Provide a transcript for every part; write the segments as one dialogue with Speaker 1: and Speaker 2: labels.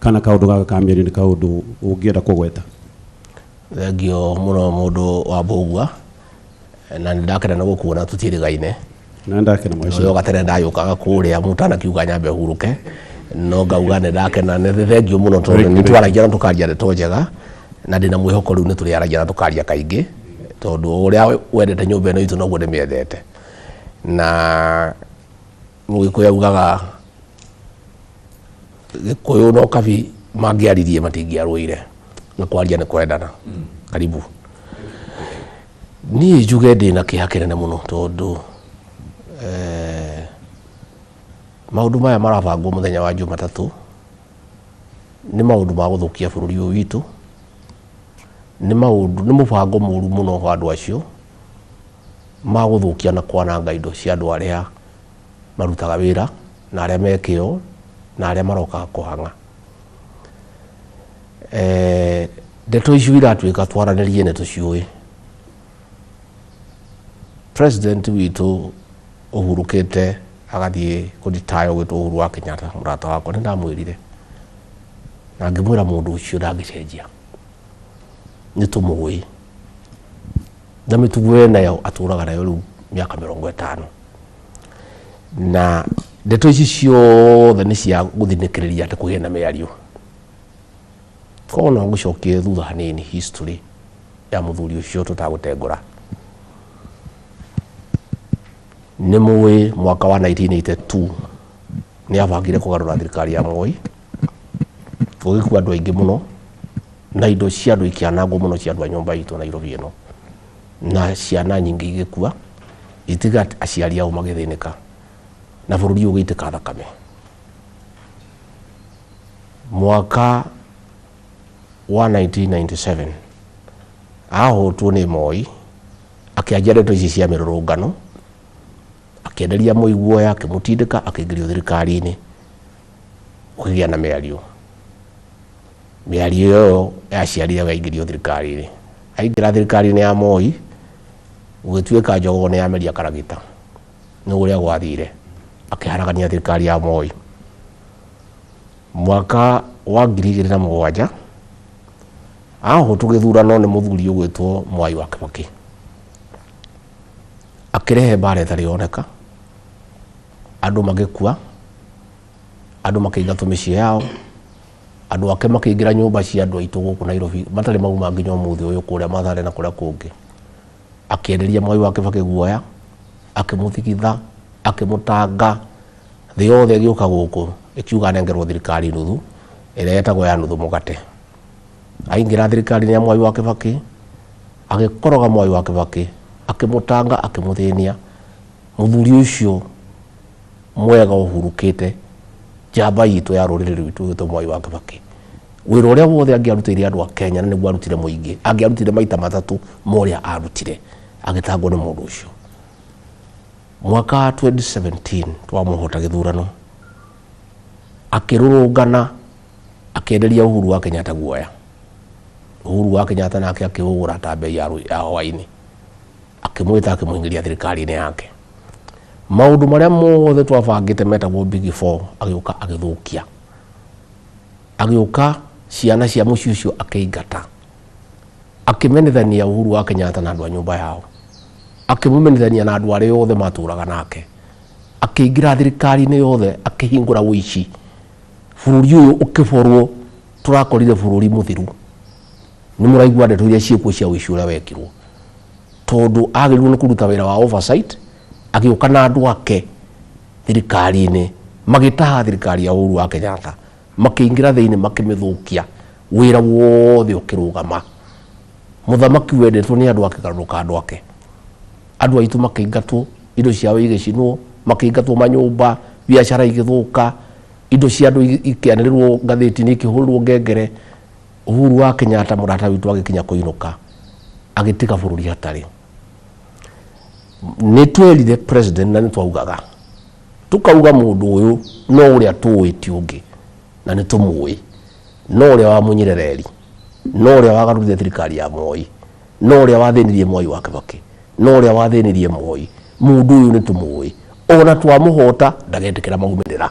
Speaker 1: Kana kaũndũ gaka ka mĩario nĩ kaũndũ ũngĩenda kũgweta?
Speaker 2: Thengio mũno mũndũ wa Mbũgua, na nĩ ndakena nĩ gũkuona tũtiĩrĩgaine.
Speaker 1: Na ndakena mheshimiwa.
Speaker 2: Ũyũ gatene ndayũkaga kũrĩa mũtanakiuga nyambe hurũke, no ngauga nĩ ndakena, nĩ thengio mũno tondũ nĩ twaragia na tũkaria ndeto njega, na ndĩna mwĩhoko rĩu nĩ tũrĩaragia na tũkaria kaingĩ, tondũ ũrĩa wendete nyũmba ĩno itũ noguo ndĩmĩendete. Na Mũgĩkũyũ augaga Gĩkũyũ no kabi mangĩaririe matingĩarũire, na kwaria nĩ kwendana. Karibu. Niĩ njuge ndĩna kĩeha kĩnene mũno tondũ eh, maũndũ maya marabangwo mũthenya wa Jumatatũ nĩ maũndũ ma gũthũkia bũrũri ũyũ witũ, nĩ maũndũ, nĩ mũbango mũru mũno wa andũ acio ma gũthũkia na kwananga indo cia andũ arĩa marutaga wĩra na arĩa me kĩo na arĩa maroka kũhang'a. Eh, ndeto icio iratuĩka twaranĩrie nĩ tũciũĩ. President witũ ũhurũkĩte agathiĩ kũritaya ũgwĩtwo Uhuru wa Kenyatta mũrata wakwa nĩ ndamwĩrire na ngĩmwĩra mũndũ ũcio ndangĩcenjia, nĩ tũmũĩ na mĩtugo ĩnayo atũraga nayo rĩu mĩaka 50. Na ndeto ici ciothe nĩ cia gũthinĩkĩrĩria atĩ kũgĩe na mĩario. Koguo no ngũcokie thutha hanini history ya mũthuri ũcio tũtagũtengũra. Nĩ mũĩ mwaka wa 1982 nĩ abangire kũgarũra thirikari ya Moi, gũgĩkua andũ aingĩ mũno na indo cia andũ ikĩanangwo mũno cia andũ a nyũmba itũ Nairobi ĩno, na ciana nyingĩ igĩkua, itiga aciari ao magĩthĩnĩka na bũrũri ũgĩitĩka thakame. Mwaka wa 1997 ahotwo nĩ Moi akĩanjia ndeto ici cia mĩrũrũngano, akĩenderia Moi guoya, akĩmũtindĩka akĩingĩrio thirikari-inĩ, gũkĩgĩa na mĩario. Mĩario ĩyo yaciarire we aingĩrio thirikari-inĩ. Aingĩra thirikari-inĩ ya Moi, gũgĩtuĩka njogoo nĩ yameria karagita. Nĩ ũrĩa gwathire, akĩharagania thirikari ya Moi. Mwaka wa 2007, ahotwo gĩthurano nĩ mũthuri ũgwĩtwo Mwai wa Kibaki. Akĩrehe mbara ĩtarĩ yoneka, andũ magĩkua, andũ makĩingatwo mĩciĩ yao, andũ ake makĩingĩra nyũmba cia andũ aitũ gũkũ Nairobi matarĩ mauma nginya ũmũthĩ ũyũ kũrĩa Mathare na kũrĩa kũngĩ. Akĩenderia Mwai wa Kibaki guoya, akĩmũthigitha, akĩmũtanga, thĩ yothe ĩgĩũka gũkũ ĩkiuga anengerwo thirikari nuthu ĩrĩa yetagwo ya nuthu mũgate. Aingĩra thirikari-inĩ ya Mwai wa Kibaki, agĩkoroga Mwai wa Kibaki, akĩmũtanga, akĩmũthĩnia. Mũthuri ũcio mwega ũhurũkĩte, njamba itũ ya rũrĩrĩ rwitũ ĩgwĩtwo Mwai wa Kibaki. Wĩra ũrĩa wothe angĩarutĩire andũ a Kenya na nĩguo arutire mũingĩ, angĩarutire maita matatũ ma ũrĩa arutire, agĩtangwo nĩ mũndũ ũcio. Mwaka wa 2017 twamũhota gĩthurano, akĩrũrũngana akĩenderia Uhuru wa Kenyatta guoya. Uhuru wa Kenyatta nake akĩũgũra ta mbei ya hwainĩ, akĩmwĩta akĩmũingĩria thirikari-inĩ yake. Maũndũ marĩa mothe twabangĩte metagwo Big Four agĩũka agĩthũkia. Agĩũka ciana cia mũciĩ ũcio akĩingata. Akĩmenithania Uhuru wa Kenyatta na andũ a nyũmba yao. Akĩmũmenithania na andũ arĩa othe matũraga nake. Akĩingĩra thirikari-inĩ yothe akĩhingũra ũici. Bũrũri ũyũ ũkĩborwo tũrakorire bũrũri mũthiru. Nĩ mũraigua ndeto iria ciĩkuo cia ũici ũrĩa wekirwo. Tondũ agĩrĩirwo nĩ kũruta wĩra wa oversight, agĩũka na andũ ake thirikari-inĩ, magĩtaha thirikari ya Uhuru wa Kenyatta, makĩingĩra thĩinĩ makĩmĩthũkia, wĩra wothe ũkĩrũgama. Mũthamaki wendetwo nĩ andũ akĩgarũrũka andũ ake. Andũ aitũ makĩingatwo, indo ciao igĩcinwo, makĩingatwo manyũmba, biacara igĩthũka, indo cia andũ ikĩanĩrĩrwo ngathĩti-inĩ ikĩhũrĩrwo ngengere. Uhuru wa Kenyatta mũrata witũ agĩkinya kũinũka, agĩtiga bũrũri hatarĩ. Nĩ twerire president na nĩ twaugaga, tũkauga mũndũ ũyũ no ũrĩa tũĩ ti ũngĩ, na nĩ tũmũĩ, no ũrĩa wamunyire reri, no ũrĩa wagarũrire thirikari ya Moi, no ũrĩa wathĩnirie Mwai wa Kibaki, no ũrĩa wathĩnirie Moi, mũndũ ũyũ nĩ tũmũĩ, ona twamũhota ndagetĩkĩra maumĩrĩra.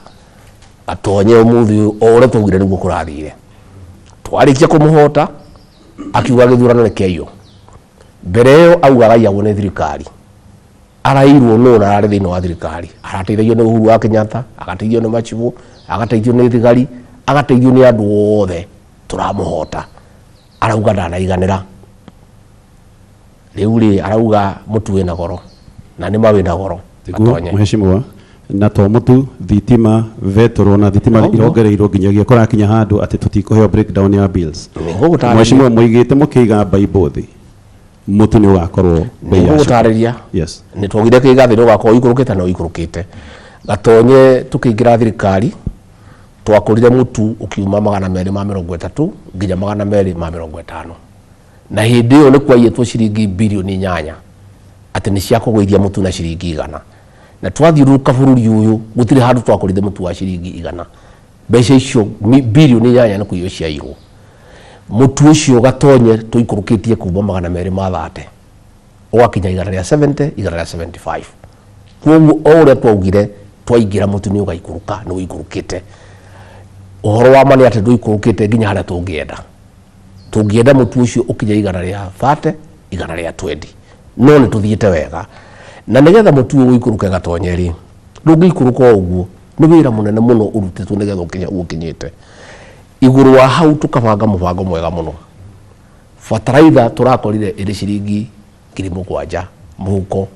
Speaker 2: Gatonye ũmũthĩ ũyũ o ũrĩa twaugire nĩguo kũrathire. Twarĩkia kũmũhota akiuga gĩthurano nĩ kĩaiywo. Mbere ĩyo augaga aiyagwo nĩ thirikari. Arairwo nũ na ararĩ thĩinĩ wa thirikari. Arateithagio nĩ Uhuru wa Kenyatta, agateithio nĩ macibũ, agateithio nĩ thigari, agateithio nĩ andũ othe tũramũhota. Arauga ndanaiganĩra. Rĩu rĩ arauga mũtu wĩna goro na nĩma wĩna goro.
Speaker 1: Tiguo
Speaker 2: Gatonye.
Speaker 1: mheshimiwa na to mũtu thitima betũrũ na thitima
Speaker 2: Noguo.
Speaker 1: irongereirwo nginyagia kũrakinya handũ atĩ tũtikũheo breakdown ya bills.
Speaker 2: Nĩngũgũtarĩria.
Speaker 1: Mheshimiwa mũigĩte mũkĩiga Bible thĩ mũtu nĩ ũgakorwo bei yacio.
Speaker 2: Nĩngũgũtarĩria.
Speaker 1: Yes.
Speaker 2: Nĩ twaugire kĩiga thĩ nĩ ũgakorwo ũikũrũkĩte na ũikũrũkĩte. Gatonye tũkĩingĩra thirikari twakũrire mũtu ũkiuma 230 nginya 250. Na hĩndĩ ĩyo nĩ kwaiyĩtwo ciringi birioni 8 atĩ nĩ cia kũgũithia mũtu na ciringi 100. Na twathiũrũrũka bũrũri ũyũ gũtirĩ handũ twakũrire mũtu wa ciringi 100. Mbeca icio birioni 8 nĩ kũiywo ciaiyirwo. Mũtu ũcio Gatonye tũikũrũkĩtie kuma 230 ũgakinya 170, 175. Koguo o ũrĩa twaugire twaingĩra mũtu nĩ ũgaikũrũka, nĩ ũikũrũkĩte. Ũhoro wa ma nĩ atĩ ndũikũrũkĩte nginya harĩa tũngĩenda. Tũngĩenda mũtu ũcio ũkinye 130, 120. No nĩ tũthiĩte wega. Na nĩgetha mũtu ũyũ ũikũrũke Gatonye rĩ, ndũngĩikũrũka o ũguo. Nĩ wĩra mũnene mũno ũrutĩtwo nĩgetha ũkinye hau ũkinyĩte. Igũrũ wa hau tũkabanga mũbango mwega mũno. Bataraitha tũrakorire ĩrĩ ciringi 7,000 mũhuko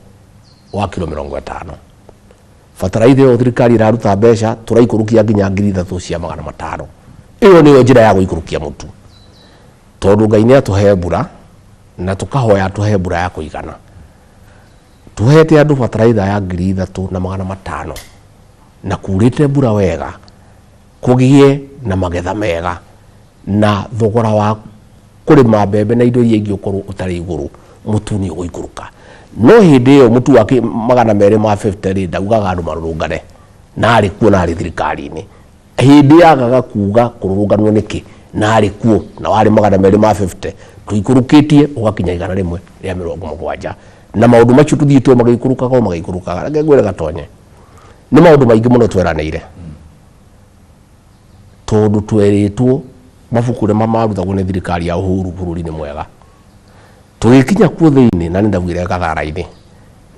Speaker 2: wa kiro 50. Bataraitha ĩyo thirikari ĩraruta mbeca tũraikũrũkia nginya 3,500. Ĩyo nĩyo njĩra ya gũikũrũkia mũtu. Tondũ Ngai nĩ atũhe mbura na tũkahoya atũhe mbura ya kũigana. Tũhete andũ bataraitha ya 3,500 na kurĩte mbura wega kũgĩe na magetha mega na thogora wa kũrĩma mbembe na indo iria ingĩ ũkorwo ũtarĩ igũrũ, mũtu nĩ ũgũikũrũka. No hĩndĩ ĩyo mũtu wa 250 rĩ, ndaugaga andũ marũrũngane, na arĩ kuo na arĩ thirikari-inĩ. Hĩndĩ yagaga kuga kũrũrũnganwo nĩkĩ, na arĩ kuo na warĩ 250, tũikũrũkĩtie ũgakinya 170. Na maũndũ macio tũthiĩte o magĩikũrũkaga o magĩikũrũkaga. Reke ngwĩre Gatonye, nĩ maũndũ maingĩ mũno tweranĩire. Tondũ twerĩtwo mabuku nĩ marutagwo nĩ thirikari ya Uhuru bũrũri-inĩ mwega. Tũgĩkinya kuo thĩinĩ na nĩ ndaugire gathara-inĩ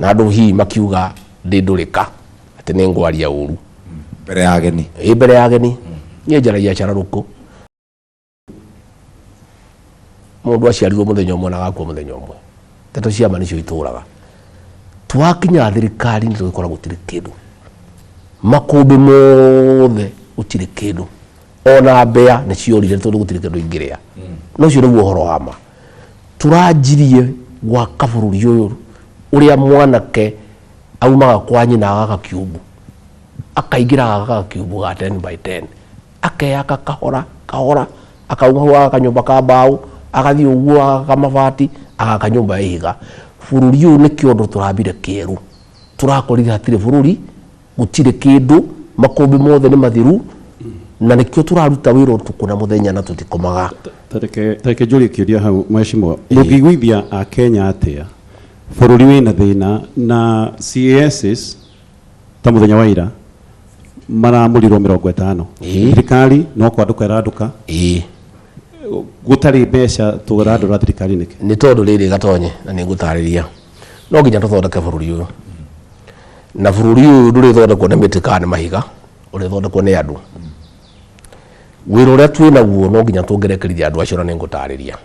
Speaker 2: na andũ hihi makiuga ndĩ ndũrĩka atĩ nĩ ngwaria ũru.
Speaker 3: Mbere ya ageni.
Speaker 2: Ĩ mbere ya ageni. Niĩ njaragia cararũkũ. Mũndũ aciarirwo mũthenya ũmwe na agakua mũthenya ũmwe. Ndeto cia ma nĩcio itũraga. Twakinya thirikari nĩ tũgĩkora gũtirĩ kĩndũ. Makũmbĩ mothe gũtirĩ kĩndũ. Ona mbea nĩ ciorire tondũ gũtirĩ kĩndũ ingĩrĩa. No ũcio nĩguo ũhoro wa ma. Tũranjirie gwaka bũrũri ũyũ ũrĩa mwanake aumaga kwa nyina agaka kiumbu. Akaingĩra agaka kiumbu ga 10 by 10. Akeyaka kahora kahora, akauma hau agaka nyũmba ka mbaũ, agathiĩ ũguo agaka mabati, agaka nyũmba ya ihiga. Bũrũri ũyũ nĩ kĩondo tũrambire kĩerũ. Tũrakorire hatirĩ bũrũri, gũtirĩ kĩndũ, makũmbĩ mothe nĩ mathiru, na nĩkĩo tũraruta wĩra ũtukũ na mũthenya na tũtikomaga.
Speaker 1: Tareke njũrie kĩũria hau mheshimiwa, mũngĩiguithia Akenya atĩa bũrũri wĩna thĩna na CASs ta mũthenya wa ira maramũrirwo 50. Thirikari no kwandũka ĩrandũka. Gũtarĩ mbeca tũrandũra thirikari nĩkĩ?
Speaker 2: Nĩ tondũ rĩrĩ Gatonye, na nĩ ngũtarĩria, no nginya tũthondeke bũrũri ũyũ. Na bũrũri ũyũ ndũrĩthondekwo nĩ mĩtĩ kana nĩ mahiga, ũrĩthondekwo nĩ andũ. Wĩra ũrĩa twĩ naguo no nginya tũngerekeria andũ acio na nĩ ngũtarĩria.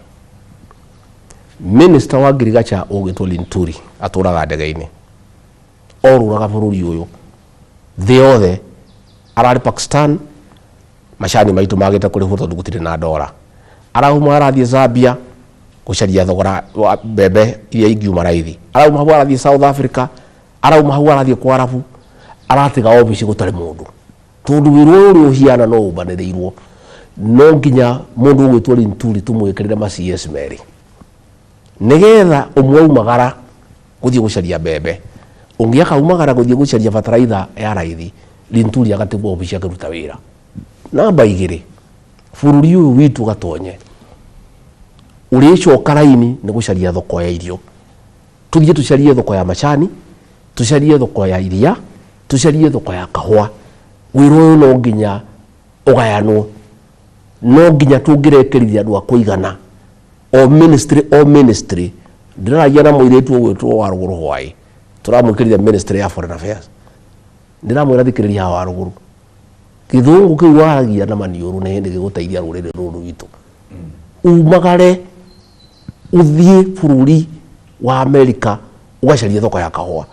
Speaker 2: Minister wa ngirigacha ũgwĩtwo Linturi atũraga ndege-inĩ. Orũraga bũrũri ũyũ thĩ yothe, ararĩ Pakistan, macani maitũ magĩte kũrĩhwo tondũ gũtirĩ na ndora. Arauma arathiĩ Zambia gũcaria thogora wa mbembe iria ingiuma raithi. Arauma hau arathiĩ South Africa, arauma hau arathiĩ kwa Arabu, aratiga obici gũtarĩ mũndũ. Tondũ wĩra ũyũ ũrĩa ũhiana no ũmbanĩrĩirwo, no nginya mũndũ ũgwĩtwo Linturi tũmwĩkĩrĩre ma CS merĩ. Nĩgetha ũmwe aumagara gũthiĩ gũcaria mbembe, ũngĩ akaumagara gũthiĩ gũcaria bataraitha ya raithi, Linturi agatigwo obici akĩruta wĩra. Namba 2, bũrũri ũyũ witũ Gatonye ũrĩcoka raini nĩ gũcaria thoko ya irio. Tũthiĩ tũcarie thoko ya macani, tũcarie thoko ya iria, tũcarie thoko ya kahũa. Wĩra ũyũ no nginya ũgayanwo, no nginya tũngĩrekerithia andũ a kũigana o ministry o ministry. Ndĩraragia na mũirĩtu ũgwĩtwo wa rũgũrũ hwaĩ, tũramwĩkĩrithia Ministry ya Foreign Affairs. Ndĩramwĩra, thikĩrĩria haha wa rũgũrũ, gĩthũngũ kĩu waragia na maniũrũ nĩ hĩndĩ gĩgũteithia rũrĩrĩ rũrũ rwitũ. Umagare ũthiĩ bũrũri wa Amerika ũgacarie thoko ya kahũa,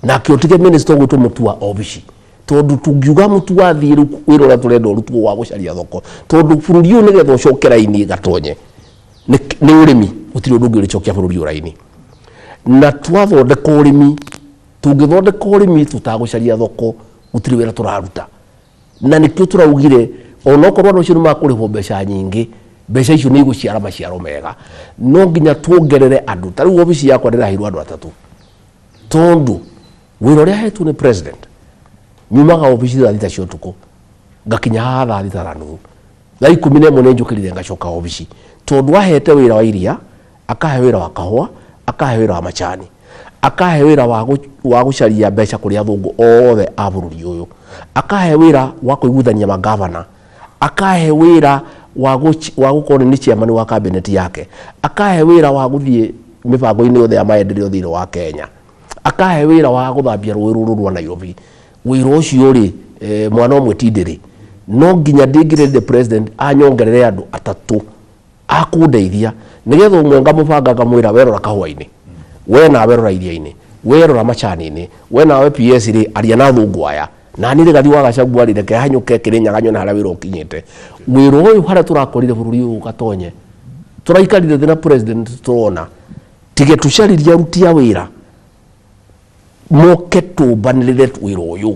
Speaker 2: nake ũtige minister ũgwĩtwo Mũtua obici, tondũ tũngiuga Mũtua athiĩ rĩu, wĩra ũrĩa tũrenda ũrutwo wa gũcaria thoko, tondũ bũrũri ũyũ nĩgetha ũcoke raini gatonye nĩ ũrĩmi. Gũtirĩ ũndũ ũngĩ ũrĩcokia bũrũri ũyũ raini. Na twathondeka ũrĩmi, tũngĩthondeka ũrĩmi tũtagũcaria thoko, gũtirĩ wĩra tũraruta. Na nĩkĩo tũraugire onokorwo andũ acio nĩ makũrĩhwo mbeca nyingĩ, mbeca icio nĩ igũciara maciaro mega. No nginya tuongerere andũ. Ta rĩu obici yakwa ndĩraheirwo andũ atatũ, tondũ wĩra ũrĩa hetwo nĩ president, nyumaga obici thaa 6 cia ũtukũ, ngakinya haha thaa 6 na nuthu, thaa 11 nĩ njũkĩrire ngacoka obici, tondũ ahete wĩra wa iria, akahe wĩra wa kahũa, akahe wĩra wa macani, akahe wĩra wa gũcaria mbeca kũrĩ athũngũ othe a bũrũri ũyũ, akahe wĩra wa kũiguithania magavana, akahe wĩra wa gũkorwo nĩ chairman wa cabinet yake, akahe wĩra wa gũthiĩ mĩbango-inĩ yothe ya maendeleo thĩinĩ wa Kenya, akahe wĩra wa gũthambia rũĩ rũrũ rwa Nairobi. Wĩra ũcio rĩ, mwana ũmwe ti ndĩrĩ. No nginya ndĩngĩrĩrire president anyongerere andũ atatũ akũndeithia, nĩgetha ũmwe ngamũbanga ngamwĩra, werora kahũa-inĩ, we nawe rora iria-inĩ, we rora macani-inĩ, we nawe PS rĩ, aria na athũngũ aya, nani Rigathi wa Gachagua rĩ, reke hanyũke Kĩrĩnyaga nyone harĩa wĩra ũkinyĩte. Wĩra ũyũ harĩa tũrakorire bũrũri ũyũ gatonye, tũraikarire thĩ na president, tũrona tige tũcaririe aruti a wĩra moke tũmbanĩrĩre wĩra ũyũ,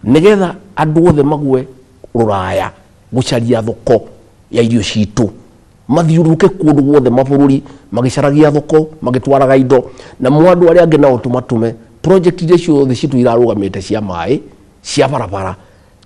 Speaker 2: nĩgetha andũ othe magwe rũraya gũcaria thoko ya irio citũ, mathiũrũrũke kũndũ guothe mabũrũri magĩcaragia thoko, magĩtwaraga indo, na mo andũ arĩa angĩ nao tũmatũme project iria ciothe citũ irarũgamĩte, cia maĩ, cia barabara.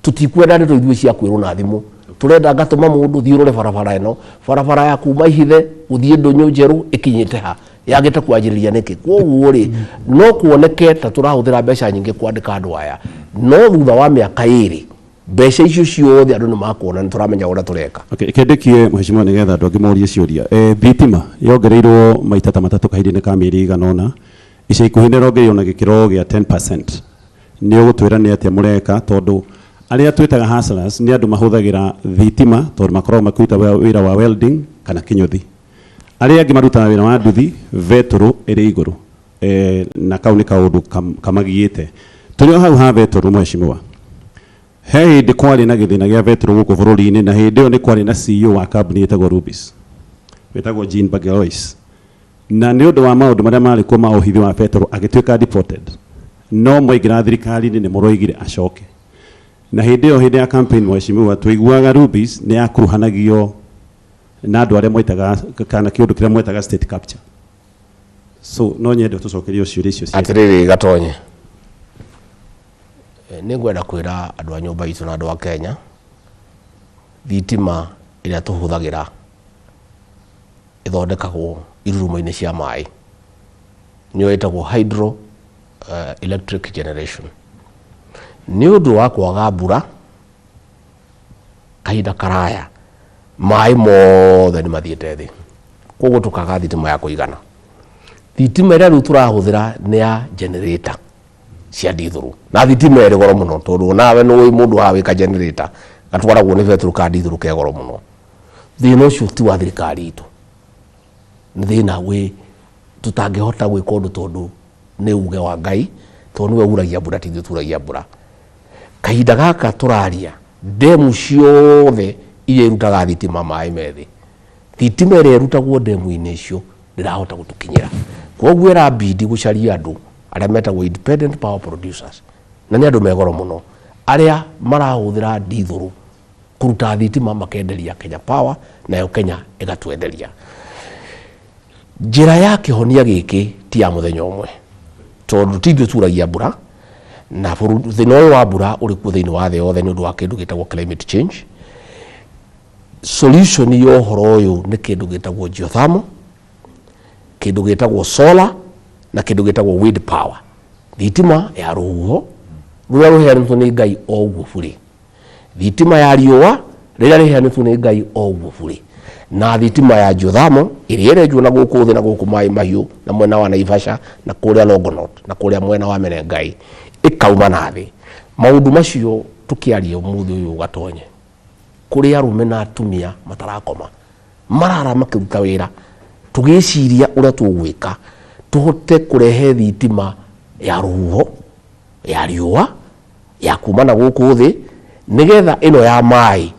Speaker 2: Tũtikwenda ndeto ithuĩ cia kwĩrwo na thimũ. Tũrenda ngatũma mũndũ, thiĩ ũrore barabara ĩno, barabara ya kuma Ihithe gũthiĩ Ndũnyũ Njerũ ĩkinyĩte ha, yagĩte kwanjĩrĩria nĩkĩ? Koguo rĩ, no kuoneke ta tũrahũthĩra mbeca nyingĩ kwandĩka andũ aya, no thutha wa mĩaka 2 mbeca icio ciothe andũ nĩ makuona nĩ tũramenya ũrĩa tũreka.
Speaker 1: Okay, kĩndĩkie mheshimiwa, nĩgetha andũ angĩ morie ciũria. Thitima yongereirwo maita ta matatũ kahinda-inĩ ka mĩeri ĩigana ũna. Ica ikuhĩ nĩ ĩrongereirwo na gĩkĩro gĩa 10%. Nĩ ũgũtwĩra nĩ atĩa mũreka, tondũ arĩa twĩtaga hustlers nĩ andũ mahũthagĩra thitima, tondũ makoragwo makĩruta wĩra wa welding kana kĩnyũthi. Arĩa angĩ marutaga wĩra wa nduthi, betũrũ ĩrĩ igũrũ. Na kau nĩ kaũndũ kamagiĩte. Tũrĩ o hau ha betũrũ, mheshimiwa, he hĩndĩ kwarĩ na gĩthĩna gĩa betũrũ gũkũ bũrũri-inĩ, na hĩndĩ ĩyo nĩ kwarĩ na CEO wa kambuni ĩtagwo Rubis wĩtagwo Jean Bagelois, na nĩ ũndũ wa maũndũ marĩa marĩ kuo ma ũhithi wa betũrũ agĩtuĩka deported. No mwaingĩra thirikari-inĩ nĩ mũroigire acoke. Na hĩndĩ ĩyo, hĩndĩ ya campaign, mheshimiwa, tũiguaga Rubis nĩ yakuruhanagio na andũ arĩa mwetaga kana kĩũndũ kĩrĩa mwetaga state capture. So no nyende tũcokerie ciũria icio cierĩ.
Speaker 2: Atĩrĩrĩ gatonye, nĩ ngwenda kwĩra andũ a nyũmba itũ na andũ a Kenya, thitima ĩrĩa tũhũthagĩra ĩthondekagwo irurumo-inĩ cia maĩ, nĩyo ĩtagwo hydro electric generation. Nĩ ũndũ wa kwaga mbura kahinda karaya, maĩ mothe nĩ mathiĩte thĩ, koguo tũkaga thitima ya kũigana. Thitima ĩrĩa rĩu tũrahũthĩra nĩ ya generator cia ndithũrũ, na thitima ĩrĩ goro mũno, tondũ nawe nĩ mũndũ wa wĩka generator gatwaragwo nĩ betũrũ ka ndithũrũ ke goro mũno. Thĩna ũcio ti wa thirikari itũ, nĩ thĩna wĩ tũtangĩhota gwĩka ũndũ, tondũ nĩ uge wa Ngai, tondũ nĩwe uragia mbura, ti ithuĩ turagia mbura. Kahinda gaka tũraria, ndemu ciothe iria irutaga thitima, maĩ me thĩ. Thitima ĩrĩa ĩrutagwo ndemu-inĩ icio ndĩrahota gũtũkinyĩra, koguo ĩrabidi gũcaria andũ arĩa metagwo independent power producers, na nĩ andũ me goro mũno, arĩa marahũthĩra ndithũrũ kũruta thitima, makenderia Kenya Power, nayo Kenya ĩgatwenderia. Njĩra ya kĩhonia gĩkĩ ti ya mũthenya ũmwe, tondũ ti ithuĩ turagia mbura, na thĩna ũyũ wa mbura ũrĩ kuo thĩinĩ wa thĩ yothe nĩ ũndũ wa kĩndũ gĩtagwo climate change. Solution ya ũhoro ũyũ nĩ kĩndũ gĩtagwo geothermal, kĩndũ gĩtagwo solar, na kĩndũ gĩtagwo wind power, thitima ya rũhuho. Rũrĩa rũheanĩtwo nĩ Ngai o ũguo burĩ, thitima ya riũa rĩrĩa rĩheanĩtwo nĩ Ngai o ũguo burĩ, na thitima ya geothermal ĩrĩa ĩrenjwo na gũkũ thĩ na gũkũ Maĩ Mahiũ na mwena wa Naivasha na kũrĩa Longonot na kũrĩa mwena wa Menengai ĩkauma na thĩ. Maũndũ macio tũkĩaria ũmũthĩ ũyũ Gatonye, kũrĩ arũme na atumia matarakoma, marara makĩruta wĩra tũgĩciria ũrĩa tũgwĩka tũhote kũrehe thitima ya rũhuho, ya riũa, ya kuma na gũkũ thĩ, nĩgetha ĩno ya maĩ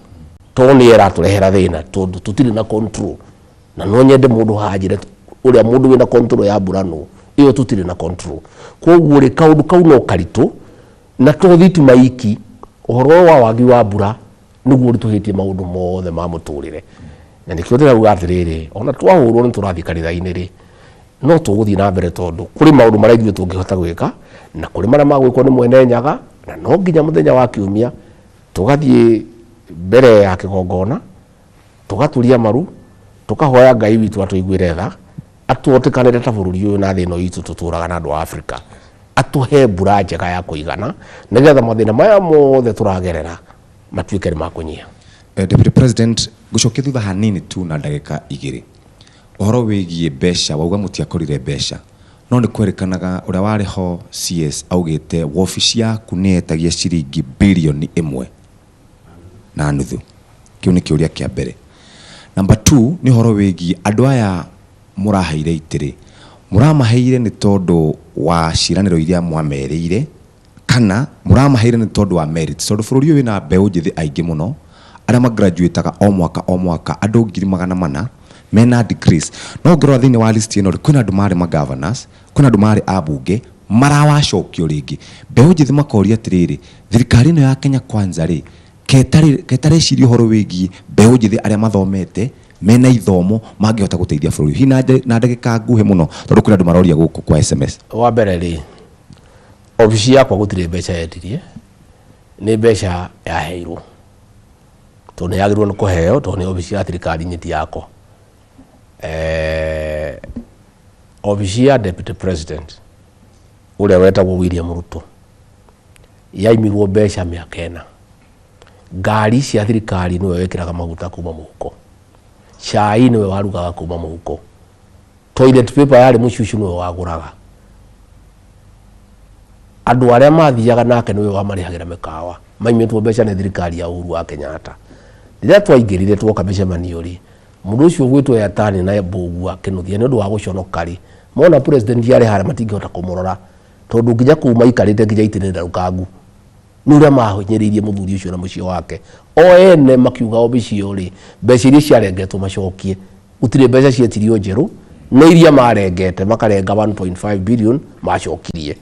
Speaker 2: tondũ nĩyo ĩratũrehera thĩna tondũ tũtirĩ na control. Na no nyende mũndũ haha anjĩre ũrĩa mũndũ wĩna control ya mbura nũ, ĩyo tũtirĩ na control. Koguo rĩ, kaũndũ kau no karitũ, na to thitima iki, ũhoro wa wagi wa mbura nĩguo ũritũhĩtie maũndũ mothe ma mũtũrĩre. Na nĩkĩo ndĩrauga atĩrĩrĩ, ona twahũrwo nĩ tũrathiĩ kanitha-inĩ rĩ, no tũgũthiĩ na mbere tondũ kũrĩ maũndũ marĩa ithuĩ tũngĩhota gwĩka na kũrĩ marĩa magwĩkwo nĩ mwene Nyaga, na no nginya mũthenya wa kiumia tũgathiĩ mbere ya kĩgongona, tũgaturia maru, tũkahoya Ngai witũ atũiguĩre tha, atũhotekanĩre ta bũrũri ũyũ na thĩ ĩno itũ tũtũraga na andũ a Afrika, atũhe mbura njega ya kũigana nĩgetha mathĩna maya mothe tũragerera matuĩke nĩ makũnyiha.
Speaker 3: Deputy President, ngũcokia thutha hanini tu na ndagĩka igĩrĩ. Ũhoro wĩgiĩ mbeca, wauga mũtiakorire mbeca, no nĩ kwerĩkanaga ũrĩa warĩ ho CS augĩte wobici yaku nĩ yetagia ciringi birioni 1.5. Kĩu nĩ kĩũria kĩa mbere. Number 2 nĩ ũhoro wĩgiĩ andũ aya mũraheire itĩrĩ. Mũramaheire nĩ tondũ wa ciĩranĩro iria mwamerĩire, kana mũramaheire nĩ tondũ wa merits, tondũ bũrũri ũyũ wĩna mbeũ njĩthĩ aingĩ mũno arĩa magraduataga o mwaka o mwaka, andũ 400,000 mena degrees. No ũngĩrora thĩinĩ wa list ĩno rĩ, kwĩna andũ marĩ ma governors, kwĩna andũ marĩ ambunge marawacokio rĩngĩ. Mbeũ njĩthĩ makoria atĩrĩrĩ, thirikari ĩno ya Kenya Kwanza rĩ, ketareciria ũhoro wĩgiĩ mbeũ njĩthĩ arĩa mathomete mena ithomo mangĩhota gũteithia bũrũri. Hihi na ndagĩka nguhĩ mũno tondũ kwĩna andũ maroria gũkũ kwa SMS.
Speaker 2: Wa mbere rĩ, obici yakwa gũtirĩ mbeca yendirie, nĩ mbeca yaheirwo tondũ nĩ yagĩrĩirwo nĩ kũheo tondũ nĩ obici ya thirikari nyeti yakwa. Obici ya Deputy President ũrĩa wetagwo William Ruto yaimirwo mbeca mĩaka 4. Ngari cia thirikari nĩwe wekĩraga maguta kuma mũhuko, cai nĩwe warugaga kuma mũhuko, toilet paper yarĩ mũcucu nĩwe wagũraga, andũ arĩa mathiaga nake nĩwe wamarĩhagĩra mĩkawa, maimĩtwo mbeca nĩ thirikari ya Uhuru wa Kenyatta. Rĩrĩa twaingĩrire twoka mĩcemanio rĩ, mũndũ ũcio ũgwĩtwo Yatani na Mbũgua Kĩnuthia nĩ ũndũ wa gũconoka rĩ, mona president arĩ harĩa matingĩhota kũmũrora tondũ nginya kũu maikarĩte nginya itĩ nĩ ndarũkangu. Nĩ ũrĩa mahinyĩrĩirie mũthuri ũcio na mũciĩ wake. O ene makiuga obici ĩyo rĩ, mbeca iria ciarengetwo macokie. Gũtirĩ mbeca cietirio njerũ, no iria marengete makarenga 1.5 billion macokirie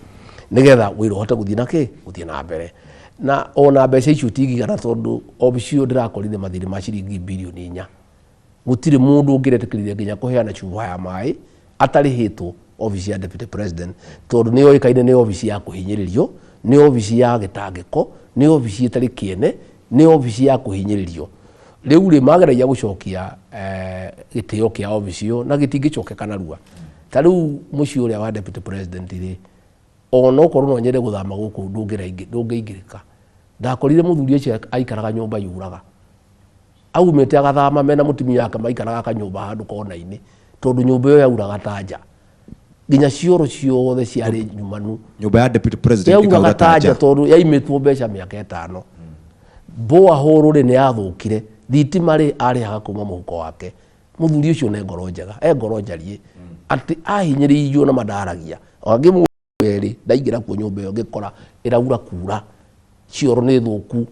Speaker 2: nĩgetha wĩra ũhote gũthiĩ na kĩ, gũthiĩ na mbere. Na ona mbeca icio tingĩigana tondũ obici ĩyo ndĩrakorire mathirĩ ma ciringi birioni 4. Gũtirĩ mũndũ ũngĩretĩkĩrire nginya kũheana cuba ya maĩ atarĩhĩtwo obici ya Deputy President tondũ nĩ yoĩkaine nĩ obici ya kũhinyĩrĩrio, nĩ obici ya gĩtangĩko, nĩ obici ĩtarĩ kĩene, nĩ obici ya kũhinyĩrĩrio. Rĩu rĩ, mageragia gũcokia gĩtĩo kĩa obici ĩyo na gĩtingĩcokeka narua. Ta rĩu mũciĩ ũrĩa wa Deputy President rĩ, ona okorwo no nyende gũthama gũkũ ndũngĩingĩrĩka. Ndakorire mũthuri ũcio aikaraga nyũmba yuraga. Aumĩte agathama mena mũtumia wake maikaraga kanyũmba handũ kona-inĩ tondũ nyũmba ĩyo yauraga ta nja. Nginya cioro ciothe ciarĩ nyumanu.
Speaker 3: Nyũmba ya Deputy President
Speaker 2: yauraga
Speaker 3: ĩkaura
Speaker 2: ta
Speaker 3: ta
Speaker 2: nja
Speaker 3: nja.
Speaker 2: tondũ yaimĩtwo mbeca mĩaka 5. Borehole rĩ nĩ yathũkire, thitima rĩ arĩhaga kuma mũhuko wake. Mũthuri ũcio nĩ ngoro njega, e ngoro njariĩ. Atĩ ahinyĩrĩirio na mandaragia. Angĩmwĩrĩ ndaingĩra kuo nyũmba ĩyo ngĩkora ĩraura kura, cioro nĩ thũku,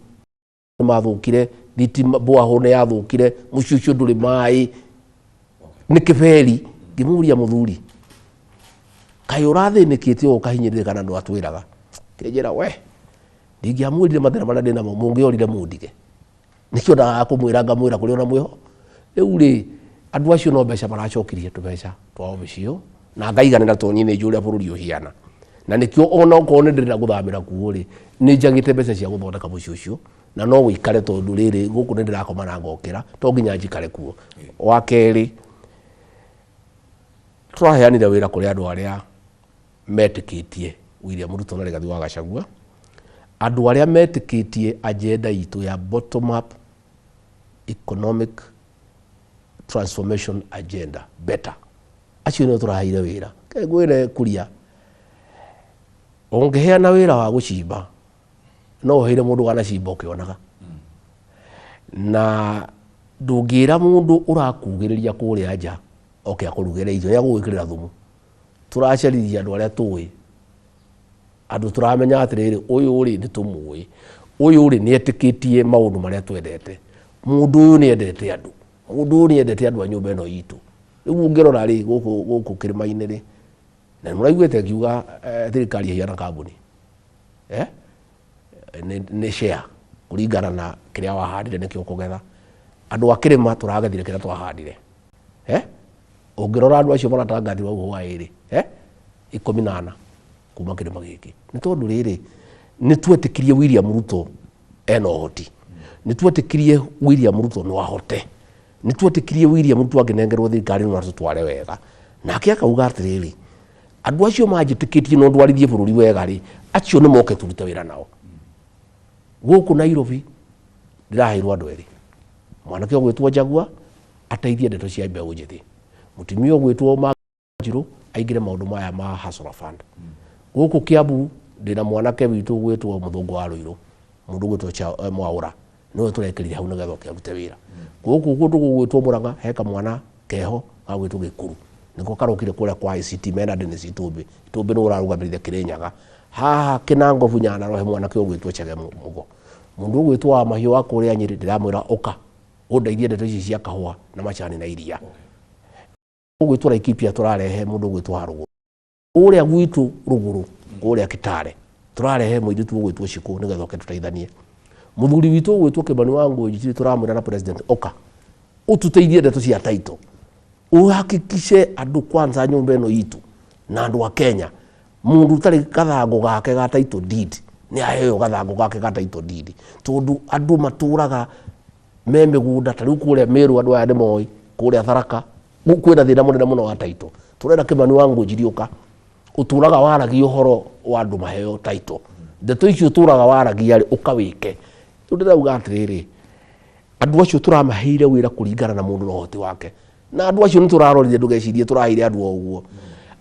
Speaker 2: nĩ mathũkire, thitima borehole nĩ yathũkire, mũciĩ ũcio ndũrĩ maĩ, nĩ kĩberi. Ngĩmũria mũthuri, kaĩ ũrathĩnĩkĩte ũũ ũkahinyĩrĩrĩka na ndwatwĩraga? Kĩnjĩra we, ndingĩamwĩrire mathĩna marĩa ndĩnamo, mũngĩorire mũndige. Nĩkĩo ndagaga kũmwĩra, ngamwĩra kũrĩ ona mwĩho. Rĩu rĩ, andũ acio no mbeca maracokirie tũbeca twa obici ĩyo, na ngaiganĩra tondũ niĩ nĩ njũĩ ũrĩa bũrũri ũhiana. Na nĩkĩo ona okorwo nĩ ndĩrenda gũthamĩra kuo rĩ, nĩ njagĩte mbeca cia gũthondeka mũciĩ ũcio, na no ũikare tondũ rĩrĩ gũkũ nĩ ndĩrakoma na ngokĩra, to nginya njikare kuo. Wa kerĩ, tũraheanire wĩra kũrĩ andũ arĩa metĩkĩtie William Ruto na Rigathi wa Gachagua. Andũ arĩa metĩkĩtie agenda itũ ya bottom up economic transformation agenda better, acio nĩo tũraheire wĩra. Ke ngwĩre kuria, ũngĩheana wĩra wa gũcimba no ũheire mũndũ wanacimba ũkĩonaga, na ndũngĩra mũndũ ũrakugĩrĩria kũrĩa nja oke akũrugĩre irio, nĩ agũgwĩkĩrĩra thumu. Tũracaririe andũ arĩa tũĩ, andũ tũramenya atĩrĩrĩ, ũyũ rĩ nĩ tũmũĩ, ũyũ rĩ nĩ etĩkĩtie maũndũ marĩa twendete, mũndũ ũyũ nĩ endete andũ, mũndũ ũyũ nĩ endete andũ a nyũmba ĩno itũ. Rĩu ũngĩrora rĩ gũkũ gũkũ kĩrĩma-inĩ rĩ, na nĩ mũraiguĩte ngiuga thirikari ĩhiana kambuni, nĩ share kũringana na kĩrĩa wahandire nĩkĩo ũkũgetha. Andũ a kĩrĩma tũragethire kĩrĩa twahandire. Ũngĩrora andũ acio maratangathirwo hau hwaĩ rĩ, 14 kuma kĩrĩma gĩkĩ. Nĩ tondũ rĩrĩ, nĩ twetĩkirie William Ruto ena ũhoti, nĩ twetĩkirie William Ruto no ahote, nĩ twetĩkirie William Ruto angĩnengerwo thirikari no atũtware wega. Nake akauga atĩrĩrĩ, andũ acio manjĩtĩkĩtie no ndwarithie bũrũri wega rĩ, acio nĩ moke tũrute wĩra nao. Gũkũ Nairobi ndĩraheirwo andũ erĩ, mwanake ũgwĩtwo Njagua ateithie ndeto cia mbeũ njĩthĩ, mũtumia ũgwĩtwo Manjirũ aingĩre maũndũ maya ma Hustler Fund. Gũkũ Kiambu ndĩna mwanake witũ ũgwĩtwo Mũthũngũ wa Rũirũ, mũndũ ũgwĩtwo Mwaũra, nĩwe tũrekĩrire hau nĩgetha oke arute wĩra. Gũkũ kũndũ gũgwĩtwo Mũrang'a he kamwana keho gagwĩtwo Gĩkuru, nĩko karokire kũrĩa kwa ICT mena Dennis Itũmbĩ. Itũmbĩ nĩwe ũrarũgamĩrĩire Kĩrĩnyaga. Haha Kĩnangobu Nyandarua he mwanake ũgwĩtwo Chege Mũgo. Mũndũ ũgwĩtwo wa Mahiũ wa kũrĩa Nyĩrĩ ndĩramwĩra ũka ũndeithie ndeto ici cia kahũa na macani na iria. Ũgwĩtwo Laikipia tũrarehe mũndũ ũgwĩtwo Harũgũrũ. Kũrĩa gwitũ rũgũrũ kũrĩa Kitale tũrarehe mũirĩtu ũgwĩtwo Shikũ nĩgetha oke tũteithanie. Mũthuri witũ ũgwĩtwo Kĩmani wa Ngũnjiri tũramwĩra na president ũka ũtũteithie ndeto cia title, ũhakikishe andũ kwanza nyũmba ĩno itũ na andũ a Kenya, mũndũ ũtarĩ gathangũ gake ga title deed nĩ aheo gathangũ gake ga title deed, tondũ andũ matũraga me mĩgũnda ta rĩu kũrĩa Meru andũ aya nĩ moĩ, kũrĩa Tharaka kwĩna thĩna mũnene mũno wa title. Tũrenda Kĩmani wa Ngũnjiri ũka ũtũraga waragia ũhoro wa andũ maheo title, ndeto icio ũtũraga waragia rĩ ũka wĩke. Rĩu ndĩrauga atĩrĩrĩ, andũ acio tũramaheire wĩra kũringana na mũndũ na ũhoti wake, na andũ acio nĩ tũrarorire, ndũgecirie tũraheire andũ o ũguo.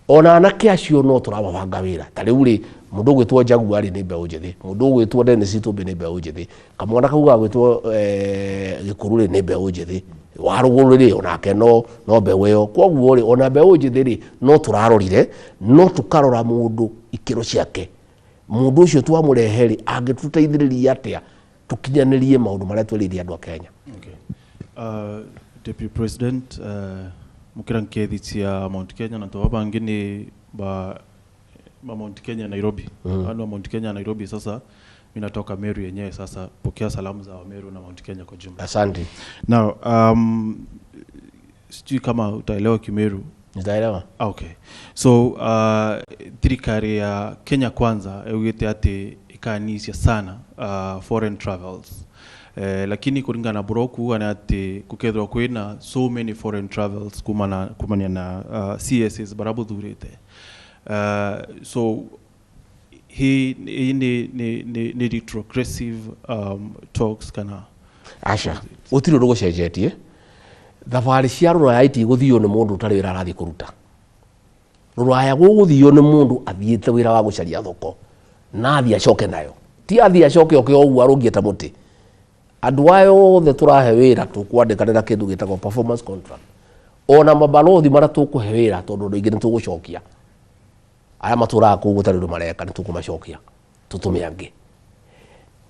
Speaker 2: Ona anake acio no tũramabanga wĩra. Ta rĩu rĩ, mũndũ ũgwĩtwo Njagua rĩ nĩ mbeũ njĩthĩ, mũndũ ũgwĩtwo Dennis Itũmbĩ nĩ mbeũ njĩthĩ, kamwana kau gagwĩtwo Gĩkũrũ rĩ nĩ mbeũ njĩthĩ, wa rũgũrũ rĩ onake no mbeũ ĩyo. Koguo rĩ, ona mbeũ njĩthĩ rĩ no tũrarorire, no tũkarora mũndũ ikĩro ciake, mũndũ ũcio twamũrehe rĩ angĩtũteithĩrĩria atĩa tũkinyanĩrie maũndũ marĩa twĩrĩire andũ a Kenya.
Speaker 4: Okay. Deputy President, mukira nkethi cia Mount Kenya na to bangi ni ba Mount Kenya Nairobi. Ano wa Mount Kenya Nairobi, sasa mimi natoka Meru yenyewe, sasa pokea salamu za Meru na Mount Kenya kwa jumla.
Speaker 2: Asante.
Speaker 4: Now, sijui kama utaelewa Kimeru.
Speaker 2: Nitaelewa.
Speaker 4: Okay. So, thirikari ya Kenya Kwanza yugite ati ikanisia sana foreign travels. Lakini kuringana na buroku ana ati kukethwa kwina so many foreign travels kumania na CSs barabuthurite. So hii ni retrogressive talks kana
Speaker 2: aca gutiri undu gucenjetie. Thabarĩ cia rũraya itigũthio nĩ mũndũ ũtarĩ wĩra arathiĩ kũruta. Rũraya gũgũthio nĩ mũndũ athiĩte wĩra wa gũcaria thoko na athiĩ acoke nayo, ti athiĩ acoke oke o ũguo arũngie ta mũtĩ. Andũ aya othe tũrahe wĩra tũkwandĩkanĩra kĩndũ gĩtagwo performance contract, ona mabalothi marĩa tũkũhe wĩra tondũ andũ aingĩ nĩ tũgũcokia, arĩa matũraga kũu gũtarĩ ũndũ mareka nĩ tũkũmacokia tũtũme angĩ.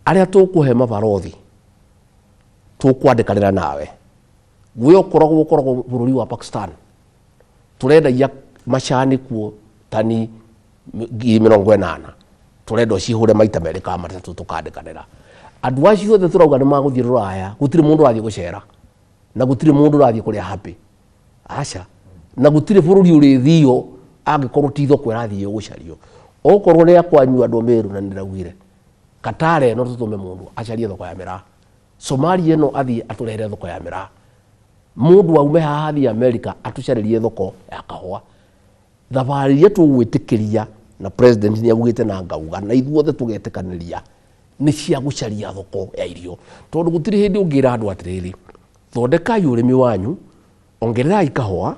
Speaker 2: Arĩa tũkũhe mabalothi tũkwandĩkanĩra nawe, we ũkoragwo bũrũri wa Pakistan, tũrendagia macani kuo tani 80,000, tũrenda ũcihũre maita merĩ kana matatũ tũkandĩkanĩra. Andũ acio othe tũrauga nĩ magũthiĩ rũraya, gũtirĩ mũndũ ũrathiĩ gũcera na gũtirĩ mũndũ ũrathiĩ kũrĩa happy, aca, na gũtirĩ bũrũri ũrĩthio angĩkorwo ti thoko ĩrathiĩ gũcario. Okorwo nĩ akwanyu andũ Meru, na nĩndĩraugire Katare ĩno tũtũme mũndũ acarie thoko ya mĩraa, Somalia ĩno athiĩ atũrehere thoko ya mĩraa, mũndũ aume haha athiĩ America atũcarĩrie thoko ya kahũa. Thabarĩ iria tũgwĩtĩkĩria na president nĩ augĩte na ngauga na ithuothe tũgetĩkanĩria Nĩ cia gũcaria thoko ya irio, tondũ gũtirĩ hĩndĩ ũngĩra andũ atĩrĩrĩ, thondekai ũrĩmi wanyu, ongererai kahũa,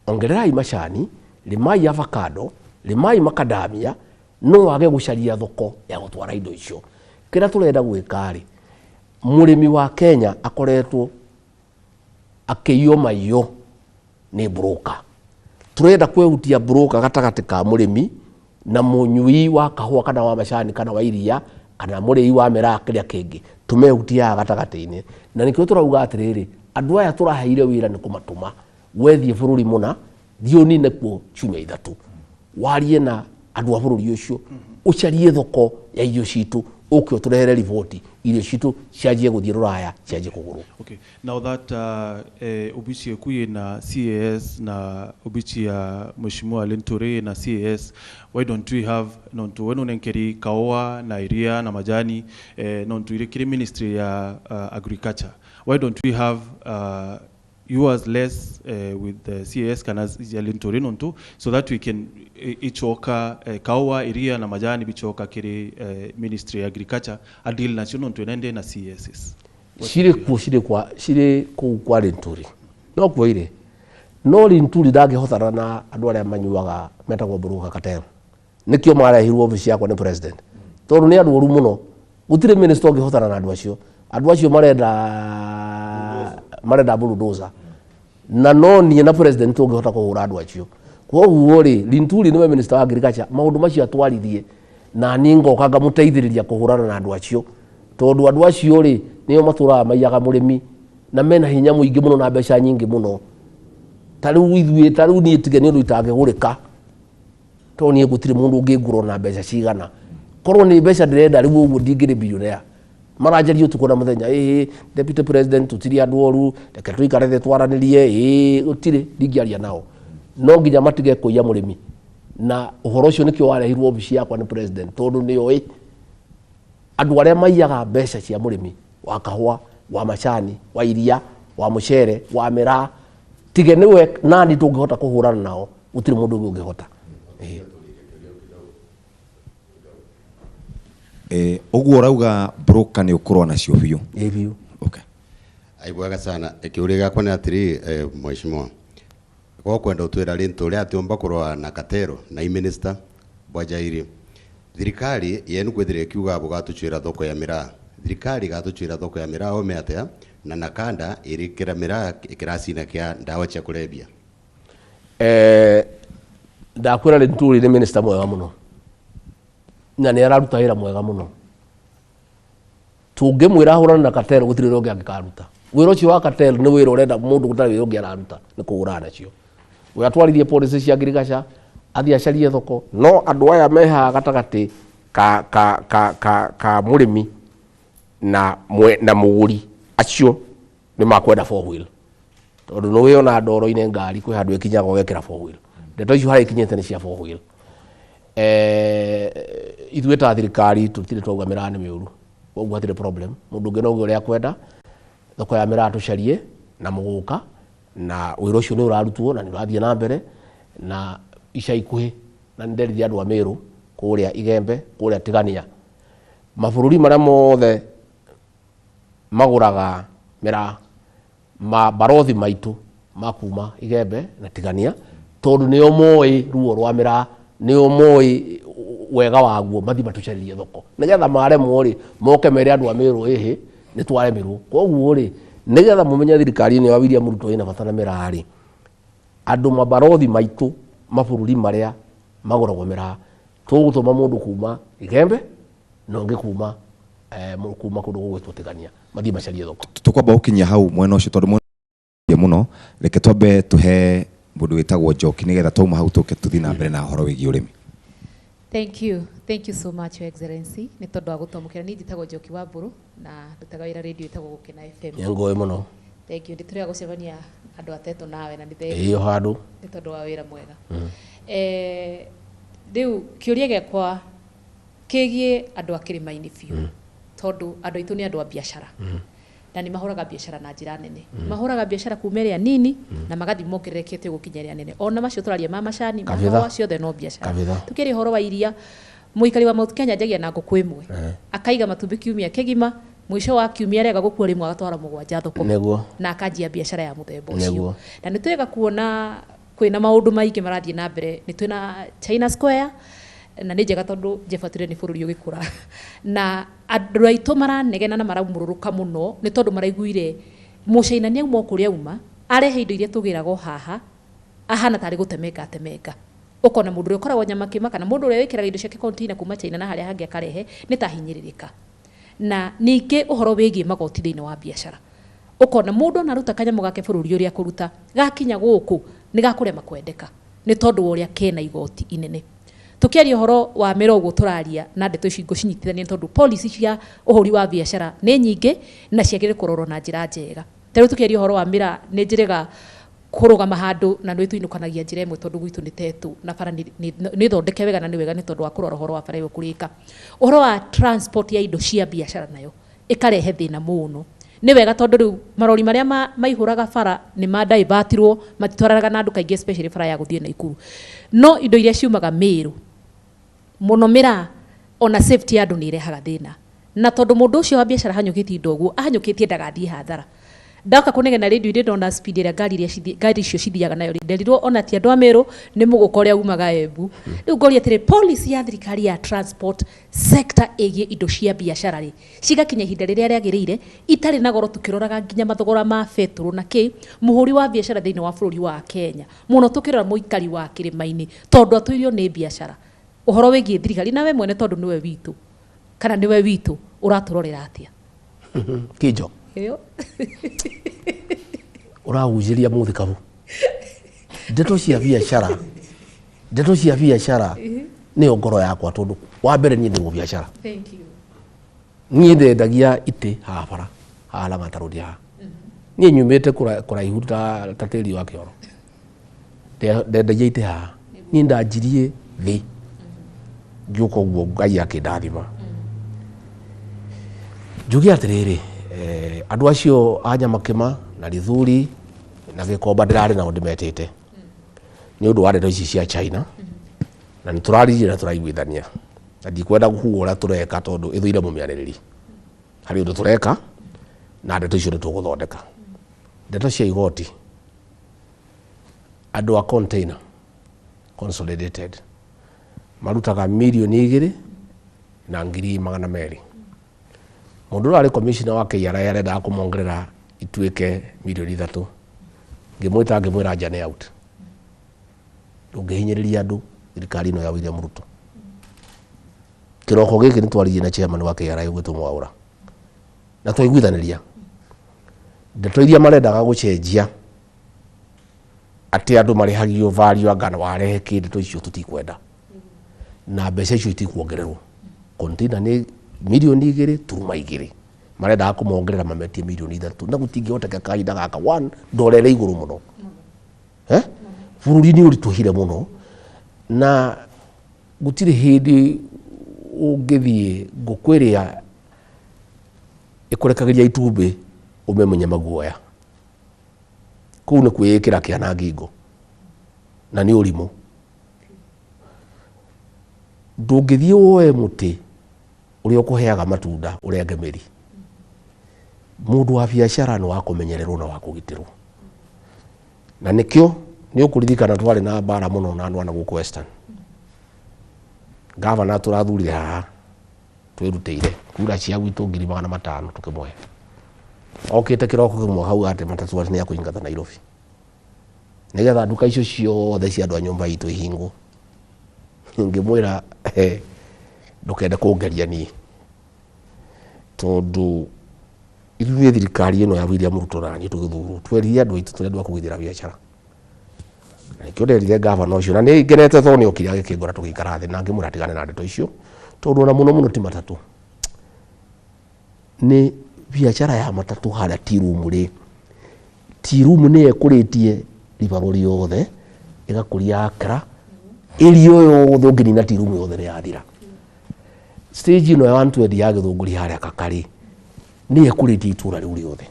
Speaker 2: ongererai macani, rĩmai avocado, rĩmai macadamia, no wage gũcaria thoko ya gũtwara indo icio. Kĩrĩa tũrenda gwĩka rĩ, mũrĩmi wa Kenya akoretwo akĩiywo maiyo nĩ broker. Tũrenda kwehutia broker gatagatĩ ka mũrĩmi na mũnyui wa kahũa kana wa macani kana wa iria kana mũrĩi wa mĩraa kĩrĩa kĩngĩ, tũmehutie haha gatagatĩ-inĩ. Na nĩkĩo tũrauga atĩrĩrĩ, andũ aya tũraheire wĩra nĩ kũmatũma, wethiĩ bũrũri mũna, thiĩ ũnine kuo ciumia ithatũ, warie na andũ a bũrũri ũcio, ũcarie thoko ya irio citũ, ũke ũtũrehere riboti, irio citũ cianjie gũthiĩ rũraya, cianjie kũgũrwo.
Speaker 4: Okay. Now that obici yaku ina CAS na obici ya Mheshimiwa Linturi na CAS, why don't we have nontu wenu nenkeri kaoa na iria na majani, nontu ile kiri ministry ya agriculture, why don't we have yours less with the CAS kana ya Linturi nontu, so that we can ichoka kaoa, iria na majani bichoka kiri ministry ya agriculture a deal nacio nontu enende na CASs.
Speaker 2: Cirĩ kuo, cirĩ kwa, cirĩ kũu kwa Linturi, no kuo irĩ, no Linturi ndangĩhotana na andũ arĩa manyuaga metagwo broker cartel. Nĩkĩo marehirwo obici yakwa nĩ president, tondũ nĩ andũ oru mũno. Gũtirĩ minister ũngĩhotana na andũ acio. Andũ acio marenda bulldozer, na no niĩ na president tũngĩhota kũhũra andũ acio. Koguo rĩ, Linturi nĩwe minister wa agriculture, maũndũ macio atwarithie, na niĩ ngoka ngamũteithĩrĩria kũhũrana na andũ acio, tondũ andũ acio rĩ, nĩo matũraga maiyaga mũrĩmi na mena hinya mũingĩ mũno na mbeca nyingĩ mũno. Ta rĩu ithuĩ, ta rĩu niĩ tige nĩ ũndũ itangĩgũrĩka, tondũ niĩ gũtirĩ mũndũ ũngĩngũra na mbeca cigana. Korwo nĩ mbeca ndĩrenda rĩu ũguo, ndingĩrĩ billionaire. Maranjaria ũtukũ na mũthenya, ĩĩ deputy president, tũtirĩ andũ oru, reke tũikare thĩ twaranĩrie. Ĩĩ, gũtirĩ, ndingĩaria nao. No nginya matige kũiya mũrĩmi, na ũhoro ũcio nĩkĩo warehirwo obici yakwa nĩ president, tondũ nĩoĩ andũ arĩa maiyaga mbeca cia mũrĩmi wa kahũa, wa macani, wa iria, wa mũcere, wa mĩraa. Tige nĩwe nani tũngĩhota kũhũrana nao, gũtirĩ mũndũ ũngĩ ũngĩhota.
Speaker 3: Ũguo ũrauga broker nĩ ũkũrũa nacio biũ?
Speaker 2: Ĩ, biũ.
Speaker 3: Okay.
Speaker 5: Ai, bwega sana. Kĩũria gĩakwa nĩ atĩrĩ, mheshimiwa, gokwenda ũtwĩra rĩntũ ũrĩa atĩũmba kũrũa na katero na i minister bwajairi thirikari yenu kwithira ikiuga bugatũchwĩra thoko ya miraa, thirikari gatũchwĩra thoko ya miraa ome atia, na nakanda ĩrĩkĩra miraa kĩracina kĩa ndawa cia kũrebia?
Speaker 2: Ndakwĩra, Linturi nĩ minister mwega mũno na nĩ araruta wĩra mwega mũno. Tũngĩmwĩra ahũrane na cartel, gũtirĩ wĩra ũngĩ angĩkaruta. Wĩra ũcio wa cartel nĩ wĩra ũrenda mũndũ gũtarĩ wĩra ũngĩ araruta, nĩ kũhũrana nacio. We atwarithie policy cia ngirigaca, athiĩ acarie thoko, no andũ aya me haha gatagatĩ ka mũrĩmi na mwe, na mũgũri, acio nĩ makwenda four wheel, tondũ nĩ wĩona ndoro-inĩ ngari kwĩ handũ ĩkinyaga ũgekĩra four wheel. Ndeto icio harĩa ikinyĩte nĩ cia four wheel. Ithuĩ ta thirikari tũtirĩ twauga mĩraa nĩ mĩũru, koguo hatirĩ problem. Mũndũ ũngĩ no uge ũrĩa akwenda. Thoko ya mĩraa tũcarie na mũgũka, na wĩra ũcio nĩ ũrarutwo na nĩ ũrathiĩ na mbere na ica ikuhĩ. Na nĩ nderithia andũ a Meru kũrĩa Igembe, kũrĩa Tigania, mabũrũri marĩa mothe magũraga mĩraa, mabarothi maitũ ma kuma Igembe na Tigania, tondũ nĩo moĩ ruo rwa mĩraa, nĩo moĩ wega waguo, mathiĩ matũcarĩrie thoko, nĩgetha maremwo rĩ, moke mere andũ a Meru, ĩhĩ, nĩ twaremirwo. Koguo rĩ, nĩgetha mũmenye thirikari ĩno ya William Ruto ĩna bata na mĩraa rĩ, andũ mabarothi maitũ mabũrũri marĩa magũragwo mĩraa, tũgũtũma mũndũ kuma Igembe na ũngĩ kuma kũndũ gũgwĩtwo Tigania, mathiĩ macarie thoko.
Speaker 3: Tũkwamba gũkinyia hau mwena ũcio, tondũ mwena mũno, reke twambe tũhe mũndũ wĩtagwo Njoki, nĩgetha twauma hau tũke tũthiĩ na mbere na ũhoro wĩgiĩ ũrĩmi.
Speaker 6: Thank you. Thank you so much, Your Excellency. Nĩ tondũ wa gũtwamũkĩra. Niĩ njĩtagwo Njoki wa Mbũrũ na ndutaga wĩra radio ĩtagwo Gũkena FM.
Speaker 2: Nĩ ngũĩ mũno.
Speaker 6: Thank you. Nĩ tũrĩa gũcemania andũ atetũ nawe na nĩ
Speaker 2: thengiũ. Ĩyo handũ.
Speaker 6: Nĩ tondũ wa wĩra mwega. Rĩu kĩũria gĩakwa kĩgiĩ andũ a kĩrĩma-inĩ biũ, tondũ andũ aitũ nĩ andũ a biacara na nĩ mahũraga biacara na njĩra nene. Mahũraga biacara kuma ĩrĩa nini na magathiĩ mongererekete gũkinya ĩrĩa nene. Ona macio tũraria ma macani, ma
Speaker 2: Kabitha.
Speaker 6: kahũa, ciothe no biacara.
Speaker 2: Kabitha.
Speaker 6: Tukĩaria ũhoro wa iria, Mũikari wa Mount Kenya anjagia na ngũkũ ĩmwe, akaiga matumbĩ kiumia kĩgima, mũico wa kiumia arega gũkua rĩmwe agatwara mũgwanja thoko na akanjia biacara ya mũthemba ũcio. Na nĩ twega kuona kwĩna maũndũ maingĩ marathiĩ na mbere. Nĩ twĩna China Square na nĩ njega tondũ njebatire nĩ bũrũri ũgĩkũra, na andũ aitũ maranegena na maraumũrũrũka mũno nĩ tondũ maraiguire mũcaina nĩ auma o kũrĩa auma arehe indo iria tũgĩraga o haha ahana tarĩ gũtemenga atemenga. Ũkona mũndũ ũrĩa ũkoragwo Nyamakĩma kana mũndũ ũrĩa wĩkĩraga indo ciake container kuma China na harĩa hangĩ akarehe nĩ ta hinyĩrĩrĩka. Na ningĩ ũhoro wĩgiĩ magoti thĩinĩ wa biacara, ũkona mũndũ ona aruta kanyamũ gake bũrũri ũrĩa kũruta gakinya gũkũ nĩ gakũrema kwendeka nĩ tondũ wa ũrĩa kena igoti inene. Tũkĩaria ũhoro wa mĩro ũguo tũraria na ndeto ici ngũcinyitithania tondũ policy cia ũhũri wa biacara nĩ nyingĩ na ciagĩrĩire kũrorwo na njĩra njega. Ta rĩu tũkĩaria ũhoro wa mĩra nĩ njĩrĩga kũrũgama handũ na nĩ tũinũkanagia njĩra ĩmwe tondũ gwitũ nĩ tetũ na bara nĩ thondeke wega na nĩ wega nĩ tondũ wa kũrora ũhoro wa bara ĩyo kũrĩka. Ũhoro wa transport ya indo cia biacara nayo ĩkarehe thĩna mũno. Nĩ wega tondũ rĩu marori marĩa maihũraga bara nĩ ma-divertirwo, matitwaranaga na andũ kaingĩ especially bara ya gũthiĩ Naikuru. No indo iria ciumaga Meru mũno mĩraa ona safety ya andũ nĩ ĩrehaga thĩna. Na tondũ mũndũ ũcio wa biacara ahanyũkĩtie indo ũguo, ahanyũkĩtie ndagathiĩ hathara. Ndoka kũnegena rĩndiũ-inĩ ndona speed ĩrĩa ngari iria ngari icio cithiaga nayo rĩ, nderirwo ona ti andũ a Meru nĩ mũgũka ũrĩa umaga Embu. Rĩu ngoria atĩrĩ, policy ya thirikari ya transport sector ĩgiĩ indo cia biacara rĩ, cigakinya ihinda rĩrĩa rĩagĩrĩire itarĩ na goro, tũkĩroraga nginya mathogora ma betũrũ na kĩ mũhũri wa biacara thĩinĩ wa bũrũri wa Kenya, mũno tũkĩrora mũikari wa kĩrĩma-inĩ tondũ atũirio nĩ biacara. Ũhoro wĩgiĩ thirikari nawe mwene tondũ nĩwe witũ kana nĩwe witũ ũratũrorera atĩa?
Speaker 2: Kĩnjo.
Speaker 6: Ĩyo.
Speaker 2: Ũragucĩria mũthikabu. Ndeto cia biacara, ndeto cia biacara nĩyo ngoro yakwa tondũ wa mbere niĩ ndĩ mũbiacara.
Speaker 6: Thank you.
Speaker 2: Niĩ ndendagia itĩ haha bara, haha Lang'ata Road haha. Niĩ nyumĩte kũraihu ta tĩri wa kĩoro. Ndendagia itĩ haha. Niĩ ndanjirie thĩ. Ngĩũka ũguo Ngai akĩndathima. Njuge atĩrĩrĩ, andũ acio a Nyamakĩma na Rithuri na Gĩkomba ndĩrarĩ nao ndĩmetĩte nĩ ũndũ wa ndeto ici cia China, na nĩ tũraririe na tũraiguithania, na ndikwenda kuga ũrĩa tũreka tondũ ĩthũire mũmĩarĩrĩri. Harĩ ũndũ tũreka na ndeto icio nĩ tũgũthondeka. Ndeto cia igoti, andũ a container consolidated marutaga 2,200,000. Mũndũ ũrĩa arĩ commissioner wa KRA arendaga kũmongerera ituĩke 3 mirioni. Ngĩmwĩta ngĩmwĩra njane out. Ndũngĩhinyĩrĩria andũ thirikari ĩno ya William Ruto. Kĩroko gĩkĩ nĩ twaririe na chairman wa KRA ũgwĩtwo Mwaũra na twaiguithanĩria ndeto iria marendaga gũcenjia atĩ andũ marĩhagio value anga warehe kĩ, ndeto icio tũtikwenda na mbeca icio itikuongererwo. Container nĩ 2.2 mirioni, marendaga kũmongerera mametie 3 mirioni na gũtingĩhoteka kahinda gaka. One, ndorere igũrũ mũno, eh? Bũrũri nĩ ũritũhire mũno na gũtirĩ hĩndĩ ũngĩthiĩ ngũkũ ĩrĩa ĩkũrekagĩria itumbĩ ũmĩmunye maguoya. Kũu nĩ kwĩĩkĩra kĩana ngingo na nĩ ũrimũ. Ndũngĩthiĩ woe mũtĩ ũrĩa ũkũheaga matunda ũrenge mĩri. Mũndũ wa biacara nĩ wa kũmenyererwo na wa kũgitĩrwo, na nĩkĩo nĩ ũkũririkana twarĩ na mbara mũno na andũ a na gũkũ Western. Gavana tũrathurire haha twĩrutĩire kura cia gwitũ 500,000 tũkĩmũhe. Okĩte kĩroko kĩmwe hau atĩ matatũ atĩ nĩ akũingata Nairobi nĩgetha nduka icio ciothe cia andũ a nyũmba itũ ihingwo. Ngĩmwĩra, "Ndũkende kũngeria niĩ tondũ ithuĩ thirikari ĩno ya William Ruto na niĩ tũgĩthurwo twerire andũ aitũ tũrĩ andũ a kũgitĩra biacara." Na nĩkĩo nderire gavana ũcio na nĩ ngenete tondũ nĩ okire agĩkĩngora tũgĩikara thĩ na ngĩmwĩra atigane na ndeto icio tondũ ona mũno mũno ti matatũ, nĩ biacara ya matatũ harĩa tea room rĩ, tea room nĩyo ĩkũrĩtie Riverå rĩothe, ĩgakũria Accra ĩria yothe. Ũngĩnina tea room yothe nĩ yathira. Stage ĩno ya 120 ya Gĩthũngũri harĩa Kakarĩ nĩyo ĩkũrĩtie itũra rĩu rĩothe,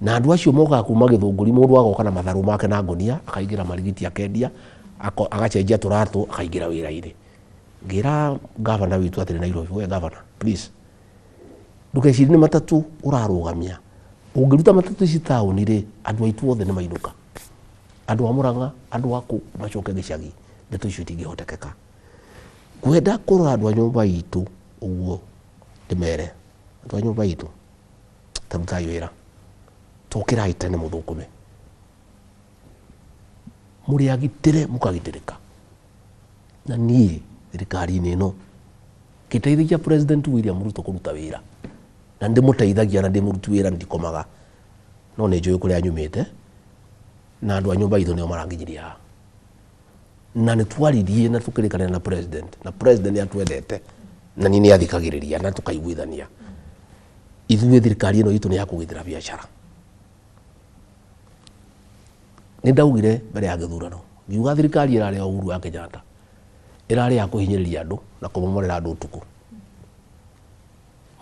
Speaker 2: na andũ acio mokaga kuma Gĩthũngũri, mũndũ agoka na matharũ make na ngũnia akaingĩra marigiti akendia, agacenjia tũratũ akaingĩra wĩra-inĩ. Ngĩra gavana witũ atĩrĩ Nairobi, we gavana, please, ndũkecirie nĩ matatũ ũrarũgamia. Ũngĩruta matatũ ici taũni rĩ, andũ aitũ othe nĩ mainũka. Andũ a Murang'a, andũ a kũ macoke gĩcagi, ndeto icio itingĩhotekeka. Ngwenda kũrora andũ a nyũmba itũ ũguo ndĩmere, andũ a nyũmba itũ, ta rutai wĩra, tũkĩrai tene mũthũkũme. Mũrĩ agitĩre mũkagitĩrĩka. Na niĩ thirikari-inĩ ĩno ngĩteithagia President William Ruto kũruta wĩra, na ndĩmũteithagia na ndĩmũruti wĩra ndikomaga, no nĩ njũĩ kũrĩa nyumĩte na andũ a nyũmba itũ nĩo maranginyiria haha. Na nĩ twaririe na tũkĩrĩkanĩra na president, na president nĩ atwendete na niĩ nĩ athikagĩrĩria na tũkaiguithania. Ithuĩ thirikari ĩno itũ nĩ ya kũgitĩra biacara. Nĩ ndaugire mbere ya gĩthurano ngiuga thirikari ĩrarĩ ya Uhuru wa Kenyatta ĩrarĩ ya kũhinyĩrĩria andũ na kũmomorera andũ ũtukũ.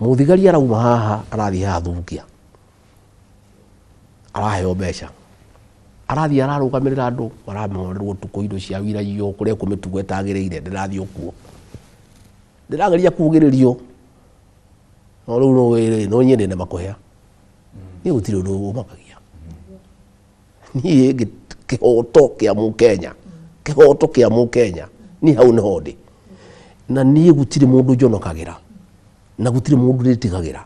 Speaker 2: Mũthigari arauma haha arathiĩ haha Thubukia, araheo mbeca, arathiĩ ararũgamĩrĩra andũ maramomorerwo ũtukũ, indo ciao iraiywo, kũrekwo mĩtugo ĩtagĩrĩire. Ndĩrathiĩ okuo, ndĩrageria kugĩrĩrio, no rĩu no niĩ ndĩna makũhea, niĩ gũtirĩ ũndũ ũmakagia. Niĩ kĩhoto kĩa mũkenya, kĩhoto kĩa mũkenya, niĩ hau nĩho ndĩ. Na niĩ gũtirĩ mũndũ njonokagĩra na gũtirĩ mũndũ ndĩtigagĩra.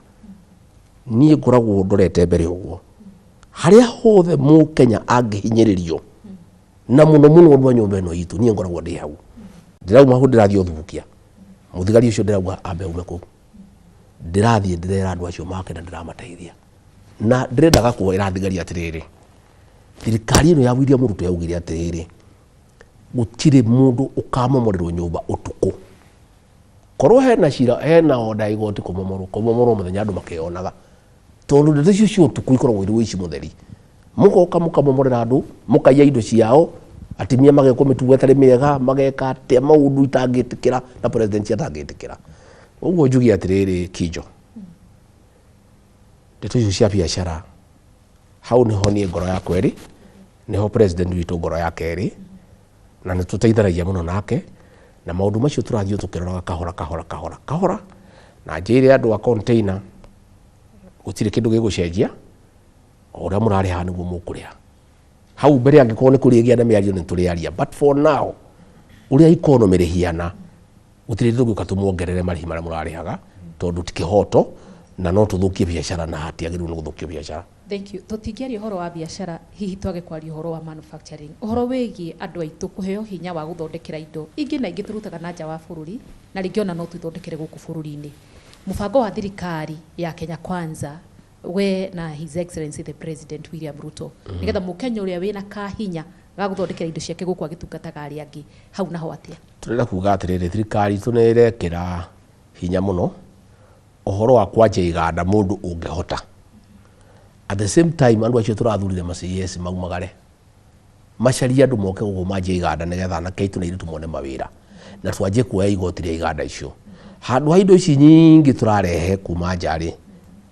Speaker 2: Niĩ ngoragwo ndorete mbere ũguo, harĩa hothe mũkenya angĩhinyĩrĩrio, na mũno mũno andũ a nyũmba ĩno itũ, niĩ ngoragwo ndĩ hau. Ndĩrauma hau ndĩrathiĩ ũthubukia, mũthigari ũcio ndĩrauga ambe aume kũu. Ndĩrathiĩ ndĩrera andũ acio make na ndĩramateithia. Na ndĩrendaga kwĩra thigari atĩrĩrĩ, thirikari ĩno ya William Ruto yaugire atĩrĩrĩ, gũtirĩ mũndũ ũkamomorerwo nyũmba ũtukũ. Korwo hena cira, hena order ya igoti kũmomorwo, kũmomorwo mũthenya andũ makĩonaga. Tondũ ndeto icio cia ũtukũ ikoragwo irĩ ũici mũtheri. Mũgoka mũkamomorera andũ, mũkaiya indo ciao, atumia magekwo mĩtugo ĩtarĩ mĩega, mageka atĩa maũndũ itangĩtĩkĩra na president atangĩtĩkĩra. Ũguo njuge atĩrĩrĩ Kinjo, ndeto icio cia biacara hau niho niĩ ngoro yakwa ĩrĩ, niho president witũ ngoro yake ĩrĩ, na nĩ tũteithanagia mũno nake, na maũndũ macio tũrathiĩ tũkĩroraga kahora kahora kahora kahora. Na njĩre andũ a container gũtirĩ kĩndũ gĩgũcenjia, o ũrĩa mũrarĩha nĩguo mũkũrĩha. Hau mbere angĩkorwo nĩ kũrĩgĩa na mĩario nĩ tũrĩaria, but for now ũrĩa economy rĩhiana gũtirĩ tũngĩũka tũmuongerere marĩhi marĩa mũrarĩhaga, tondũ ti kĩhoto na no tũthũkie biacara na hatiagĩrĩirwo nĩ gũthũkio biacara.
Speaker 6: Thank you. Tũtingĩaria ũhoro wa biacara hihi twage kwaria ũhoro wa manufacturing, ũhoro wĩgiĩ andũ aitũ kũheo hinya wa gũthondekera indo ingĩ na ingĩ tũrutaga na nja wa bũrũri, na rĩngĩ ona no twĩthondekere gũkũ bũrũri-inĩ. Mũbango wa thirikari ya Kenya Kwanza, we na His Excellency the President William Ruto, nĩgetha mũkenya ũrĩa wĩna kahinya ga gũthondekera indo ciake gũkũ agĩtungataga arĩa angĩ, hau naho atĩa?
Speaker 2: Tũrenda kuga atĩrĩrĩ, thirikari itũ nĩ ĩrekĩra hinya mũno ũhoro wa kwanjia iganda mũndũ ũngĩhota. At the same time andũ acio tũrathurire ma CS maumagare, macarie andũ moke gũkũ manjie iganda nĩgetha anake aitũ na airĩtu mone mawĩra, na twanjie kuoya igoti rĩa iganda icio. Handũ ha indo ici nyingĩ tũrarehe kuma nja rĩ,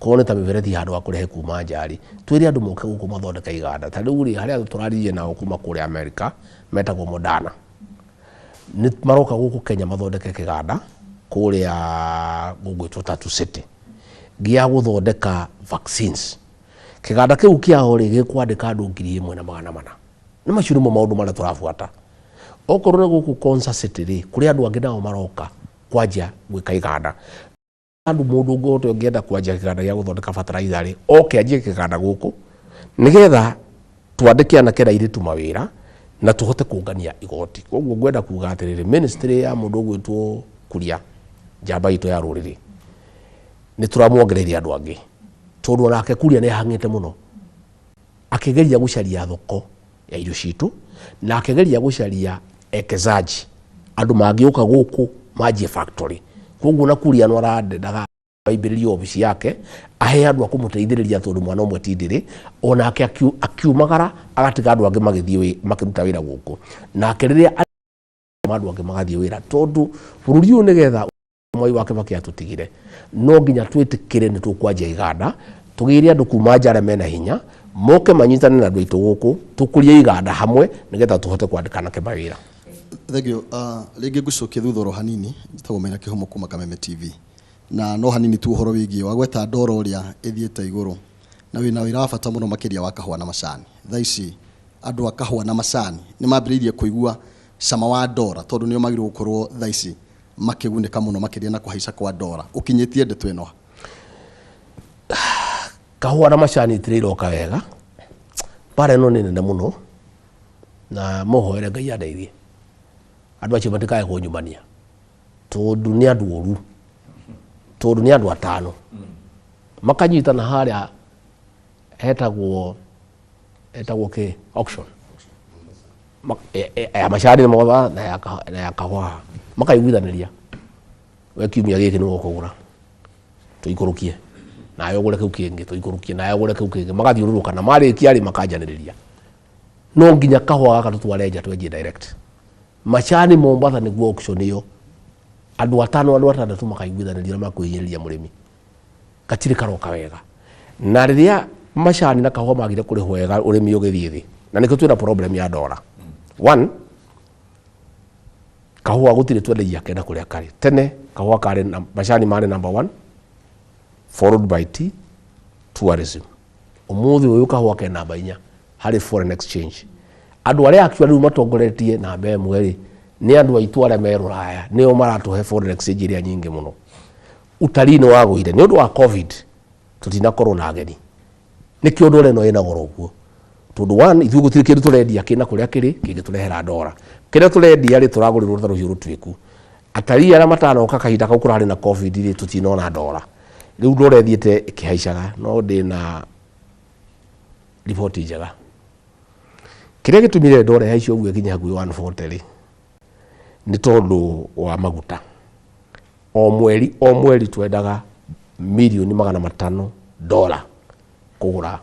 Speaker 2: korwo nĩ ta mĩberethi handũ ha kũrehe kuma nja rĩ, twĩre andũ moke gũkũ mathondeke iganda. Ta rĩu rĩ, harĩa andũ tũraririe nao kuma kũrĩa America metagwo Moderna, nĩ maroka gũkũ Kenya mathondeke kĩganda kũrĩa gũgwĩtwo Tatu City gĩa gũthondeka vaccines. Kĩganda kĩu kĩao rĩ, gĩkwandĩka andũ 1400. Nĩ macio nĩmo maũndũ marĩa tũrabuata. Okorwo nĩ gũkũ Konza City rĩ, kũrĩ andũ angĩ nao maroka kwanjia gwĩka iganda. Andũ mũndũ ũngĩhota ũngĩenda kwanjia kĩganda gĩa gũthondeka fertilizer rĩ, oke anjie kĩganda gũkũ nĩgetha twandĩke anake na airĩtu mawĩra na tũhote kũngania igoti. Koguo ngwenda kuga atĩrĩrĩ, ministry ya mũndũ ũgwĩtwo Kuria, njamba itũ ya rũrĩrĩ, nĩ tũramuongereire andũ angĩ, tondũ onake Kuria nĩ ahang'ĩte mũno akĩgeria gũcaria thoko ya irio citũ, na akĩgeria gũcaria ekezaji, andũ mangĩũka gũkũ manjie factory. Koguo na Kuria no arandendaga aimbĩrĩrie obici yake ahe andũ a kũmũteithĩrĩria, tondũ mwana ũmwe ti ndĩrĩ, onake akiumagara agatiga andũ angĩ magĩthiĩ makĩruta wĩra gũkũ, nake rĩrĩa andũ angĩ magathiĩ wĩra, tondũ bũrũri ũyũ nĩgetha Mwai wa Kibaki atũtigire no nginya twĩtĩkĩre nĩ tũkwanjia iganda, tũgĩre andũ kuma nja arĩa mena hinya moke manyitane na andũ aitũ gũkũ, tũkũrie iganda hamwe nĩgetha tũhote kwandĩka anake mawĩra.
Speaker 7: Thengio. Rĩngĩ ngũcokia thutha oro hanini, njĩtagwo Maina Kĩhumo kuma Kameme TV, na no hanini tu ũhoro wĩgiĩ wagweta ndoro ũrĩa ĩthiĩte igũrũ, na wĩna wĩra wa bata mũno makĩria wa kahũa na macani. Thaa ici andũ a kahũa na macani nĩ mambĩrĩirie kũigua cama wa ndora, tondũ nĩo magĩrĩirwo gũkorwo thaa ici makĩgunĩka mũno makĩria na kũhaica kwa ndora. Ũkinyĩtie ndeto ĩno?
Speaker 2: Kahũa na macani itirĩ iroka wega. Mbara ĩno nĩ nene mũno, na mũhoere Ngai andeithie andũ acio matikae kũnyumania, tondũ nĩ andũ oru, tondũ nĩ andũ atano makanyitana harĩa hetagwo kĩ auction ya macani motha na ya kahũa, makaiguithanĩria we kiumia gĩkĩ nĩwe ũkũgũra tũikũrũkie, nawe ũgũre kĩu kĩngĩ tũikũrũkie, nawe ũgũre kĩu kĩngĩ, magathiũrũrũka na marĩkia rĩ makanjanĩrĩria. No nginya kahũa gaka tũtware nja twenjie direct. Macani Mombatha nĩguo auction ĩyo, andũ atano andũ atandatũ makaiguithanĩria na makwĩhinyĩrĩria mũrĩmi, gatirĩ karoka wega. Na rĩrĩa macani na kahũa magire kũrĩhwo wega, ũrĩmi ũgĩthiĩ thĩ, na nĩkĩo twĩna problem ya ndora. One, kahũa gũtirĩ twendagia kenda kũrĩa karĩ. Tene kahũa karĩ na macani marĩ number 1, followed by tea, tourism. Ũmũthĩ ũyũ kahũa ke namba 4 harĩ foreign exchange. Andũ arĩa actually rĩu matongoretie namba 1 rĩ, nĩ andũ aitũ arĩa me Rũraya, nĩo maratũhe foreign exchange ĩrĩa nyingĩ mũno. Utalii nĩ wagũire nĩ ũndũ wa COVID, tũtinakorwo na ageni. Nĩkĩo ndora ĩno ĩna goro ũguo, tondũ one, ithuĩ gũtirĩ kĩndũ tũrendia kĩna kũrĩa kĩrĩ kĩngĩtũrehera ndora. Kĩrĩa tũrendia rĩ, tũragũrĩrwo ta rũhiũ rũtuĩku. Atalii arĩa matanoka kahinda kau kũrarĩ na COVID rĩ, tũtinona ndora. Rĩu ndora ĩthiĩte ĩkĩhaicaga, no ndĩna riboti njega. Kĩrĩa gĩtũmire ndora ĩhaice ũguo ĩkinye hakuhĩ 140 rĩ, nĩ tondũ wa maguta. O mweri twendaga mirioni 500 dola kũgũra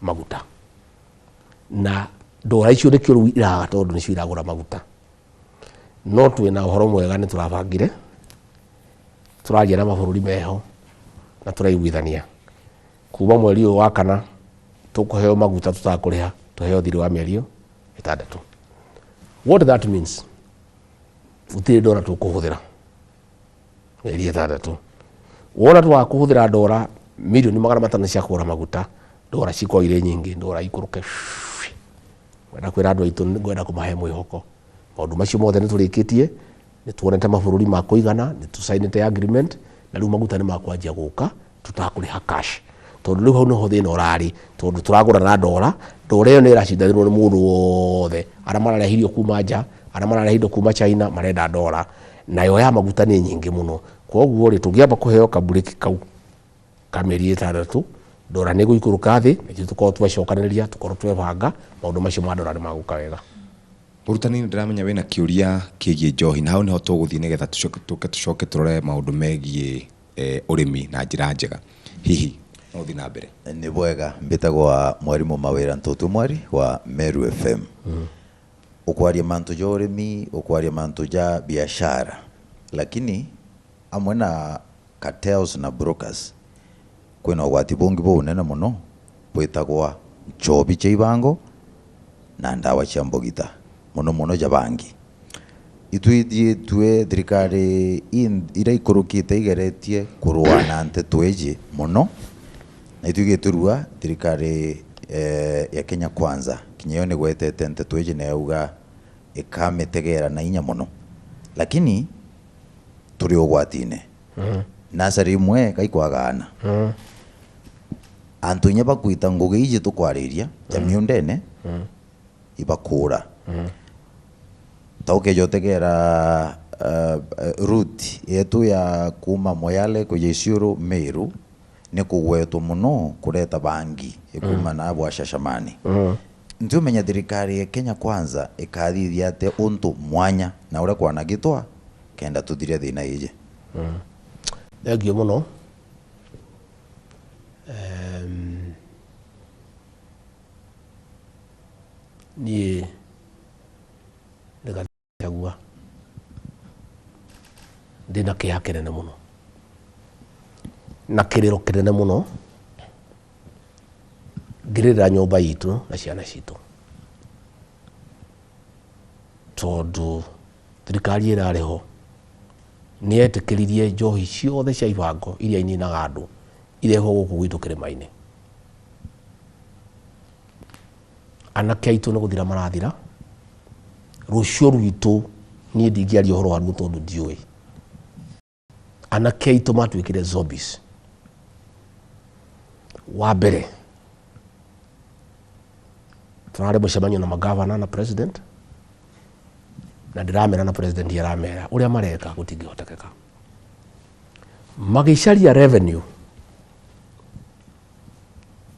Speaker 2: maguta, na ndora icio nĩkĩo rĩu iraga, tondũ nĩcio iragũra maguta. No twĩna ũhoro mwega, nĩ tũrabangire, tũraria na mabũrũri meho na tũraiguithania kuma mweri ũyũ wa kana tũkũheo maguta tũtakũrĩha, tũheo thirĩ wa mĩeri 6. What that means, gũtirĩ ndora tũkũhũthĩra mĩeri 6. Wona twaga kũhũthĩra ndora mirioni 500 cia kũgũra maguta, ndora cikorwo irĩ nyingĩ, ndora ikũrũke. Ngwenda kwĩra andũ aitũ, ngwenda kũmahe mwĩhoko. Maũndũ macio mothe nĩ tũrĩkĩtie, nĩ tuonete mabũrũri ma kũigana, nĩ tũcainĩte agreement, na rĩu maguta nĩ makwanjia gũka tũtakũrĩha cash. Tondũ rĩu hau nĩho thĩna ũrarĩ, tondũ tũragũra na ndora, ndora ĩyo nĩ ĩracindanĩrwo nĩ mũndũ wothe, arĩa mararehirio kuma nja, arĩa mararehe kuma China marenda ndora, nayo ya maguta nĩ nyingĩ mũno. Koguo rĩ, tũngĩamba kũheo kabureki kau ka mĩeri 6, ndora nĩ ĩgũikũrũka thĩ, na ithuĩ tũkorwo twecokanĩrĩria, tũkorwo twebanga, maũndũ macio ma ndora nĩ magũka wega.
Speaker 3: Mũrutani, nĩ ndĩramenya wĩna kĩũria kĩgiĩ njohi, na hau nĩho tũgũthiĩ nĩgetha tũcoke tũrore maũndũ megiĩ ũrĩmi na njĩra njega. Hihi no ũthiĩ na mbere?
Speaker 8: Nĩ bwega, mbĩtagwo Mwarimũ Mawĩra Ntũtũ Mwari wa Meru FM. Ũkwaria mantu ja ũrĩmi, ũkwaria mantu ja biashara, lakini amwe na cartels na brokers kwĩna ũgwati bũngi bũnene mũno bwĩtagwa njobi cia ibango na ndawa cia mbogita mũno mũno ja bangi. Ithuĩ thirikari iria ikũrũkĩte igeretie kũrũa na nteto ĩji mũno, na ithuĩ gĩtũrua thirikari ya Kenya Kwanza kinya ĩyo nĩgwetete nteto ĩji na yauga ĩkamĩtegera na inya mũno, lakini tũrĩ ũgwati-inĩ. Nasari imwe kaikwagana. Antu inya bakwita ngugi iji tukwariria ja miundene ibakura. Tauke jotegera route yetu ya kuma Moyale kuja Isiolo Meru ni kugwetwo muno kureta bangi ikuma na abo ashashamani. Ntumenya thirikari ya Kenya Kwanza ikathithia ate untu mwanya na uria kwanagitwa kenda tuthirie thina ije.
Speaker 2: Thengio muno. Niĩ ndĩgachagua ndĩna kĩeha kĩnene mũno na kĩrĩro kĩnene mũno ngĩrĩrĩra nyũmba itũ na ciana citũ. Tondũ thirikari ĩrarĩ ho nĩ yetĩkĩririe njohi ciothe cia ibango iria ininaga andũ irehwo gũkũ gwitũ kĩrĩma-inĩ. Anake aitũ nĩ gũthira marathira, rũciũ rwitũ niĩ ndingĩaria ũhoro waruo tondũ ndiũĩ. Anake aitũ matuĩkire zombies. Wa mbere tũrarĩ mũcemanio na magavana na president, na ndĩramera na president aramera ũrĩa mareka gũtingĩhotekeka. Magĩcaria revenue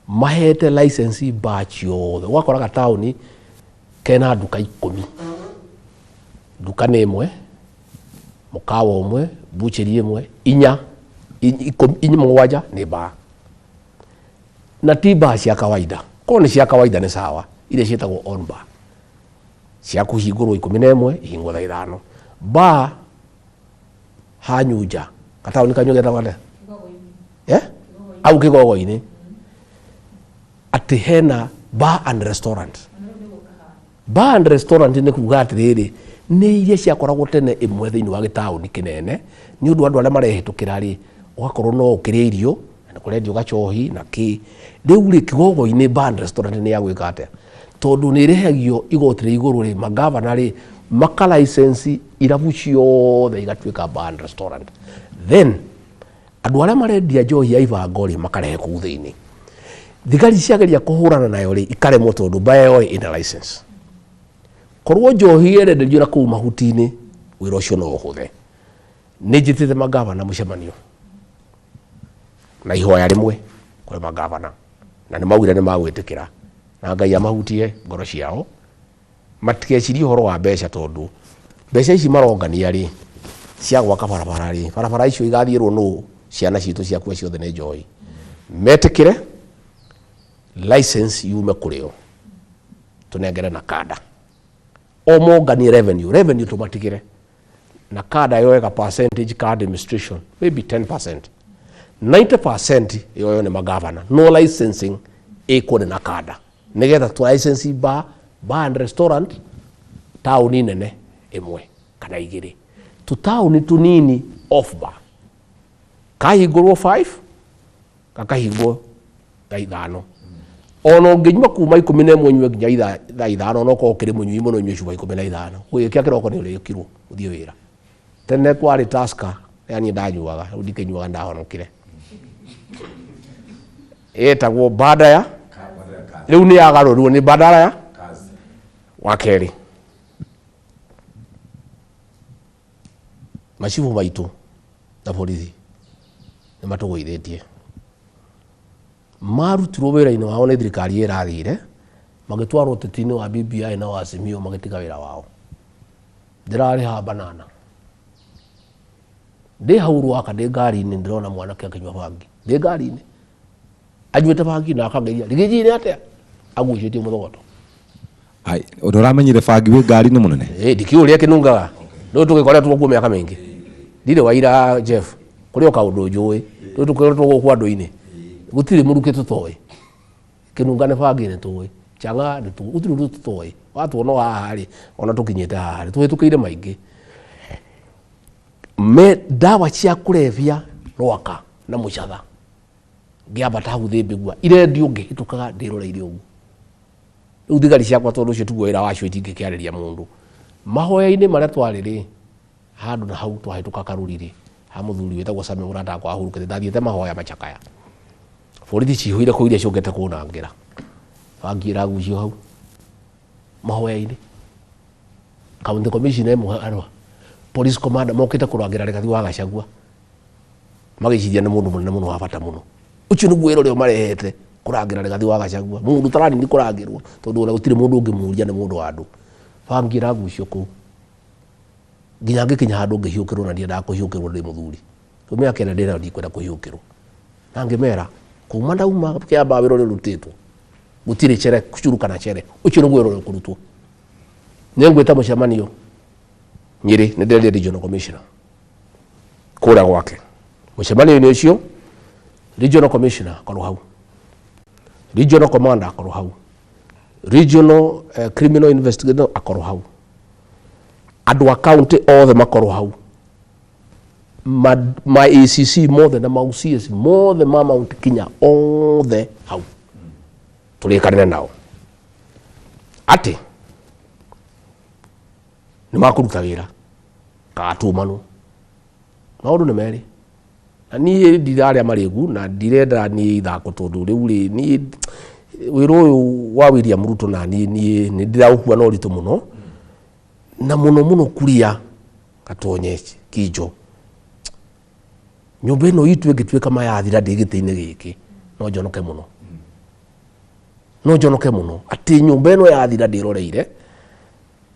Speaker 2: mahete license bar ciothe, ũgakoraga taũni kena nduka 10, nduka nĩ ĩmwe, mũkawa ũmwe, bucheri ĩmwe, inya, inya mũgwanja nĩ bar. Na ti bar cia kawaida, korwo nĩ cia kawaida nĩ sawa, iria ciĩtagwo on bar cia kũhingũrwo 11 ihingwo thaa 5. Bar hanyunja gataũni kanyu getagwo atĩa? Au Kĩgogo-inĩ atĩ hena bar and restaurant. Bar and restaurant nĩ kuga atĩrĩrĩ, nĩ iria ciakoragwo tene ĩmwe thĩinĩ wa gĩtaũni kĩnene, nĩ ũndũ andũ arĩa marehĩtũkĩra rĩ, ũgakorwo no ũkĩrĩa irio na kũrendio gacohi na kĩ. Rĩu rĩ, Kĩgogo-inĩ bar and restaurant nĩ ya gwĩka atĩa? Tondũ nĩ ĩrĩhagio igoti rĩa igũrũ rĩ, magavana rĩ, maka license irabu ciothe igatuĩka bar and restaurant. Then andũ arĩa marendia njohi ya ibango rĩ, makarehe kũu thĩinĩ. Thigari ciageria kũhũrana nayo rĩ, ikaremwo tondũ bar ĩyo rĩ, ĩna license. Korwo njohi ĩrenderio na kũu mahuti-inĩ, wĩra ũcio no ũhũthe. Nĩ njĩtĩte magavana mũcemanio na ihoya rĩmwe kũrĩ magavana, na nĩ maugire nĩ magwĩtĩkĩra, na Ngai amahutie ngoro ciao, matigecirie ũhoro wa mbeca, tondũ mbeca ici marongania rĩ, cia gwaka barabara rĩ, barabara icio igathiĩrwo nũ? Ciana citũ ciakua ciothe nĩ njohi. Metĩkĩre license yume kũrĩ o, tũnengere na kanda, o monganie revenue, revenue tũmatigĩre na kanda yoe percentage ka administration, maybe 10%, 90% yoyo nĩ magavana, no licensing ĩkwo nĩ na kanda, nĩgetha tũ license bar and restaurant taũni nene ĩmwe kana igĩrĩ, tũtaũni tũnini off bar kahingũrwo 5, gakahingwo thaa 5. Ona ũngĩnyua kuma 11 ũnyue nginya thaa 5, ona ũkorwo ũkĩrĩ mũnyui mũno, ũnyue cuba 15, gũgĩkĩa kĩroko nĩ ũrĩkirwo ũthiĩ wĩra. Tene kwarĩ Tusker, yani ndanyuaga, rĩu ndikĩnyuaga, ndahonokire. Ĩtagwo bada ya rĩu nĩ yagarũrirwo nĩ badala ya wa kerĩ. Macibũ maitũ na borithi nĩ matũgũithĩtie, marutirwo wĩra-inĩ wao nĩ thirikari ĩrathire, magĩtwarwo ũteti-inĩ wa BBI na wa Azimio, magĩtiga wĩra wao. Ndĩrarĩ banana ndĩ hau Rwaka, ndĩ ngari-inĩ, ndĩrona mwanake akĩnyua bangi ndĩ ngari-inĩ, anyuĩte bangi na akageria rigiji-inĩ atĩa agucĩtie mũthogoto.
Speaker 3: Ai, ũndũ ũramenyire bangi wĩ ngari-inĩ mũnene?
Speaker 2: Ĩ ndikĩũĩ ũrĩa kĩnungaga, rĩu tũgĩkoretwo kuo mĩaka mĩingĩ, ndirĩ waira Jeff, kũrĩ o kaũndũ njũĩ, rĩu tũkoretwo gũkũ andũ-inĩ, gũtirĩ mũrukĩ tũtoĩ, kĩnunga nĩ bangi nĩ tũĩ, chang'aa nĩ tũĩ, gũtirĩ ũndũ tũtoĩ. Watuona o haha rĩ, ona tũkinyĩte haha rĩ, tũhĩtũkĩire maingĩ. Me ndawa cia kũrebia Rwaka na Mũcatha, ngĩambata hau thĩ mbĩgua irendio, ngĩhĩtũkaga ndĩroreire ũguo. Rĩu thigari ciakwa, tondũ ũcio tiguo wĩra wacio, itingĩkĩarĩria mũndũ. Mahoya-inĩ marĩa twarĩ rĩ, handũ na hau twahĩtũka karũri rĩ, ha mũthuri wĩtagwo Sami mũrata wakwa ahurũkĩte, ndathiĩte mahoya macakaya, borithi cihũire kũu iria ciũkĩte kũnangĩra, bangi ĩragucio hau mahoya-inĩ. County commissioner ĩmwe arũa, police commander mokĩte kũrangĩra Rigathi wa Gachagua, magĩciria nĩ mũndũ mũnene mũno wa bata mũno. Ũcio nĩguo wĩra ũrĩa marehete, kũrangĩra Rigathi wa Gachagua, mũndũ ũtaranini kũrangĩrwo, tondũ ona gũtirĩ mũndũ ũngĩmũria, nĩ mũndũ wa andũ. Bangi ĩragucio kũu nginya ngĩkinya handũ ngĩhiũkĩrwo, na ndiendaga kũhiũkĩrwo, ndĩ mũthuri. Rĩu mĩaka ĩrĩa ndĩnayo ndikwenda kũhiũkĩrwo, na ngĩmera kuma ndauma kĩamba wĩra ũrĩa ũrutĩtwo gũtirĩ cere curu kana cere, ũcio nĩguo wĩra ũrĩa ũkũrutwo. Nĩ ngwĩta mũcemanio Nyĩrĩ, nĩ ndĩreria regional commissioner kũrĩa gwake. Mũcemanio-inĩ ũcio regional commissioner akorwo hau, regional commander akorwo hau, regional criminal investigator akorwo hau. Andũ a county othe makorwo hau, ma ACC mothe na ma UCS mothe ma Mount Kenya othe hau, tũrĩkanĩre nao atĩ nĩ makũruta wĩra katumanwo. Maũndũ nĩ merĩ, na niĩ ndirarĩa marĩgu na ndirenda niĩ ithako, tondũ rĩu rĩ, niĩ wĩra ũyũ wa William Ruto na niĩ nĩ ndĩraũkua na ũritũ mũno, na mũno mũno kuria gatonye kinjo. Nyũmba ĩno itũ ĩngĩtuĩka mayathira ndĩ gĩtĩ-inĩ gĩkĩ, no njonoke mũno, no njonoke mũno atĩ nyũmba ĩno yathira ndĩroreire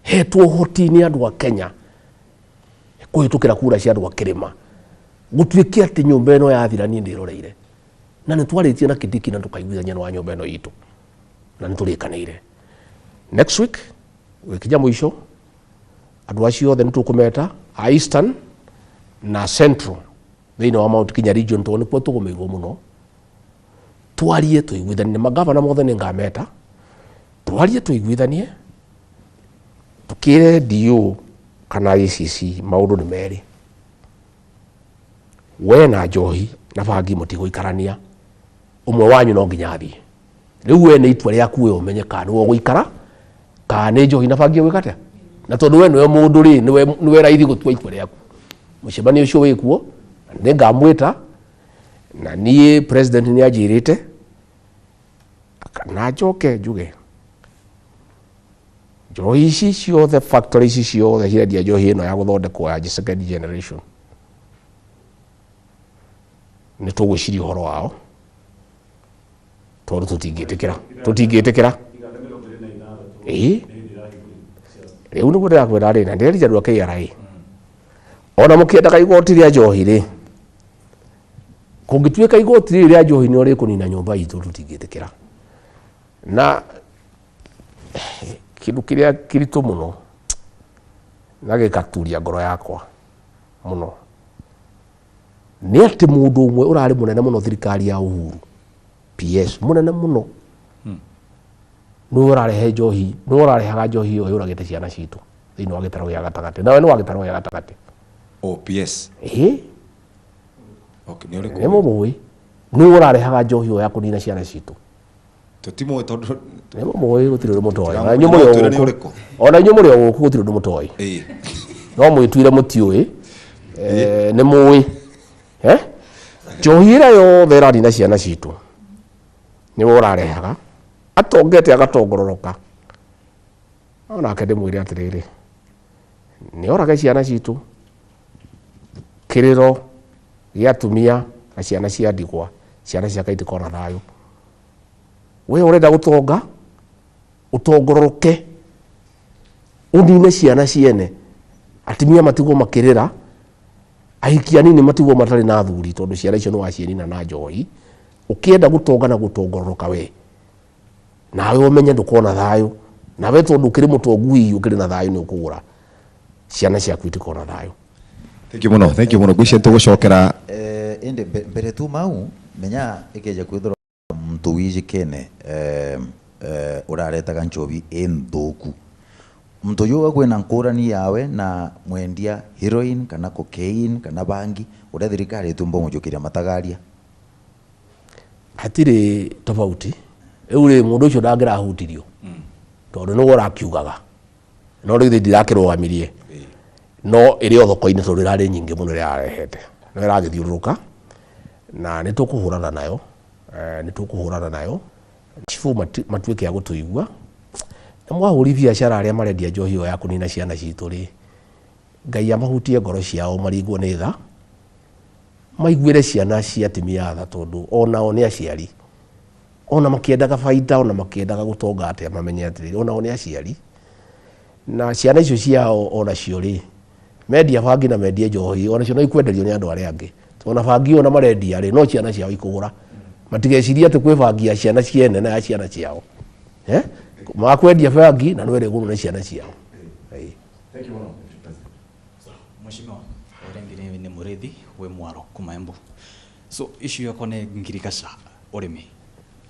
Speaker 2: hetwo ũhoti nĩ andũ a Kenya kũhĩtũkĩra kura cia andũ a kĩrĩma, gũtuĩke atĩ nyũmba ĩno yathira niĩ ndĩroreire. Na nĩ twarĩtie na Kindiki na tũkaiguithania wa nyũmba ĩno itũ, na nĩ tũrĩkanĩire next week gũgĩkinya mũico andũ acio othe nĩ tũkũmeta a Eastern na Central thĩinĩ wa Mount Kenya region, tondũ nĩkuo tũgũmĩirwo mũno. Twarie tũiguithanie, magavana mothe nĩ ngameta, twarie tũiguithanie, tukire DO kana ACC maũndũ nĩ merĩ. We na njohi na bangi mũtigũikarania, ũmwe wanyu no nginya athiĩ. Rĩu we nĩ itua rĩaku we ũmenye kana nĩwe ũgũikara kana nĩ njohi na bangi ũgwĩka atĩa. Na tondũ we nĩwe mũndũ rĩ, nĩwe raithi gũtua itua rĩaku. Mũcemanio ũcio wĩkuo na nĩ ngamwĩta, na niĩ president nĩ anjĩrĩte na njoke njuge njohi ici ciothe, factory ici ciothe cirendia njohi ĩno ya gũthondekwo ya second generation, nĩ tũgwĩciria ũhoro wao, tondũ tũtingĩtĩkĩra, tũtingĩtĩkĩra. Ĩĩ, rĩu nĩguo ndĩrakwĩra rĩ, na ndĩrerire andũ a KRA, ona mũkĩendaga igoti rĩa njohi rĩ, kũngĩtuĩka igoti rĩrĩ rĩa njohi nĩo rĩkũnina nyũmba itũ, tũtingĩtĩkĩra. Na kĩndũ kĩrĩa kĩritũ mũno na gĩgaturia ngoro yakwa mũno nĩ atĩ mũndũ ũmwe ũrarĩ mũnene mũno thirikari ya Uhuru, PS mũnene mũno, nĩwe ũrarehe njohi, nĩwe ũrarehaga njohi ĩyo yũragĩte ciana citũ thĩinĩ wa gĩtarũ gĩa gatagatĩ. Nawe nĩ wa gĩtarũ gĩa gatagatĩ.
Speaker 3: O PS?
Speaker 2: Ĩĩ.
Speaker 3: Okay, nĩ ũrĩkũ?
Speaker 2: Nĩ mũmũĩ, nĩwe ũrarehaga njohi ĩyo ya kũnina ciana citũ.
Speaker 3: Tũtimũĩ tondũ
Speaker 2: Nĩ mũmũĩ, gũtirĩ ũndũ mũtoĩ.
Speaker 3: Tũtiramũĩ.
Speaker 2: Ona inyuĩ mũrĩ o
Speaker 3: Twĩre nĩ
Speaker 2: gũkũ.
Speaker 3: ũrĩkũ?
Speaker 2: Ona inyuĩ mũrĩ o gũkũ, gũtirĩ ũndũ mũtoĩ. No mwĩtuire mũtiũĩ. Nĩ mũĩ. Njohi ĩrĩa yothe ĩranina ciana citũ nĩwe ũrarehaga, atongete agatongororoka. No nake ndĩmwĩre atĩrĩrĩ, nĩ orage ciana citũ, kĩrĩro gĩa atumia na ciana cia ndigwa, ciana ciake itikona thayũ. We ũrenda gũtonga, ũtongororoke, ũnine ciana ciene, atumia matigwo makĩrĩra, ahiki anini matigwo matarĩ na athuri, tondũ ciana icio nĩ waciĩnina na njohi. Ũkĩenda gũtonga na gũtongororoka we, nawe ũmenye ndũkona thayũ. Nawe tondũ ũkĩrĩ mũtongu hihi ũkĩrĩ na thayũ nĩ ũkũgũra, ciana ciaku itikona thayũ.
Speaker 3: Thank you mũno, thank you mũno. Ngwĩciria tũgũcokera.
Speaker 8: Ĩndĩ mbere tu mau menya ĩkĩnja kwithirwo muntu wijikene uraretaga njovi ĩnthũku, muntu uyu kwina nkurani yawe na mwendia heroin kana cocaine kana bangi uria thirikari itumba mujukiria matagaria?
Speaker 2: Hatirĩ tofauti. Rĩu rĩ, mũndũ ũcio ndangĩrahutirio tondũ nĩwe ũrakiugaga, no rĩu ithuĩ ndirakĩrũgamirie, no ĩrĩ o thoko-inĩ tondũ ĩrarĩ nyingĩ mũno ĩrĩa ararehete, no ĩragĩthiũrũrũka na nĩ tũkũhũrana nayo, nĩ tũkũhũrana nayo. Cibũ matuĩke a gũtũigua, na mwahũri biacara arĩa marendia njohi ĩyo ya kũnina ciana citũ rĩ, Ngai amahutie ngoro ciao maringwo nĩ tha, maiguĩre ciana cia atumia tha, tondũ onao nĩ aciari. Ona makĩendaga baita, ona makĩendaga gũtonga atĩa, mamenye atĩrĩrĩ, onao nĩ aciari. Na ciana icio ciao onacio rĩ, mendia bangi na mendie njohi, onacio no ikwenderio nĩ andũ arĩa angĩ. Tondũ ona bangi ĩyo ona marendia rĩ, no ciana ciao ikũgũra. Matigecirie atĩ kwĩ bangi ya ciana ciene na ya ciana ciao. Makwendia bangi na no ĩrĩgũrwo nĩ ciana ciao.
Speaker 9: Thank you mũno. Mheshimiwa, ũrĩa nĩ mũrĩthi wĩ mwaro kuma Embu. So issue yakwa nĩ ngirigaca ũrĩmi,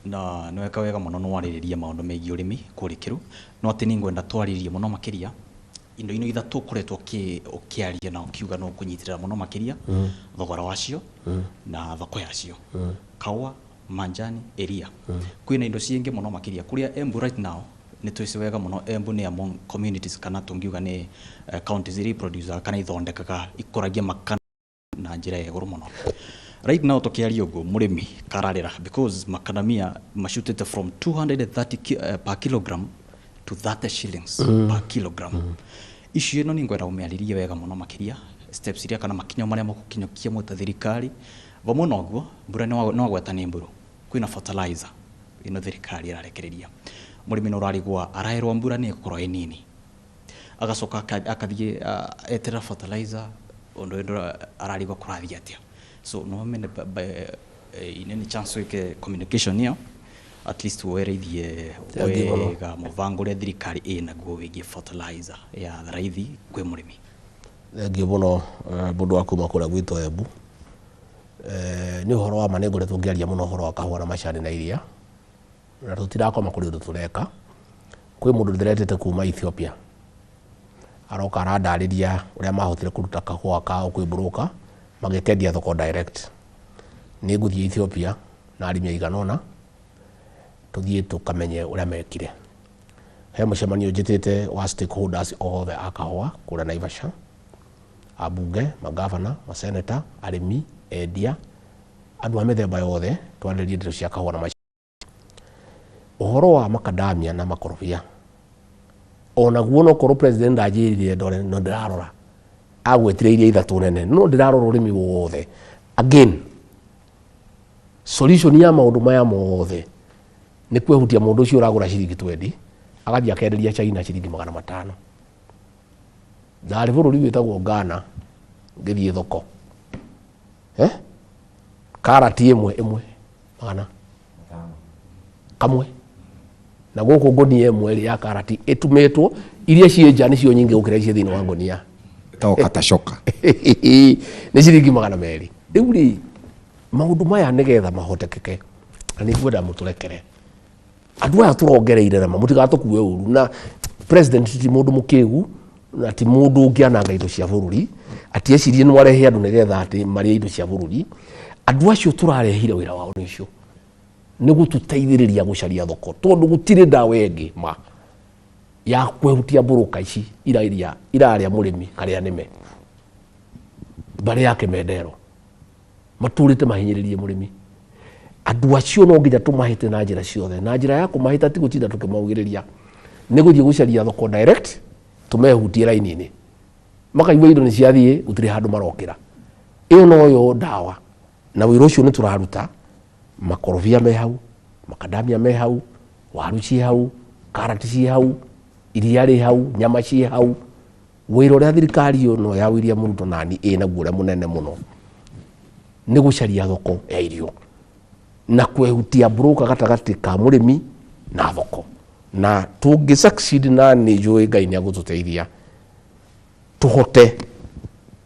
Speaker 9: na nĩ weka wega mũno nĩ warĩrĩria maũndũ megiĩ ũrĩmi kũrĩkĩru, no atĩ nĩ ngwenda twarĩrie mũno makĩria Indo ino ithatũ ũkoretwo ũkĩaria na ũkiuga no ũkũnyitĩrĩra mũno makĩria thogora wacio na thoko yacio, kaũa, manjani, iria. Kwĩna indo ciingĩ mũno makĩria kũrĩa Embu right now nĩ twĩci wega mũno Embu nĩ among communities kana tũngiuga nĩ counties iria iproducaga kana ithondekaga ikũragia makana na njĩra ya igũrũ mũno. Right now tũkĩaria ũguo mũrĩmi kararĩra because makanamia macutĩte from 230 per kilogram to 30 shillings per kilogram. Issue ĩno nĩ ngwenda ũmĩarĩrie wega mũno makĩria, steps iria kana makinya marĩa mũgũkinyũkia mwĩ ta thirikari. Vamwe na ũguo mbura nĩ wagweta nĩ mburu, kwĩna fertilizer ĩno thirikari ĩrarekereria, mũrĩmi nĩ ũrarigwo araerwo mbura nĩ ĩgũkorwo ĩ nini, agacoka akathiĩ eterera fertilizer ũndũ ũyũ ararigwo kũrathiĩ atĩa. So no mene ine nĩ chance wĩke communication ĩyo, at least wereithie
Speaker 2: Thengiũ mũno.
Speaker 9: Wega mũbango ũrĩa thirikari ĩnaguo wĩgiĩ fertilizer ya raithi kwĩ mũrĩmi.
Speaker 2: Thengiũ mũno mũndũ wa kuma kũrĩa gwitũ Embu. Nĩ ũhoro wa ma nĩ ngoretwo ngĩaria mũno ũhoro wa kahũa na macani na iria, na tũtirakoma kũrĩ ũndũ tũreka. Kwĩ mũndũ ndĩretete kuma Ethiopia, aroka arandarĩria ũrĩa mahotire kũruta kahũa kao kwĩ broker magĩkendia thoko direct. Nĩ ngũthiĩ Ethiopia na arĩmi aigana ũna tũthiĩ tũkamenye ũrĩa mekire. He mũcemanio njĩtĩte wa stakeholders othe a kahũa kũrĩa Naivasha, ambunge, magavana, maseneta, arĩmi, endia, andũ a mĩthemba yothe, twarĩrĩrie ndeto cia kahũa na macani. Ũhoro wa makadamia na makorobia onaguo no korwo president anjĩrire ndore, no ndĩrarora agwetire iria ithatũ nene, no ndĩrarora ũrĩmi wothe. Again, solution ya maũndũ maya mothe nĩ kwehutia mũndũ ũcio ũragũra ciringi 20 agathiĩ akenderia China ciringi 500. Ndarĩ bũrũri wĩtagwo Ghana ngĩthiĩ thoko, karati ĩmwe ĩmwe magana kamwe, na gũkũ ngũnia ĩmwe rĩ ya karati ĩtumĩtwo iria ciĩ nja nĩcio nyingĩ gũkĩra icio thĩinĩ wa ngũnia.
Speaker 3: Ĩtagwo katacoka.
Speaker 2: Nĩ ciringi 200. Rĩu rĩ maũndũ maya nĩgetha mahotekeke, na nĩ ngwenda mũtũrekere andũ aya tũrongereire nama mũtigatũkue ũru, na president ti mũndũ mũkĩgu na ti mũndũ ũngĩananga indo cia bũrũri atĩ ecirie nĩ warehe andũ nĩgetha atĩ marĩe indo cia bũrũri. Andũ acio tũrarehire wĩra wao nĩ ũcio, nĩ gũtũteithĩrĩria gũcaria thoko, tondũ gũtirĩ ndawa ĩngĩ ma ya kwehutia mbũrũka ici iraria irarĩa mũrĩmi karĩa nĩme mbarĩ ya Kĩmendero matũrĩte mahinyĩrĩrie mũrĩmi. Andũ acio no nginya tũmahĩte na njĩra ciothe, na njĩra ya kũmahĩta ti gũtinda tũkĩmaugĩrĩria, nĩ gũthiĩ gũcaria thoko direct, tũmehutie raini-inĩ makaigua indo nĩ ciathiĩ, gũtirĩ handũ marokĩra. Ĩyo noyo ndawa, na wĩra ũcio nĩ tũraruta. Makorobia me hau, makadamia me hau, waru ciĩ hau, karati ciĩ hau, iria rĩ hau, nyama ciĩ hau. Wĩra ũrĩa thirikari ĩno ya William Ruto nani ĩnaguo ũrĩa mũnene mũno nĩ gũcaria thoko ya irio na kwehutia broker gatagatĩ ka mũrĩmi na thoko, na tũngĩ succeed na nĩ njũĩ Ngai nĩ agũtũteithia tũhote,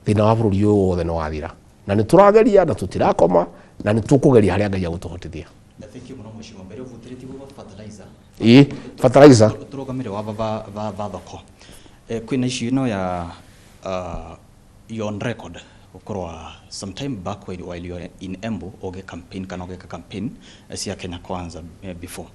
Speaker 2: thĩna wa bũrũri ũyũ wothe nĩ wathira. Na nĩ tũrageria na tũtirakoma, na nĩ tũkũgeria harĩa Ngai agũtũhotithia.
Speaker 9: Thank you mũno mheshimiwa. Mbere ũvutĩrĩtie gwa fertilizer.
Speaker 2: Ĩĩ, fertilizer.
Speaker 9: Tũrũgamĩre wa va thoko. Kwĩna issue ĩno ya you on record gũkorwo sometime back while you are in Embu ũgĩ campaign kana ũgĩka campaign cia Kenya Kwanza, before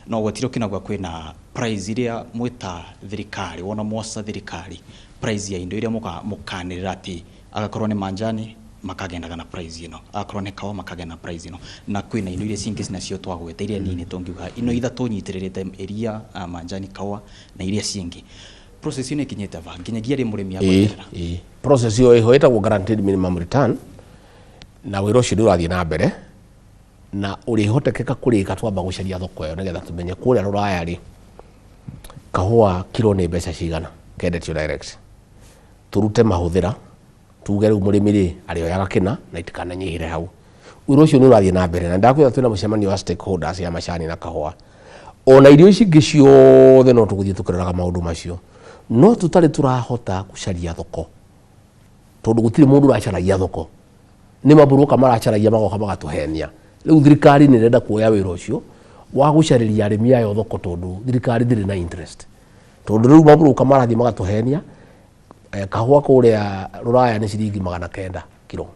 Speaker 9: no gwetire ũkinagwa kwĩna price iria mwĩta thirikari wona mwoca thirikari price ya indo iria mũkanĩrĩra atĩ agakorwo nĩ manjani makagendaga na price ĩno, agakorwo nĩ kawa makagenda na price ĩno, na kwĩna indo iria cingĩ nacio twagweta iria nini tũngiuga ino ithatũ nyitĩrĩrĩte iria, manjani, kawa na iria cingĩ. Process ĩno ĩkinyĩte va nginyagia rĩ mũrĩmi agweterera?
Speaker 2: Ĩĩ, process ĩyo ĩho ĩtagwo guaranteed minimum return, na wĩra ũcio nĩ ũrathiĩ na mbere na ũrĩhotekeka kũrĩka twamba gũcaria thoko ĩyo nĩgetha tũmenye kũrĩa rũraya rĩ kahũa kiro nĩ mbeca cigana kendetio direct, tũrute mahũthĩra tuge rĩu mũrĩmi rĩ arĩoyaga kĩna na itikananyihĩre hau. Wĩra ũcio nĩ ũrathiĩ na mbere na ndakwĩra twĩna mũcemanio wa stakeholders ya macani na kahũa ona irio ici ingĩ ciothe, no tũgũthiĩ tũkĩroraga maũndũ macio, no tũtarĩ tũrahota gũcaria thoko tondũ gũtirĩ mũndũ ũracaragia thoko, nĩ maburoka maracaragia magoka magatũhenia. Rĩu thirikari nĩ ĩrenda kuoya wĩra ũcio wa gũcarĩria arĩmi ayo thoko, tondũ thirikari ndĩrĩ na interest, tondũ rĩu maburoka marathiĩ magatũhenia. Kahũa kũrĩa Rũraya nĩ ciringi 900 kiro,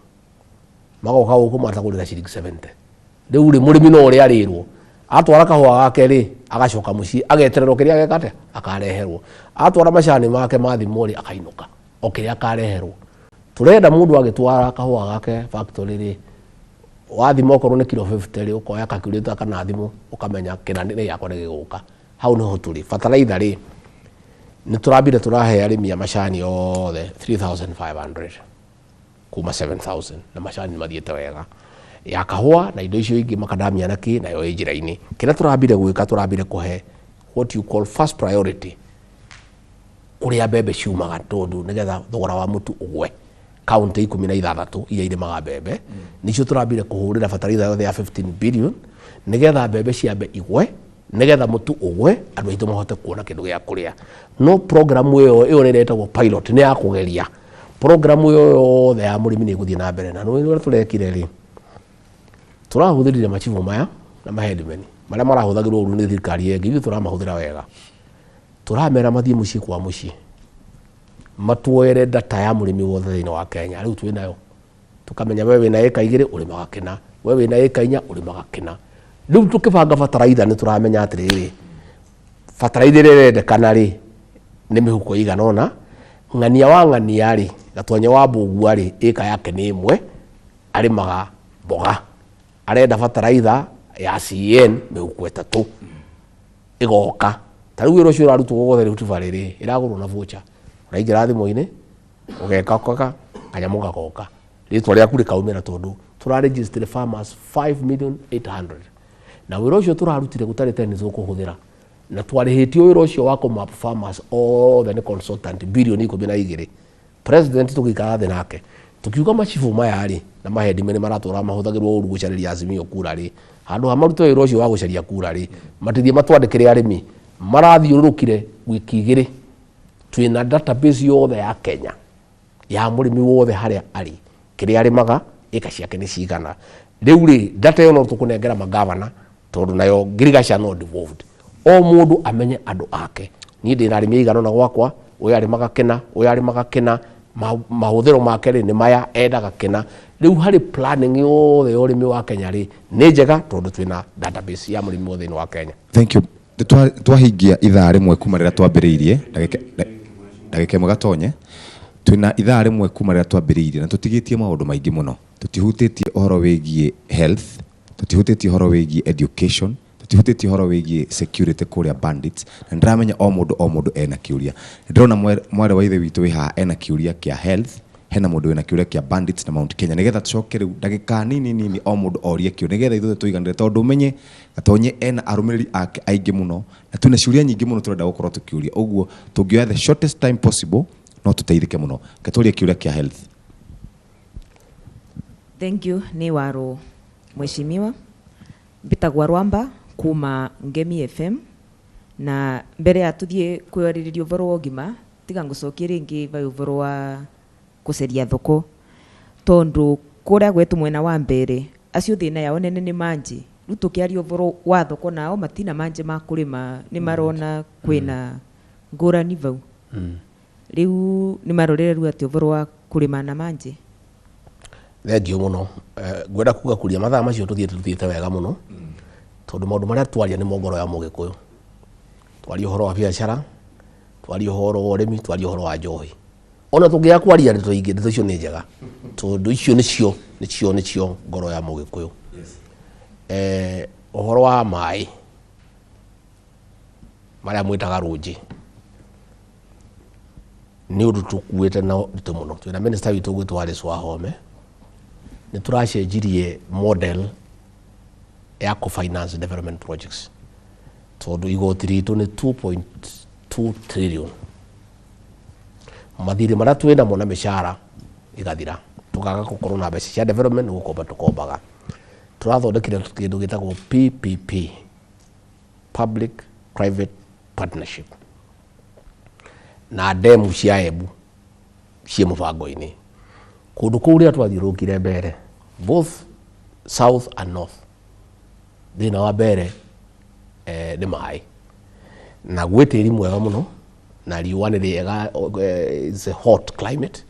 Speaker 2: magoka gũkũ matagũrĩra ciringi 70. Rĩu rĩ, mũrĩmi no ũrĩa arĩrwo atwara kahũa gake rĩ, agacoka mũciĩ agetererwo kĩrĩa ageka atĩa akareherwo. Atwara macani make mathimwo rĩ, akainũka o kĩrĩa akareherwo. Tũrenda mũndũ agĩtwara kahũa gake factory rĩ, wathima okorwo nĩ kiro 50 rĩ, ũkoya calculator kana thimũ ũkamenya kĩna nĩ gĩakwa nĩ gĩgũka. Hau nĩho tũrĩ. Bataraitha rĩ, nĩ tũrambire tũrahe arĩmi a macani othe 3500 kuma 7000, na macani nĩ mathiĩte wega. Ya kahũa na indo icio ingĩ makadamia na kĩ, nayo ĩ njĩra-inĩ. Kĩrĩa tũrambire gwĩka, tũrambire kũhe what you call first priority kũrĩa mbembe ciumaga, tondũ nĩgetha thogora wa mũtu ũgwe. Kaunti 16 iria irĩmaga mbembe nicio tũrambire kũhũrĩra bataraitha yothe ya 15 billion, nĩgetha mbembe ciambe igwe, nĩgetha mũtu ũgwe, andũ aitũ mahote kuona kĩndũ gĩa kũrĩa. No program ĩyo nĩ ĩretagwo pilot, nĩ ya kũgeria. Program ĩyo yothe ya mũrĩmi nĩ ĩgũthiĩ na mbere. Na nĩ ũrĩa tũrekire rĩ, tũrahũthĩrire macibũ maya na maheadmen marĩa marahũthagĩrwo ũru nĩ thirikari ĩngĩ, ithuĩ tũramahũthĩra wega. Tũramera mathiĩ mũciĩ kwa mũciĩ matuoere data ya mũrĩmi wothe thĩinĩ wa Kenya. Rĩu twĩ nayo, tũkamenya we wĩna ĩka 2 ũrĩmaga kĩna, we wĩna ĩka 4 ũrĩmaga kĩna. Rĩu tũkĩbanga bataraitha nĩ tũramenya atĩrĩrĩ, bataraitha ĩrĩa ĩrendekana rĩ nĩ mĩhuko ĩigana ũna, ng'ania wa ng'ania rĩ, gatwanya wa mbũgua rĩ, ĩka yake nĩ ĩmwe, arĩmaga mboga, arenda bataraitha ya CN mĩhuko 3 ĩgoka. Ta rĩu wĩra ũcio ũrarutwo wothe Rift Valley rĩ, ĩragũrwo na voucher. Ũraingĩra thimũ-inĩ, ũgeka kaka, kanyamũ gagoka, rĩtwa rĩaku rĩkaumĩra, tondũ tũraregister farmers 5,800,000. Na wĩra ũcio tũrarutire gũtarĩ teni tũkũhũthĩra, na twarĩhĩtio wĩra ũcio wa kũmap farmers othe nĩ consultant bilioni 12. President tũgĩikara thĩ nake tukiuga macibũ maya rĩ na maheadmen maratũra mahũthagĩrwo ũru gũcarĩria Azimio kura rĩ, handũ ha marute wĩra ũcio wa gũcaria kura rĩ, matithie matwandĩkĩre arĩmi. Marathiũrũrũkire wiki 2, twĩna database yothe ya Kenya ya mũrĩmi wothe harĩa arĩ, kĩrĩa arĩmaga, ĩka ciake nĩ cigana. Rĩu rĩ, data ĩyo no tũkũnengera magavana, tondũ nayo ngirigaca no devolved, o mũndũ amenye andũ ake. Niĩ ndĩna arĩmi aigana ũna gwakwa, ũyũ arĩmaga kĩna, ũyũ arĩmaga kĩna, mahũthĩro make rĩ nĩ maya, endaga kĩna. Rĩu harĩ planning yothe ya ũrĩmi wa Kenya rĩ, nĩ njega tondũ twĩna database ya mũrĩmi wothe thĩinĩ wa Kenya.
Speaker 3: Thank you. Twahingia ithaa rĩmwe kuma rĩrĩa twambĩrĩirie, ndagĩka ĩmwe gatonye. Twĩna ithaa rĩmwe kuma rĩrĩa twambĩrĩirie na tũtigĩtie maũndũ maingĩ mũno. Tũtihutĩtie ũhoro wĩgiĩ health, tũtihutĩtie ũhoro wĩgiĩ education, tũtihutĩtie ũhoro wĩgiĩ security kũrĩa bandits, na nĩndĩramenya o mũndũ o mũndũ ena kĩũria. Nĩndĩrona mwarĩ wa ithe witũ wĩ haha ena kĩũria kĩa health, hena mũndũ wĩna kĩũria kĩa bandits na Mount Kenya, nĩgetha tũcoke rĩu ndagĩka nini nini o mũndũ orie kĩũria, nĩgetha ithuothe tũiganĩre, tondũ ũmenye Gatonye ena arũmĩrĩri ake aingĩ mũno na twĩna ciũria nyingĩ mũno tũrenda gũkorwo tũkĩũria, ũguo tũngĩoya the shortest time possible no tũteithĩke mũno. Reke tũrie kĩũria kĩa health.
Speaker 10: Thank you. Ni waro mheshimiwa mbitagwa Rwamba kuma Ngemi FM, na mbere ya tuthie kwĩarĩrĩria ũhoro wa ũgima, tiga ngũcokie rĩngĩ vai ũhoro wa gũceria thoko, tondu kũrĩa gwetu mwena wa mbere acio thĩna yao nene nĩ manji. Rĩu tũkĩaria ũhoro wa thoko nao matina manji ma kũrĩma, nĩ marona kwĩna ngũrani vau. Rĩu nĩ marorere rĩu atĩ ũhoro wa kũrĩma na manji.
Speaker 2: Thengiũ mũno. Ngwenda kuga kuria mathaa macio tũthiĩte wega mũno, tondũ maũndũ marĩa twaria nĩ ngoro ya mũgĩkũyũ. Twaria ũhoro wa biacara, twaria ũhoro wa ũrĩmi, twaria ũhoro wa njohi. Ona tũngĩaga kwaria ndeto ingĩ, ndeto icio nĩ njega, tondũ icio nĩcio ngoro ya mũgĩkũyũ. Ũhoro wa maĩ marĩa mwĩtaga rũnji nĩ ũndũ tũkuĩte na ũritũ mũno. Twĩna minister witũ ũgwĩtwo Alice Wahome, nĩ tũracenjirie model ya kũ-finance development projects, tondũ igoti ritũ nĩ 2.2 trillion. Mathirĩ marĩa twĩnamo na mĩcara ĩgathira, tũkaga gũkorwo na mbeca cia development, nĩ gũkomba tũkombaga. Tũrathondekire kĩndũ gĩtagwo PPP, Public Private Partnership, na demu cia Embu ciĩ mũbango-inĩ. Kũndũ kũu rĩrĩa twathiũrũrũkire mbere, both south and north, thĩna wa mbere nĩ maĩ, na gwĩ tĩri mwega mũno. Na riũa nĩ rĩega, it's a hot climate,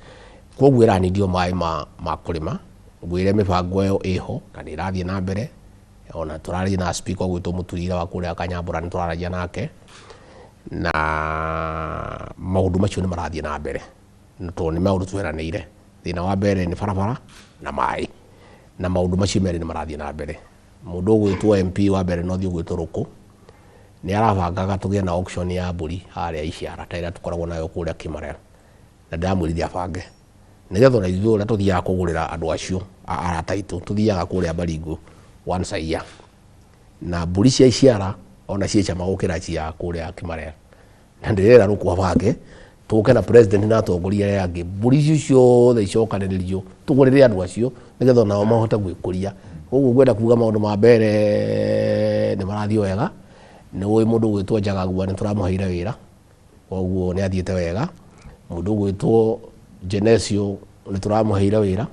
Speaker 2: koguo ĩranidio maĩ ma kũrĩma. Ngwĩre mĩbango ĩyo ĩho na nĩ ĩrathiĩ na mbere. Ona tũraria na speaker ũgwĩtwo Mũturira wa kũrĩa Kanyambũra, nĩ tũraragia nake na maũndũ macio nĩ marathiĩ na mbere tondũ nĩ maũndũ tweranĩire. Thĩna wa mbere nĩ barabara na maĩ, na maũndũ macio merĩ nĩ marathiĩ na mbere. Mũndũ ũgwĩtwo MP wa mbere no thiĩ ũgwĩtwo Rũkũ nĩ arabangaga tũgĩe na auction ya mbũri harĩa Iciara ta ĩrĩa tũkoragwo nayo kũrĩa Kimarel, na ndĩramwĩrire abange nĩgetha ona ithuĩ ũrĩa tũthiaga kũgũrĩra andũ acio arata aitũ, tũthiaga kũrĩa Baringo once a year, na mbũri cia Iciara ona ciĩ cama gũkĩra cia kũrĩa Kimarel. Na ndĩrera Rũkũ abange tũke na president na atongoria arĩa angĩ, mbũri icio ciothe icokanĩrĩrio tũgũrĩre andũ acio nĩgetha onao mahote gwĩkũria. Koguo ngwenda kuga maũndũ ma mbere nĩ marathiĩ wega. Nĩ ũĩ mũndũ ũgwĩtwo Njagagua nĩ tũramũheire wĩra, koguo nĩ athiĩte wega. Mũndũ ũgwĩtwo Genesio nĩ tũramũheire wĩra.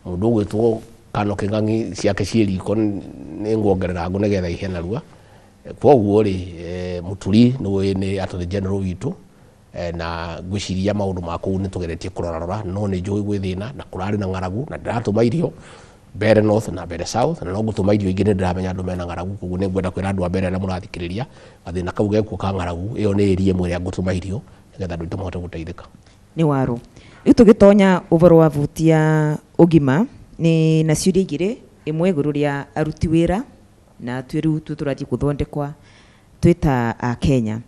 Speaker 2: Mũndũ ũgwĩtwo Kano Kĩng'ang'i ciake ciĩ riko nĩ nguongerera ngũ nĩgetha ihe narua. Koguo rĩ, Mũturi nĩ ũĩ nĩ Attorney General witũ, na ngwĩciria maũndũ ma kũu nĩ tũgeretie kũrorarora, no nĩ njũĩ gwĩ thĩna na kũrarĩ na ng'aragu na ndĩratũma irio Mbere North na Mbere South, na no ngũtũma irio ingĩ, nĩ ndĩramenya andũ mena ng'aragu. Koguo nĩ ngwenda kwĩra andũ a mbere arĩa mũrathikĩrĩria gathĩna kau gekuo ka ng'aragu, ĩyo nĩ area ĩmwe ĩrĩa ngũtũma irio nĩgetha andũ aitũ mahote gũteithĩka.
Speaker 10: Nĩ waru. Rĩu tũgĩtonya ũhoro wa vutia ũgima nĩ na ciũria igĩrĩ, ĩmwe igũrũ rĩa aruti wĩra na twĩ rĩu tu tũrathiĩ gũthondekwa twĩ ta a Kenya.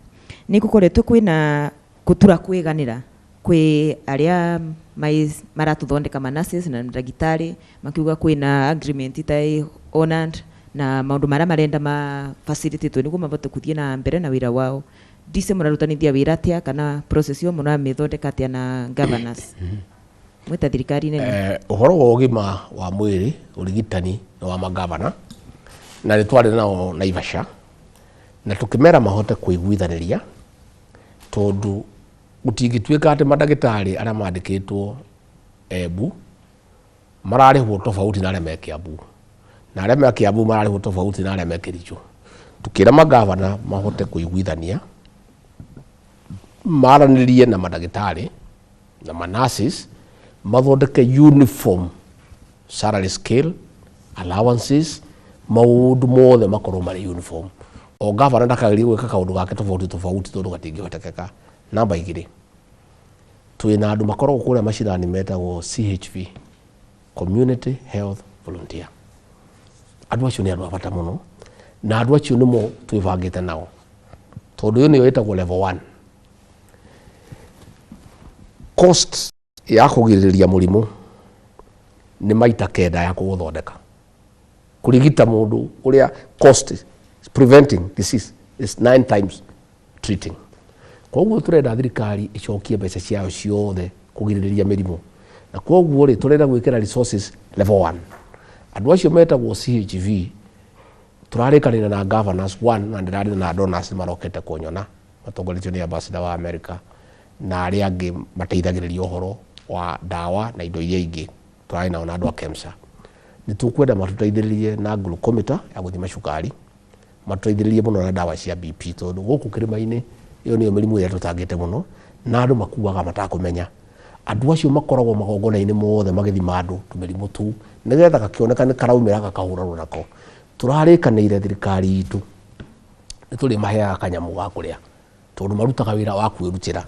Speaker 10: Nĩ gũkoretwo kwĩna gũtura kwĩganĩra kwĩ arĩa maratũthondeka ma nurses na ndagĩtarĩ, makiuga kwĩna agreement ĩtarĩ honored na maũndũ marĩa marenda ma facilitate nĩguo mahote gũthiĩ na mbere na wĩra wao. Ndice mũrarutanithia wĩra atĩa kana process ĩyo mũramĩthondeka atĩa na governors mwĩta thirikari nene?
Speaker 2: Ũhoro wa ũgima wa mwĩrĩ, ũrigitani nĩ wa magavana, na nĩ twarĩ nao Naivasha na tũkĩmera mahote kũiguithanĩria, tondũ gũtingĩtuĩka atĩ mandagĩtarĩ arĩa mandĩkĩtwo Embu mararĩhwo tofauti na arĩa me Kiambu, na arĩa me Kiambu mararĩhwo tofauti na arĩa me Kericho. Tukĩra magavana mahote kũiguithania, maranĩrie na mandagĩtarĩ na ma-nurses, mathondeke uniform salary scale, allowances, maũndũ mothe makorwo marĩ uniform. O gavana ndakagerie gwĩka kaũndũ gake tofauti tofauti tondũ gatingĩhotekeka. Namba igĩrĩ, twĩna andũ makoragwo kũrĩa macinani metagwo CHV, Community Health Volunteer. Andũ acio nĩ andũ a bata mũno, na andũ acio nĩmo twĩbangĩte nao, tondũ ĩyo nĩyo ĩtagwo level 1. Cost ya kũgirĩrĩria mũrimũ nĩ maita 9 ya kũũthondeka. Kũrigita mũndũ ũrĩa cost preventing disease is 9 times treating. Koguo tũrenda thirikari ĩcokie mbeca ciayo ciothe kũgirĩrĩria mĩrimũ, na koguo rĩ tũrenda gwĩkĩra resources level 1. Andũ acio metagwo CHV tũrarĩkanĩra na governors 1, na ndĩrarĩ na donors marokete kũnyona matongoretio nĩ ambassador wa America na arĩa angĩ mateithagĩrĩria ũhoro wa ndawa na indo iria ingĩ. Tũrarĩ nao na andũ a KEMSA. Nĩ tũkwenda matũteithĩrĩrie na glucometer ya gũthima cukari, matũteithĩrĩrie mũno na ndawa cia BP, tondũ gũkũ kĩrĩma-inĩ ĩyo nĩyo mĩrimũ ĩrĩa tũtangĩte mũno na andũ makuaga matakũmenya. Andũ acio makoragwo magongona-inĩ mothe magĩthima andũ tũmĩrimũ tũu nĩgetha gakĩoneka nĩ karaumĩra gakahũranwo nako. Tũrarĩkanĩire thirikari itũ nĩ tũrĩmaheaga kanyamũ ga kũrĩa, tondũ marutaga wĩra wa kwĩrutĩra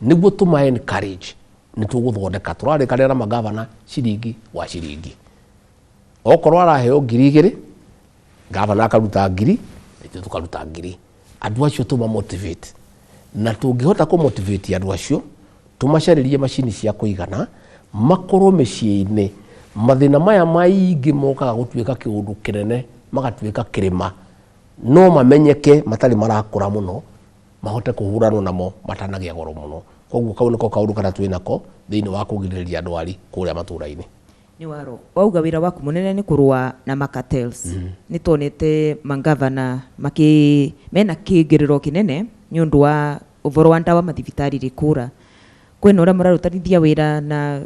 Speaker 2: nĩguo tũma encourage. Nĩ tũgũthondeka, tũrarĩkanĩra na magavana ciringi wa ciringi. Okorwo araheo 2,000, gavana akaruta 1,000, ithuĩ tũkaruta 1,000. Andũ acio tũma motivate, na tũngĩhota kũ motivate andũ acio tũmacarĩrie macini cia kũigana, makorwo mĩciĩ-inĩ. Mathĩna maya maingĩ mokaga gũtuĩka kĩũndũ kĩnene, magatuĩka kĩrĩma, no mamenyeke matarĩ marakũra mũno, mahote kũhũranwo namo matanagĩa goro mũno. Koguo kau nĩko kaũndũ karĩa twĩnako thĩinĩ wa kũgirĩrĩria ndwari kũrĩa matũra-inĩ.
Speaker 10: Nĩ waro wauga wĩra waku mũnene nĩ kũrũa na macartels. Nĩ tuonete mangavana makĩ mena kĩngĩrĩro kĩnene nĩ ũndũ wa ũhoro wa ndawa mathibitarĩ rĩkũra. Kwĩna ũrĩa mũrarutanithia wĩra na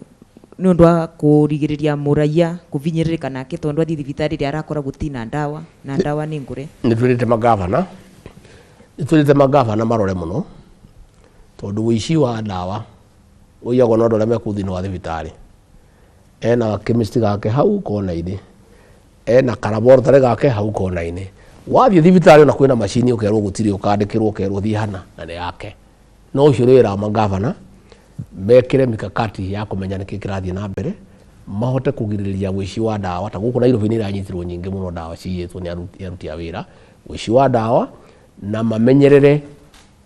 Speaker 10: nĩ ũndũ wa kũrigĩrĩria mũraiya kũvinyĩrĩrĩka nake, tondũ athiĩ thibitarĩ ĩrĩa arakora gũtina ndawa na ndawa nĩ ngũre.
Speaker 2: Nĩ twĩrĩte magavana, nĩ twĩrĩte magavana marore mũno, Tondu ũici wa ndawa ũiyagwo na andũ arĩa me kũu thĩinĩ wa thibitarĩ. Ena chemist gake hau kona-inĩ, ena karaboratory gake hau kona-inĩ. Wathiĩ thibitarĩ ona kwĩna macini ũkerwo gũtirĩ, ũkandĩkĩrwo ũkerwo thiĩ hana na nĩ yake. No ũcio nĩ wĩra wa magavana mekĩre mikakati ya kũmenya nĩkĩ kĩrathiĩ na mbere, mahote kũgirĩrĩria ũici wa ndawa. Ta gũkũ Nairobi nĩ iranyitirwo nyingĩ mũno ndawa ciyĩtwo nĩ aruti a wĩra, ũici wa ndawa, na mamenyerere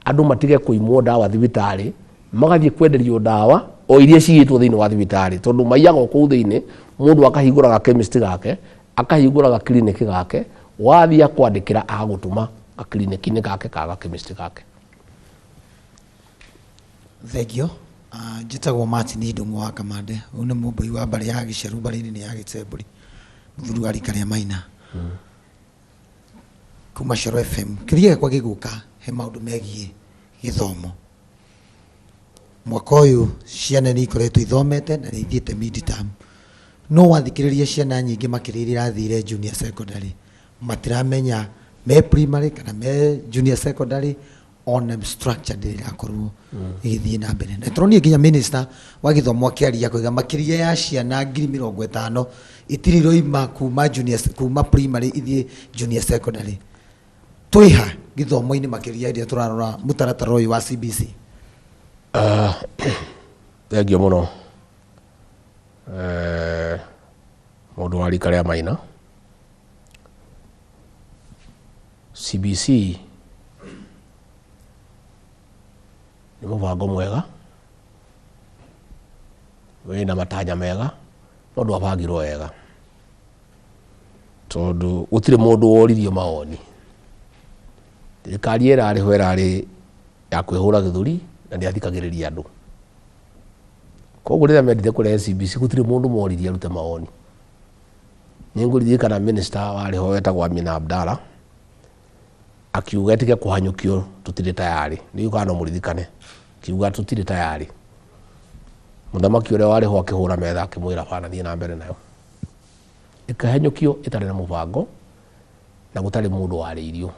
Speaker 2: andũ matige kũimwo ndawa thibitarĩ, magathiĩ kwenderio ndawa o iria ciyĩtwo thĩinĩ wa thibitarĩ, tondũ maiyaga o kũu thĩinĩ. Mũndũ akahingũra ga chemist gake, akahingũra ga clinic gake, wathiĩ akwandĩkĩra agagũtũma ga clinic-inĩ gake ka ga chemist gake.
Speaker 11: Thengio. Njĩtagwo Martin Ndung'u wa Kamande. Ũyũ nĩ mũmbũi wa mbarĩ ya Gĩceru, mbarĩ nene ya Gĩtembũri, mũthuri wa rika rĩa Maina. Kuma Coro FM. Kĩũria gĩakwa gĩgũka he maũndũ megiĩ gĩthomo. Mwaka ũyũ ciana nĩ ikoretwo ithomete na nĩ ithiĩte mid-term. No wathikĩrĩria ciana nyingĩ makĩria iria irathire junior secondary, matiramenya me primary kana me junior secondary, ona structure ndĩrĩ ĩrakorwo ĩgĩthiĩ na mbere. Na tũronire nginya minister wa gĩthomo akĩaria akauga makĩria ya ciana 50,000 itirĩ iroima kuma junior, kuma primary ithiĩ junior secondary. Twĩha gĩthomo-inĩ makĩria rĩrĩa tũrarora mũtaratara ũyũ wa CBC?
Speaker 2: Thengio mũno. Mũndũ wa rika rĩa Maina. CBC nĩ mũbango mwega, wĩna matanya mega, no ndwabangirwo wega, tondũ gũtirĩ mũndũ woririo mawoni. Thirikari ĩrarĩ ho ĩrarĩ ya kwĩhũra gĩthũri na ndĩathikagĩrĩria andũ. Koguo rĩrĩa mendire kũrehe CBC gũtirĩ mũndũ moririe arute mawoni. Nĩngũririkana minister warĩ ho wetagwo Amina Abdalla akiuga ĩtige kũhanyũkio tũtirĩ tayarĩ. Nĩ kana no mũririkane, akiuga tũtirĩ tayarĩ. Mũthamaki ũrĩa warĩ ho akĩhũra metha akĩmwĩra bana thiĩ na mbere nayo. Ĩkĩhanyũkio ĩtarĩ na mũbango na gũtarĩ mũndũ warĩirio.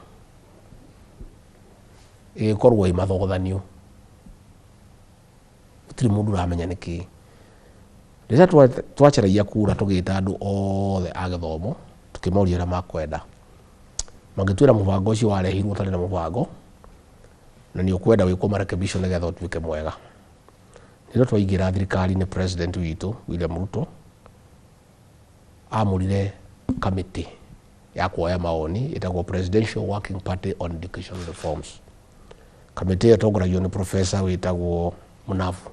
Speaker 2: Ĩgĩkorwo ĩ mathogothanio. Gũtirĩ mũndũ ũramenya nĩkĩ. Rĩrĩa twacaragia kura tũgĩta andũ othe a gĩthomo, tũkĩmoria ũrĩa makwenda. Magĩtwĩra mũbango ũcio warehirwo ũtarĩ na mũbango, na nĩ ũkwenda wĩkwo marekebisho nĩgetha ũtuĩke mwega. Rĩrĩa twaingĩra thirikari-inĩ, president witũ William Ruto amũrire kamĩtĩ ya kuoya mawoni ĩtagwo Presidential Working Party on Education Reforms. Kamĩtĩ ĩyo ĩtongoragio nĩ professor wĩtagwo Munavu,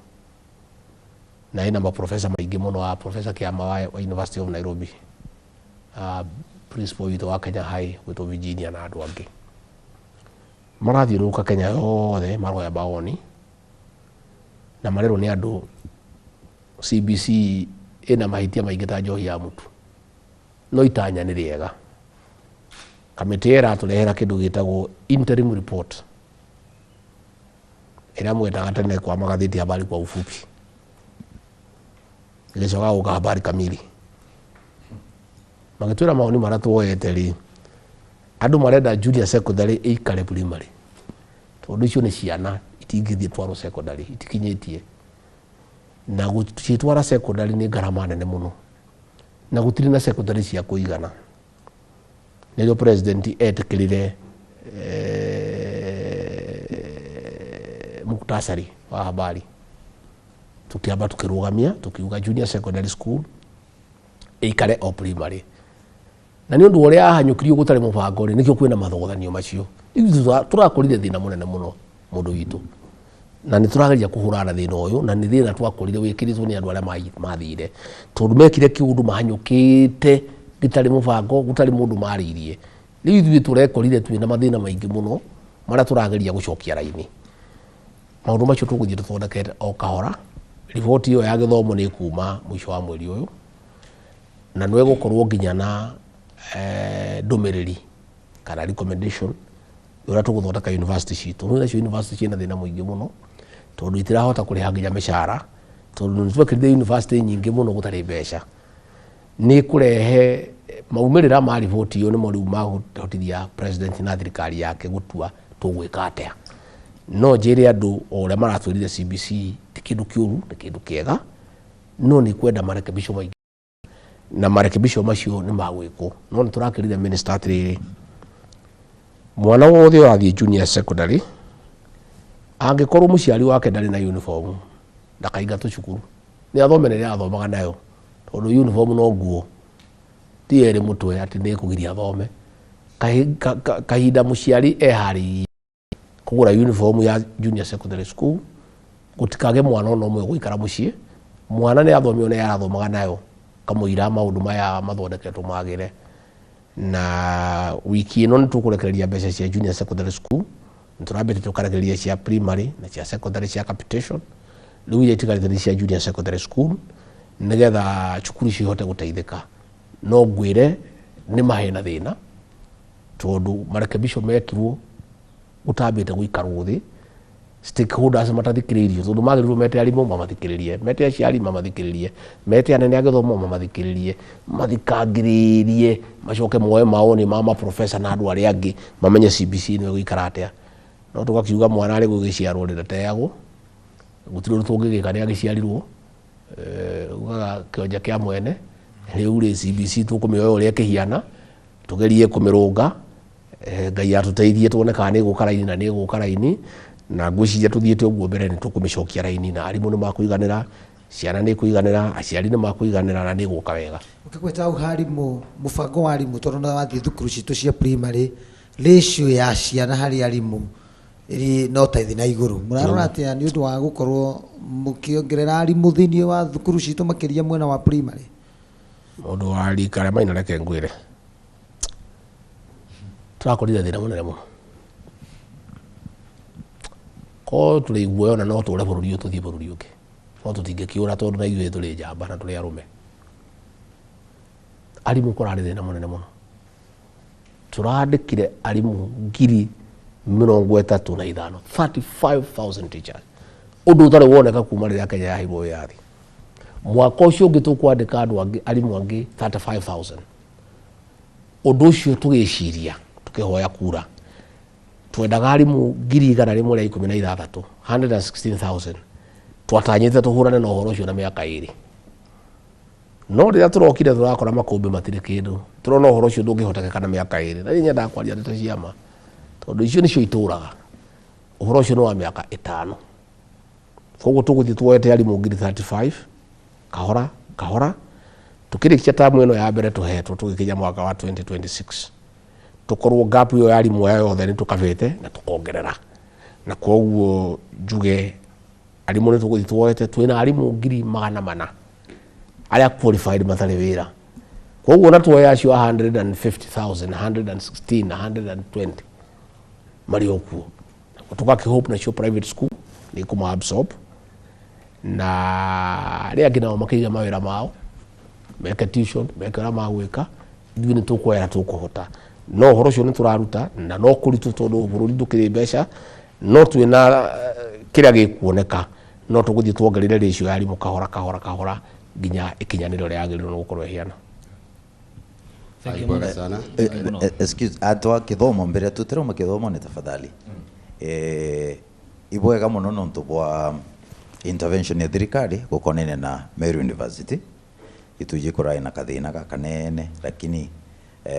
Speaker 2: na ĩna maprofesa maingĩ mũno, wa Professor Kiama wa University of Nairobi, principal witũ wa Kenya High gwĩtwo Virginia na andũ angĩ. Marathiũrũrũka Kenya yothe maroya mawoni na marerwo nĩ andũ CBC ĩna mahĩtia maingĩ ta njohi ya mũtu, no itanya nĩ rĩega. Kamĩtĩ ĩyo ĩratũrehera kĩndũ gĩtagwo interim report ĩrĩa mwetaga tene kwa magathĩti habari kwa ufupi, ĩgĩcoka gũka habari kamili. Magĩtwĩra mawoni marĩa tuoete rĩ, andũ marenda junior secondary ĩikare primary, tondũ icio nĩ ciana itingĩthiĩ twarwo secondary, itikinyĩtie, na gũcitwara secondary nĩ ngarama nene mũno, na gũtirĩ na secondary cia kũigana. Nĩrĩo president etĩkĩrire muktasari wa habari, tukiamba tukĩrũgamia tukiuga junior secondary school ĩikare o primary. Na nĩ ũndũ ũrĩa ahanyũkirio gũtarĩ mũbango rĩ, nĩkĩo kwĩna mathogothanio macio. Ithuĩ tũrakũrire thĩna mũnene mũno mũndũ witũ, na nĩ tũrageria kũhũrana na thĩna ũyũ, na nĩ thĩna twakũrire wĩkĩrĩtwo nĩ andũ arĩa mathire, tondũ mekire kĩũndũ mahanyũkĩte gĩtarĩ mũbango, gũtarĩ mũndũ marĩirie. Rĩu ithuĩ tũrekorire twĩna mathĩna maingĩ mũno marĩa tũrageria gũcokia raini. Maũndũ macio tũgũthiĩ tũthondekete o kahora. Riboti ĩyo ya gĩthomo nĩ ĩkuma mũico wa mweri ũyũ, na nĩ ĩgũkorwo nginya na ndũmĩrĩri kana recommendation ũrĩa tũgũthondeka university citũ. Nĩ nacio university ciĩna thĩna mũingĩ mũno, tondũ itirahota kũrĩha nginya mĩcara, tondũ nĩ twekĩrire university nyingĩ mũno gũtarĩ mbeca. Nĩ kũrehe maumĩrĩra ma riboti ĩyo nĩmo rĩu magũhotithia president na thirikari yake gũtua tũgwĩka atĩa. No njĩre andũ o ũrĩa maratwĩrire CBC ti kĩndũ kĩũru, nĩ kĩndũ kĩega, no nĩ kwenda marekebisho maingĩ, na marekebisho macio nĩ magwĩkwo. No nĩ tũrakĩrire minister atĩrĩrĩ, mwana wothe ũrathiĩ junior secondary angĩkorwo mũciari wake ndarĩ na uniform ndakaingatwo cukuru, nĩ athome na ĩrĩa athomaga nayo, tondũ uniform no nguo ti ĩrĩ mũtwe atĩ nĩ ĩkũgiria athome. Kahinda mũciari eharĩirie kũgũra uniform ya junior secondary school, gũtikage mwana ona ũmwe gũikara mũciĩ. Mwana nĩ athome ona arathomaga nayo kamũira maũndũ maya mathondeketwo magĩre. Na wiki ĩno nĩ tũkũrekereria mbeca cia junior secondary school, nĩ tũrambĩte tũkarekereria cia primary na cia secondary cia capitation, rĩu iria itigarĩte nĩ cia junior secondary school, nĩgetha cukuru icio ihote gũteithĩka. No ngwĩre nĩ mahena thĩna, tondũ marekebisho mekirwo gũtambĩte gũikarwo thĩ, stakeholders matathikĩrĩirio, tondũ magĩrĩirwo mete arimũ mamathikĩrĩrie, mete aciari mamathikĩrĩrie, mete anene a gĩthomo mamathikĩrĩrie, mathikangĩrĩrie, macoke moe maoni ma maprofesa na andũ arĩa angĩ mamenye CBC nĩ ĩgũikara atĩa. No tũgakiuga mwana arĩ gũgĩciarwo rĩrateagwo, gũtirĩ ũndũ tũngĩgĩka, nĩ agĩciarirwo, ugaga kĩonja kĩa mwene. Rĩu rĩ CBC tũkũmĩoya ũrĩa ĩkĩhiana, tũgerie kũmĩrũnga, Ngai atũteithie tuone kana nĩ ĩgũka raini, na nĩ ĩgũka raini, na ngwĩciria tũthiĩte ũguo mbere nĩ tũkũmĩcokia raini, na arimũ nĩ makũiganĩra, ciana nĩ ikũiganĩra, aciari nĩ makũiganĩra, na nĩ ĩgũka wega.
Speaker 11: Ũkĩgweta hau harimũ, mũbango wa arimũ, tondũ na wathiĩ thukuru citũ cia primary, ratio ya ciana harĩ arimũ ĩrĩ no ta ĩthĩ na igũrũ. Mũrarora atĩa nĩ ũndũ wa gũkorwo mũkĩongerera arimũ thĩinĩ wa thukuru citũ makĩria mwena wa primary?
Speaker 2: Mũndũ wa rika rĩa Maina, reke ngwĩre, tũrakorire thĩna mũnene mũno. Ko tũrĩ iguoya ona no tũre bũrũri ũyũ tũthiĩ bũrũri ũngĩ, no tũtingĩkĩũra tondũ na ithuĩ tũrĩ njamba na tũrĩ arũme. Arimũ kũrarĩ thĩna mũnene mũno. Tũrandĩkire arimũ 35,000, 35,000 teachers, ũndũ ũtarĩ woneka kuma rĩrĩa Kenya yaheirwo wĩyathi. Mwaka ũcio ũngĩ tũkwandĩka andũ angĩ, arimũ angĩ 35,000. Ũndũ ũcio tũgĩciria tũkĩhoya kura, twendaga arimũ 116,000, 116,000. Twatanyĩte tũhũrane na ũhoro ũcio na mĩaka 2. No rĩrĩa tũrokire tũrakora makũmbĩ matirĩ kĩndũ, tũrona ũhoro ũcio ndũngĩhotekeka na mĩaka 2. Na niĩ nyendaga kwaria ndeto cia ma, tondũ icio nĩcio itũraga. Ũhoro ũcio nĩ wa mĩaka 5. Koguo tũgũthiĩ tuoete arimũ 35,000 kahora kahora, tũkĩrĩkia tamu ĩno ya mbere tũhetwo tũgĩkinya mwaka wa 2026, tũkorwo gap ĩyo ya arimũ aya yothe nĩ tũkabĩte na tũkongerera. Na koguo njuge arimũ nĩ tũgũthiĩ tuoete, twĩna arimũ 400,000 arĩa qualified matarĩ wĩra. Koguo na tuoya acio 150,000, 116, 120 marĩ o kuo, tũgakĩhope nacio private school nĩ ikũma absorb, na arĩa angĩ nao makĩiga mawĩra mao, meke tuition, meke ũrĩa magwĩka, ithuĩ nĩ tũkuoya tũkũhota. No ũhoro ũcio nĩ tũraruta, na no kũritũ tondũ bũrũri ndũkĩrĩ mbeca, no twĩna kĩrĩa gĩkuoneka, no tũgũthiĩ tuongerere ratio ya arimũ kahora kahora kahora nginya ĩkinyanĩre ũrĩa yagĩrĩirwo nĩ gũkorwo ĩhiana.
Speaker 9: Thank you
Speaker 5: sana.
Speaker 8: Excuse, atwa kithomo mbere tutirauma kithomo ni tafadhali. Ibwega muno nontu bwa intervention ya thirikari gukonene na Meru University, ituje kurai na kathina gakanene, lakini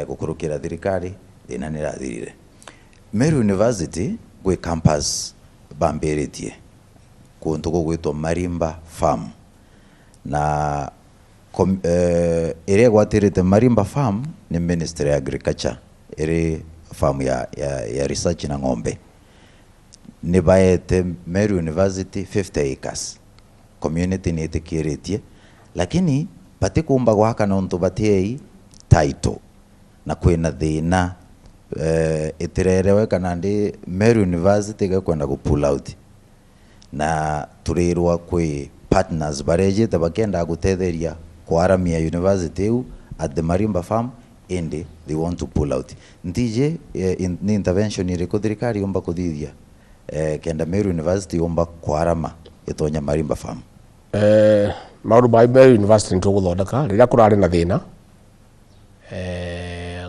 Speaker 8: gukurukira thirikari thina ni rathirire. Meru University gwi campus bambiritie kundu gugwitwo Marimba Farm, na iria gwatirite Marimba Farm ni Ministry ya Agriculture, iri farm ya research na ng'ombe. Ni baete Meru University 50 acres, community ni itikiritie, lakini bati kumba gwaka nontu batiei title, na kwina thina itirereweka na ndi Meru University gakwenda ku pull out, na turirwa kwi partners barejete bakenda gutetheria kwaramia university eu at the Marimba Farm, indi they want to pull out. Ntije ni intervention iriko thirikari yomba kuthithia kenda Meru University yomba kwarama itonya Marimba Farm.
Speaker 2: Maundu ma Meru University nituguthondeka riria kurari na thina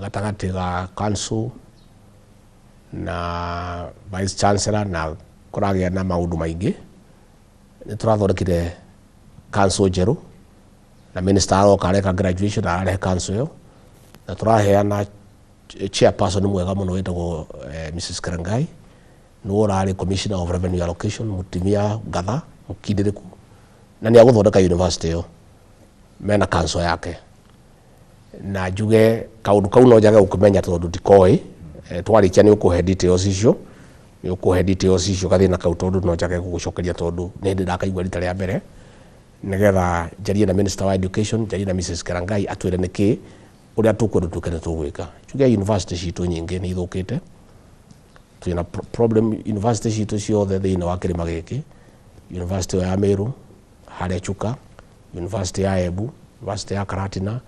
Speaker 2: gatagati ga council na vice chancellor na Kũragĩa na maũndũ maingĩ. Nĩ tũrathondekire council njerũ na minister aroka areka graduation ararehe council ĩyo, na tũraheana chairperson mwega mũno wĩtagwo Mrs. Kerengai, nĩwe ũrarĩ commissioner of revenue allocation, mũtumia ngatha mũkindĩrĩku, na nĩ agũthondeka university ĩyo mena council yake. Na njuge kaũndũ kau no njage gũkĩmenya tondũ ndikoĩ. Twarĩkia nĩ ũkũhe details icio, nĩ ũkũhe details icio gathĩna kau, tondũ no njage gũgũcokeria tondũ nĩ hĩndĩ ndakaigua rita rĩa mbere, nĩgetha njarie na minister wa education, njarie na Mrs. Kerangai atwĩre nĩkĩ ũrĩa tũkwenda tuĩke nĩ tũgwĩka. Njuge university citũ nyingĩ nĩ ithũkĩte, twĩna problem university citũ ciothe thĩinĩ wa kĩrĩma gĩkĩ, university ya Meru harĩa Chuka, university ya Embu, university ya Karatina,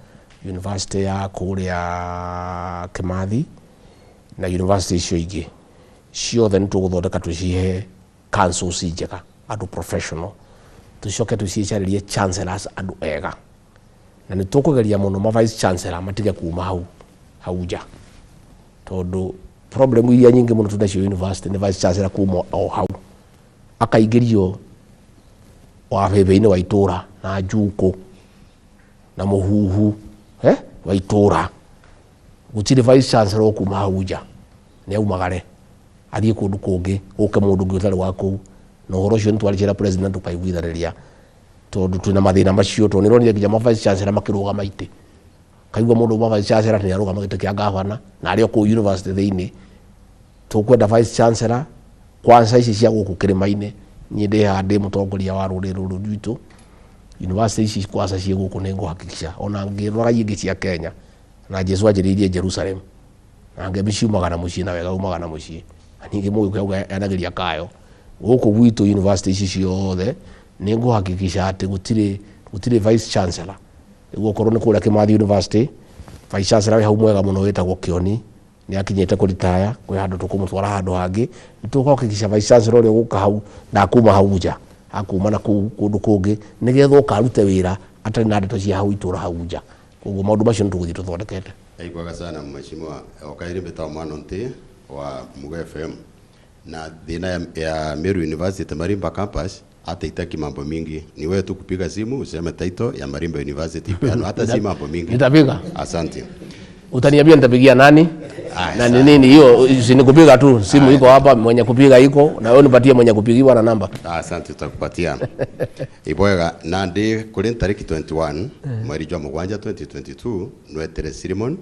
Speaker 2: university ya kũrĩa Kimathi na university icio ingĩ ciothe nĩ tũgũthondeka tũcihe councils njega, andũ professional, tũcoke tũcicarĩrie chancellors andũ ega, na nĩ tũkũgeria mũno ma vice chancellor matige kuma hau hau nja, tondũ problem iria nyingĩ mũno twĩnacio university nĩ vice chancellor kuma o hau akaingĩrio wabebe-inĩ wa itũra na njukũ na mũhuhu wa itũra. Gũtirĩ vice chancellor ũkuma hau nja, nĩ aumagare athiĩ kũndũ kũngĩ, gũke mũndũ ũngĩ ũtarĩ wa kũu. Na ũhoro ũcio nĩ twarĩcie na president tũkaiguithanĩria, tondũ twĩna mathĩna macio, tondũ nĩ ũronire nginya ma vice chancellor makĩrũgama itĩ, kaigua mũndũ wa vice chancellor nĩ arũgama gĩtĩ kĩa gavana na arĩ o kũu university thĩinĩ. Tũkwenda vice chancellor kwanza ici cia gũkũ kĩrĩma-inĩ, niĩ ndĩ haha ndĩ mũtongoria wa rũrĩrĩ rũrũ rwitũ, university ici kwanza ciĩ gũkũ nĩ ngũhakikisha ona ngĩroraga ingĩ cia Kenya, na Jesu anjĩrĩirie Jerusalem, na ngemi ciumaga na mũciĩ na wega umaga na mũciĩ, na ningĩ mũgĩkũyũ auga enagĩria kayo. Gũkũ gwitũ university ici ciothe nĩ ngũhakikisha atĩ gũtirĩ vice chancellor. Rĩu okorwo nĩ kũrĩa Kimathi University, vice chancellor wĩ hau mwega mũno wĩtagwo Kĩoni nĩ akinyĩte kũritaya, kwĩ handũ tũkũmũtwara handũ hangĩ. Nĩ tũkũhakikisha vice chancellor ũrĩa ũgũka hau ndakuma hau nja, akuma na kũu kũndũ kũngĩ, nĩgetha oka arute wĩra atarĩ na ndeto cia hau itũra hau nja. Koguo maũndũ macio nĩ tũgũthiĩ tũthondekete.
Speaker 5: Aigwaga sana mheshimiwa Okairi mbĩtagwo Mwana Nti wa Mugo FM, na thina ya Meru University Marimba campus hata itaki mambo mingi, ni wewe tu kupiga simu useme title ya Marimba University ipeanwe, hata si mambo mingi.
Speaker 2: Nitapiga.
Speaker 5: Asante.
Speaker 2: Utaniambia nitapigia nani? Na ni nini hiyo? Si ni kupiga tu simu iko hapa, mwenye kupiga iko na wewe unipatie mwenye kupigiwa na namba.
Speaker 5: Asante, tutakupatia. Ibwega na ndi kuri tariki 21 mweri jwa mugwanja 2022 nwetere Simon,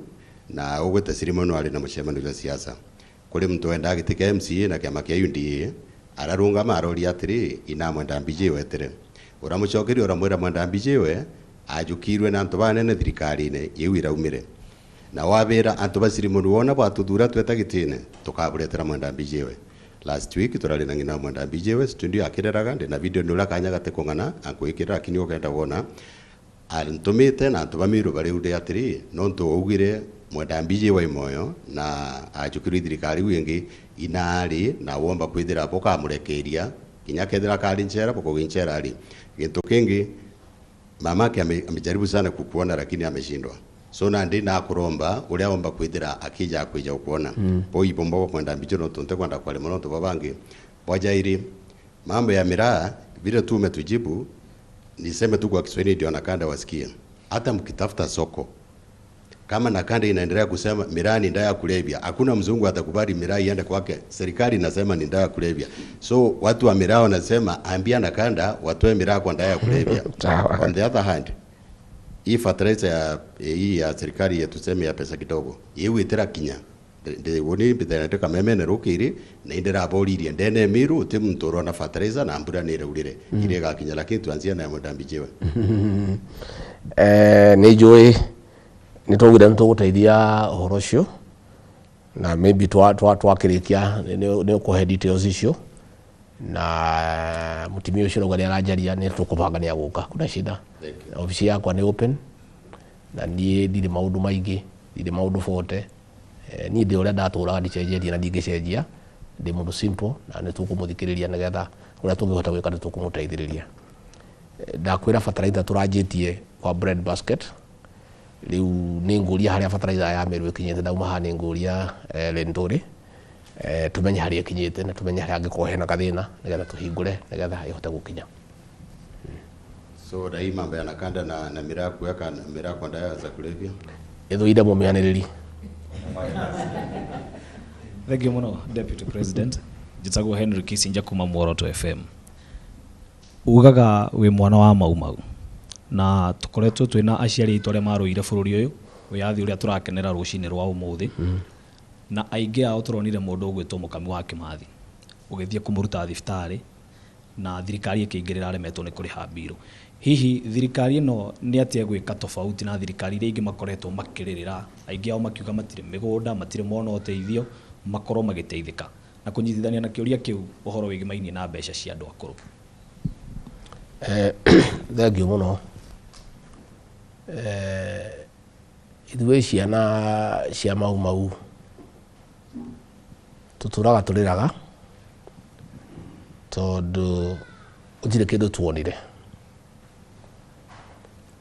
Speaker 5: na ugwete Simon wali na mucemanio wa siasa kuri mtu wenda giti kia MCA na kiama kia UDA ararungama aroria atiri ina mwenda mbije wetere uramucokeria uramwira mwenda mbije we ajukirwe na antu banene thirikari-ini iu iraumire na wabira antu ba Simon wona batuthura tweta gitine tukaburetera mwenda mbije we. Last week turari na ngina mwenda mbije we studio akireraga ndi na video ndura kanya gate kongana akwikira lakini ukenda wona arintumite na antu bamiru bari ude atiri nontu augire mwenda mbije wa imoyo na ajukirwe thirikari wingi inari na womba kwithira bukamurekeria kinya kethira kari nchera bukuginchera ari gintu kingi mamake amejaribu sana kukuona lakini ameshindwa. So na ndi na kuromba uria womba kwithira akija kwija ukuona boi bomba kwenda mbijo no tunte kwenda kwale muno to babangi wajairi mambo ya miraa vile tu umetujibu. Niseme tu kwa Kiswahili ndio nakanda wasikie. Hata mkitafuta soko kama nakanda inaendelea kusema miraa ni dawa ya kulevya, hakuna mzungu atakubali miraa iende kwake. Serikali inasema ni dawa ya kulevya, so watu wa miraa wanasema ambia nakanda watoe miraa kwa dawa ya kulevya. On the other hand, hii fertilizer ya hii ya serikali yetu tuseme ya pesa kidogo iwitira kinya ndi woni bithenete meme rukiri na indira boririe ndene miru uti muntu na fertilizer na mbura ni iraurire ire gakinya, lakini tuanzie na mudambijiwe.
Speaker 2: Ni njui ni tugire ni tuguteithia uhoro ucio na maybe twakirikia ni ukuhe details icio na mutimia ucio rauga ni aranjaria ni tukubanga ni aguka kuna shida. Ofisi yakwa ni open na nie ndirĩ maũndũ maingĩ, ndirĩ maũndũ bote. Niĩ ndĩ ũrĩa ndatũraga ndicenjetie na ndingĩcenjia, ndĩ mũndũ simple na nĩ tũkũmũthikĩrĩria nĩgetha ũrĩa tũngĩhota gwĩka nĩ tũkũmũteithĩrĩria. Ndakwĩra fertilizer tũranjĩtie kwa bread basket, rĩu nĩ ngũria harĩa fertilizer ya Meru ĩkinyĩte, ndauma haha nĩ ngũria Lentore Tumenye harĩa ĩkinyĩte na tumenye harĩa angĩkorwo hena gathĩna nĩgetha tũhingũre nĩgetha ĩhote gũkinya.
Speaker 5: So dai mambo yanakanda na miraa kuweka miraa kwa dawa za kulevya
Speaker 2: ĩthũire mũmĩanĩrĩri.
Speaker 12: Thank you muno Deputy President. Njĩtagwo Henry Kissinger kuma Muoroto FM. Ugaga wĩ mwana wa Mau Mau na tũkoretwo twĩna aciari aitũ arĩa marũire bũrũri ũyũ wĩyathi ũrĩa tũrakenera rũcinĩ rwa ũmũthĩ, na aingĩ ao tũronire mũndũ ũgwĩtwo Mũkami wa Kĩmathi ũgĩthiĩ kũmũruta thibitarĩ na thirikari ĩkĩingĩrĩra aremetwo nĩ kũrĩha mbirũ. Hihi thirikari ĩno nĩ atĩa ĩgwĩka tofauti na thirikari iria ingĩ makoretwo makĩrĩrĩra, aingĩ ao makiuga matirĩ mĩgũnda, matirĩ mona ũteithio, makorwo magĩteithĩka, na kũnyitithania na kĩũria kĩu ũhoro wĩgĩmainie na mbeca cia andũ akũrũ?
Speaker 2: Thank you mũno. Ithuĩ ciana cia Mau Mau tũtũraga tũrĩraga tondũ gũtirĩ kĩndũ tuonire.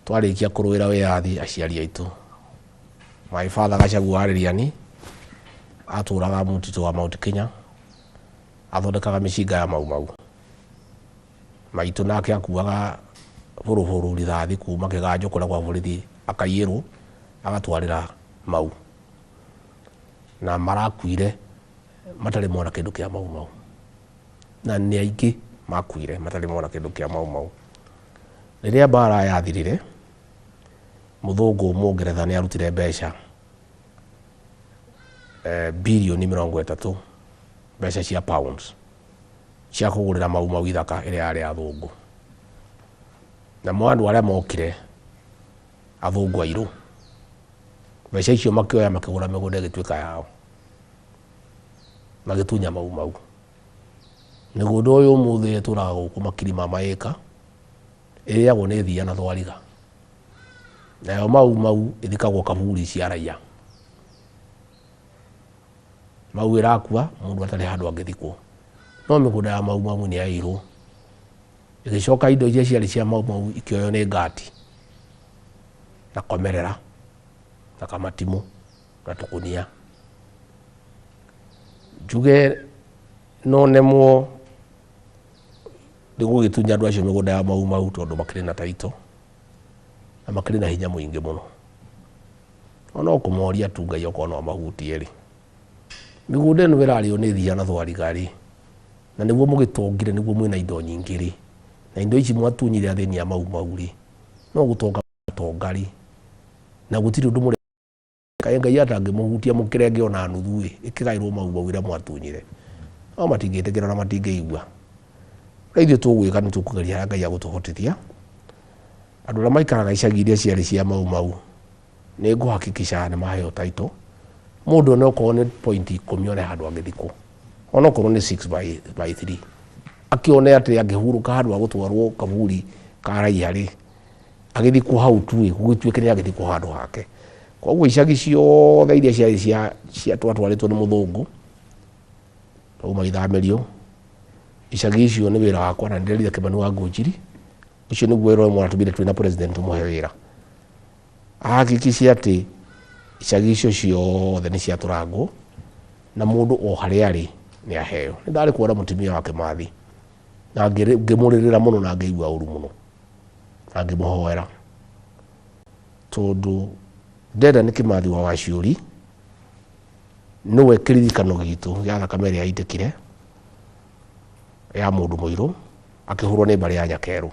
Speaker 2: Twarĩkia kũrũĩra wĩyathi aciari aitũ, my father Gachagua Arĩriani atũraga mũtitũ wa Mount Kenya, athondekaga mĩcinga ya Mau Mau. Maitũ nake akuaga bũrũbũrũ rithathi kuma kĩganjo kũrĩa kwa borithi akaiyĩrwo agatwarĩra Mau, na marakuire matarĩ mona kĩndũ kĩa Mau Mau, na nĩ aingĩ makuire matarĩ mona kĩndũ kĩa Mau Mau. Rĩrĩa mbara yathirire, mũthũngũ mũngeretha nĩ arutire mbeca birioni 30 mbeca cia pounds cia kũgũrĩra Mau Mau ithaka ĩrĩa yarĩ ya athũngũ. Namo andũ arĩa mokire athũngũ airũ, mbeca icio makĩoya makĩgũra mĩgũnda ĩgĩtuĩka yao, magĩtunya Mau Mau. Mĩgũnda ũyũ ũmũthĩ ĩtũraga gũkũ makiri ma maĩka, ĩrĩagwo nĩ thia na thwariga, nayo Mau Mau ĩthikagwo kaburi cia raia. Mau ĩrakua mũndũ atarĩ handũ angĩthikwo, no mĩgũnda ya Mau Mau nĩ yairwo. Ĩgĩcoka indo iria ciarĩ cia Mau Mau ikĩoywo nĩ ngati na komerera na kamatimũ na tũkũnia. Njuge no nemwo nĩ gũgĩtunya andũ acio mĩgũnda ya Mau Mau tondũ makĩrĩ na taito na makĩrĩ na hinya mũingĩ mũno. No kũmoria tu Ngai okorwo no amahutie rĩ, mĩgũnda ĩno ĩrarĩo nĩ thia na thwariga rĩ, na nĩguo mũgĩtongire, nĩguo mwĩna indo nyingĩ rĩ, na indo ici mwatunyire athĩni a Mau Mau rĩ, no gũtonga tonga rĩ, na gũtirĩ ũndũ mũreka. Ngai atangĩmũhutia mũkĩrenge ona nuthu ĩ, ĩkĩgaĩrwo Mau Mau ĩrĩa mwatunyire, no matingĩtĩkĩra na matingĩigua. Ũrĩa ithuĩ tũgwĩka nĩ tũkũgeria harĩa Ngai agũtũhotithia. Andũ arĩa maikaraga icagi iria ciarĩ cia Mau Mau nĩ ngũhakikisha nĩ maheo title. Mũndũ ona okorwo nĩ point 10 one handũ angĩthikwo, ona okorwo nĩ 6 by 3, akĩone atĩ angĩhurũka handũ ha gũtwarwo kaburi ka raia rĩ, agĩthikwo hau tu ĩ, gũgĩtuĩke nĩ agĩthikwo handũ hake. Koguo icagi ciothe iria ciarĩ cia twatwarĩtwo nĩ mũthũngũ twauma ithamĩrio, icagi icio nĩ wĩra wakwa na nĩndĩrerire Kĩmani wa Ngũnjiri, ũcio nĩguo wĩra ũrĩa mwatũmire twĩna president tũmũhe wĩra, ahakikishe atĩ icagi icio ciothe nĩ ciatũrangwo na mũndũ o harĩa arĩ nĩ aheo. Nĩ ndarĩ kuona mũtumia wa Kĩmathi na ngĩmũrĩrĩra mũno na ngĩigua ũru mũno na ngĩmũhoera, tondũ ndenda nĩ Kĩmathi wa Waciũri nĩwe kĩririkano gitũ gĩa thakame ĩrĩa yaitĩkire ya mũndũ mũirũ akĩhũrwo nĩ mbarĩ ya Nyakerũ.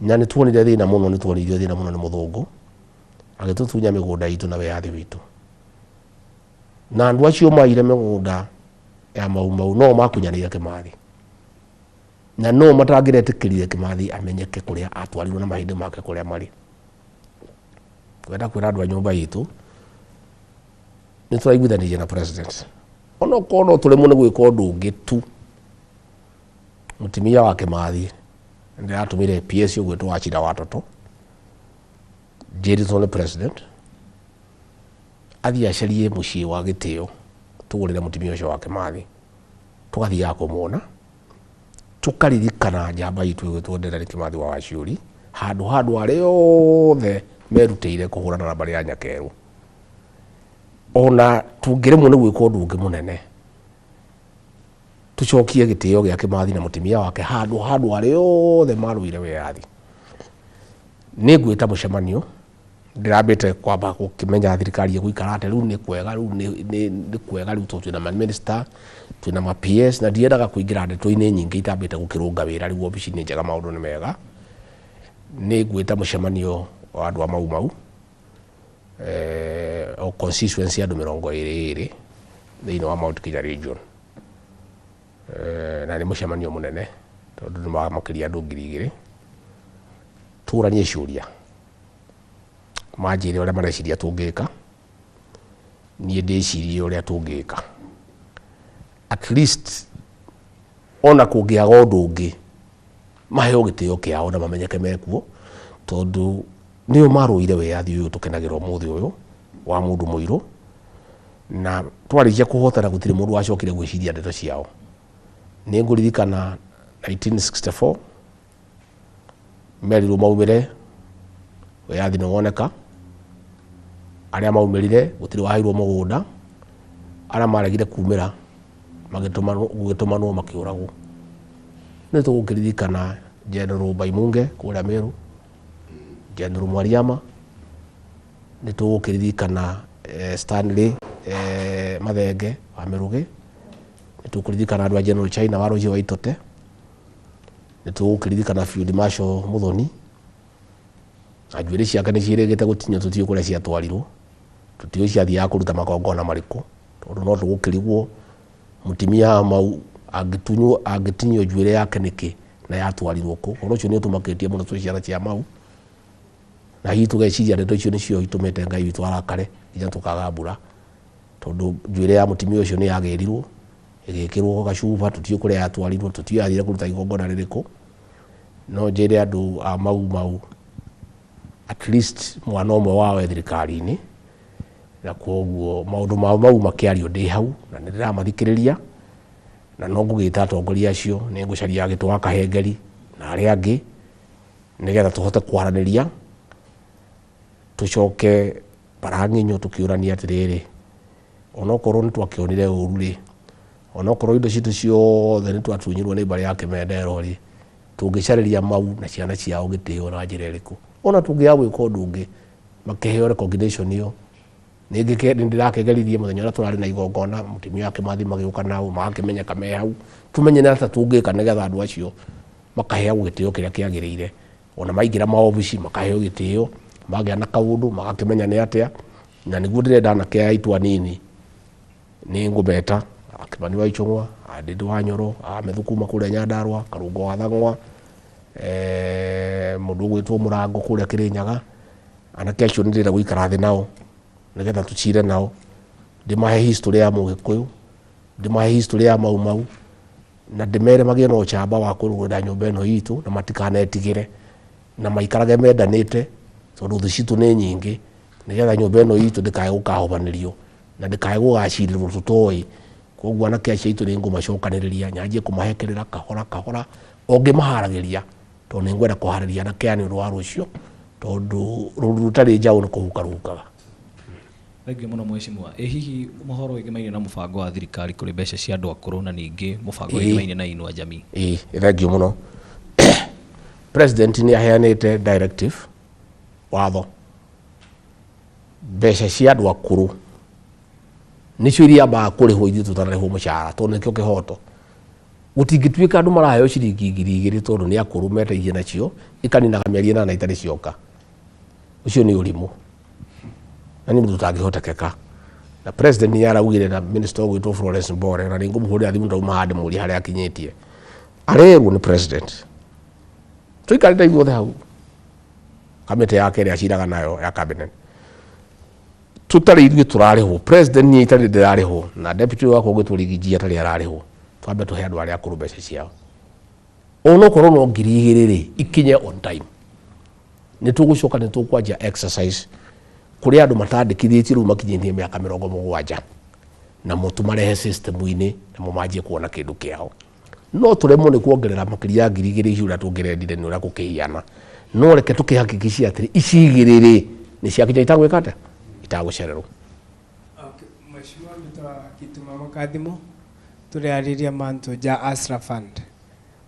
Speaker 2: Na nĩ tuonire thĩna mũno, nĩ tuonirio thĩna mũno nĩ mũthũngũ agĩtũtunya mĩgũnda itũ na wĩyathi witũ. Na andũ acio maire mĩgũnda ya Mau Mau no makunyanĩire Kĩmathi, na no matangĩretĩkĩrire Kĩmathi amenyeke kũrĩa atwarirwo na mahĩndĩ make kũrĩa marĩ. Kwenda kwĩra andũ a nyũmba itũ nĩ tũraiguithanirie na president, onokorwo no tũremwo nĩ gwĩka ũndũ ũngĩ tu. Mũtumia wa Kĩmathi nĩndĩratũmire PS ũgwĩtwo Wachira wa Toto, njĩrĩtwo nĩ president athiĩ acarie mũciĩ wa gĩtĩo tũgũrĩre mũtumia ũcio wa Kĩmathi, tũgathiaga kũmuona, tũkaririkana njamba itũ ĩgwĩtwo Dedan Kĩmathi wa Waciũri, handũ handũ arĩa othe merutĩire kũhũrana na mbarĩ ya Nyakerũ. Ona tũngĩremwo nĩ gwĩka ũndũ ũngĩ mũnene, tũcokie gĩtĩo gĩa Kĩmathi na mũtumia wake handũ handũ arĩa othe marũire wĩyathi. Nĩ ngwĩta mũcemanio, ndĩrambĩte kwamba gũkĩmenya thirikari ĩgũikara atĩa, rĩu nĩ kwega, rĩu nĩ kwega, rĩu tondũ twĩna ma minister, twĩna ma PS, na ndiendaga kũingĩra ndeto-inĩ nyingĩ itambĩte gũkĩrũnga wĩra, rĩu obici nĩ njega, maũndũ nĩ mega. Nĩ ngwĩta mũcemanio wa andũ a Mau Mau, o constituency andũ 22 thĩinĩ wa Mount Kenya region. Na nĩ mũcemanio mũnene tondũ nĩ wa makĩria andũ 2000. Tũranie ciũria, manjĩre ũrĩa mareciria tũngĩka, niĩ ndĩcirie ũrĩa tũngĩka. At least ona kũngĩaga ũndũ ũngĩ, maheo gĩtĩo kĩao na mamenyeke mekuo, tondũ nĩo marũire wĩyathi ũyũ tũkenagĩra ũmũthĩ ũyũ wa mũndũ mũirũ, na twarĩkia kũhotana gũtirĩ mũndũ wacokire gwĩciria ndeto ciao. Nĩ ngũririkana 1964 merirwo maumĩre, wĩyathi nĩ woneka, arĩa maumĩrire gũtirĩ waheirwo mũgũnda, arĩa maregire kumĩra gũgĩtũmanwo makĩũragwo. Nĩ tũgũkĩririkana General Baimunge kũrĩa Meru, General Mwariama, nĩ tũgũkĩririkana Stanley Mathenge wa Mĩrũgĩ, nĩ tũkũririkana andũ a General China wa Rũciũ wa Itote, nĩ tũgũkĩririkana Field Marshal Muthoni, na njuĩrĩ ciake nĩ ciĩrĩgĩte gũtinio, tũtiũĩ kũrĩa ciatwarirwo, tũtiũĩ ciathiaga kũruta magongona marĩkũ, tondũ no tũgũkĩrigwo mũtumia wa Mau angĩtinio njuĩrĩ yake nĩkĩ na yatwarirwo kũ. Ũhoro ũcio nĩ ũtũmakĩtie mũno twĩ ciana cia Mau, na hihi tũgeciria ndeto icio nĩcio itũmĩte Ngai witũ arakare nginya tũkaga mbura, tondũ njuĩrĩ ya mũtumia ũcio nĩ yagĩrirwo ĩgĩkĩrwo gacuba, tũtiũĩ kũrĩa yatwarirwo, tũtiũĩ yathire kũruta igongona rĩrĩkũ. No njĩre andũ a Mau Mau at least mwana ũmwe wao e thirikari-inĩ, na koguo maũndũ ma Mau makĩario ndĩ hau na nĩ ndĩramathikĩrĩria, na no ngũgĩta atongoria acio, nĩ ngũcaria Gĩtũ wa Kahengeri na arĩa angĩ nĩgetha tũhote kwaranĩria, tũcoke barang'inyo tũkĩũrania atĩrĩrĩ, onokorwo nĩ twakĩonire ũru rĩ, onokorwo indo citũ ciothe nĩ twatunyirwo nĩ mbarĩ ya Kĩmendero rĩ, tũngĩcarĩria Mau na ciana ciao gĩtĩo na njĩra ĩrĩkũ? Ona tũngĩaga gwĩka ũndũ ũngĩ, makĩheo recognition ĩyo. Nĩ ndĩrakĩgeririe mũthenya ũrĩa tũrarĩ na igongona, mũtumia wa Kĩmathi magĩũka nao, magakĩmenyeka me hau, tũmenye nĩ atĩa tũngĩka nĩgetha andũ acio makaheagwo gĩtĩo kĩrĩa kĩagĩrĩire. Ona maingĩra maobici makaheo gĩtĩo, magĩa na kaũndũ magakĩmenya nĩ atĩa, na nĩguo ndĩrenda anake aya aitũ anini, nĩ ngũmeta Kĩmani wa Ichung'wa, Ndĩndĩ wa Nyoro, Methu kuma kũrĩa Nyandarũa, Karũngo wa Thang'wa, mũndũ ũgwĩtwo Mũrango kũrĩa Kĩrĩnyaga. Anake acio nĩ ndĩrenda gũikara thĩ nao nĩgetha tũcire nao, ndĩmahe history ya Mũgĩkũyũ, ndĩmahe history ya Mau Mau, na ndĩmere magĩe na ũcamba wa kũrũĩrĩra nyũmba ĩno itũ na matikanetigĩre, na maikarage mendanĩte tondũ thũ citũ nĩ nyingĩ, nĩgetha nyũmba ĩno itũ ndĩkae gũkahobanĩrio na ndĩkae gũgacirĩrwo tũtoĩ. Koguo anake acio aitũ nĩ ngũmacokanĩrĩria, nyanjie kũmahekerera kahora kahora o ngĩmaharagĩria, tondũ nĩ ngwenda kũharĩria anake aya nĩ ũndũ wa rũciũ, tondũ rũru rũtarĩ njaũ nĩ kũhuka rũhukaga.
Speaker 12: Thengiũ mũno mheshimiwa. Ĩ hihi mohoro wĩgĩmainie na mũbango wa thirikari kũrĩ mbeca cia andũ akũrũ na ningĩ mũbango wĩgĩmainie na Inua Jamii?
Speaker 2: Ĩ, thengiũ mũno. President nĩ aheanĩte directive, watho, mbeca cia andũ akũrũ nĩcio iria ambaga kũrĩhwo ithuĩ tũtanarĩhwo mũcara, tondũ nĩkĩo kĩhoto. Gũtingĩtuĩka andũ maraheo ciringi 2000 tondũ nĩ akũrũ metairie nacio, ikaninaga mĩeri 8 itarĩ cioka. Ũcio nĩ ũrimũ na nĩ ũndũ ũtangĩhotekeka. Na president nĩ araugire na minister ũgwĩtwo Florence Mbore, na nĩ ngũmũhũrĩra thimũ ndauma haha ndĩmũrie harĩa akinyĩtie. Arerwo nĩ president tũikarĩte ithuothe hau kamĩtĩ yake ĩrĩa aciraga nayo ya cabinet, tũtarĩ ithuĩ tũrarĩhwo, president niĩ itarĩ ndĩrarĩhwo, na deputy wakwa ũgwĩtwo Rigiji atarĩ ararĩhwo, twambe tũhe andũ arĩa akũrũ mbeca ciao. Onokorwo no 2000 rĩ, ikinye on time. Nĩ tũgũcoka nĩ tũkwanjia exercise kũrĩ andũ matandĩkithĩtio rĩu makinyĩtie mĩaka 70, namo tũmarehe system-inĩ namo manjie kuona kĩndũ kĩao. No tũremwo nĩ kuongerera makĩria ya 2000 icio ũrĩa tũngĩrendire nĩ ũrĩa gũkĩhiana, no reke tũkĩhakikicie atĩrĩ ici igĩrĩ rĩ nĩ ciakinya itagwĩka atĩa, itagũcererwo.
Speaker 13: Mbitwa Kituma Makathimo turiariria mantu ja Hustler Fund.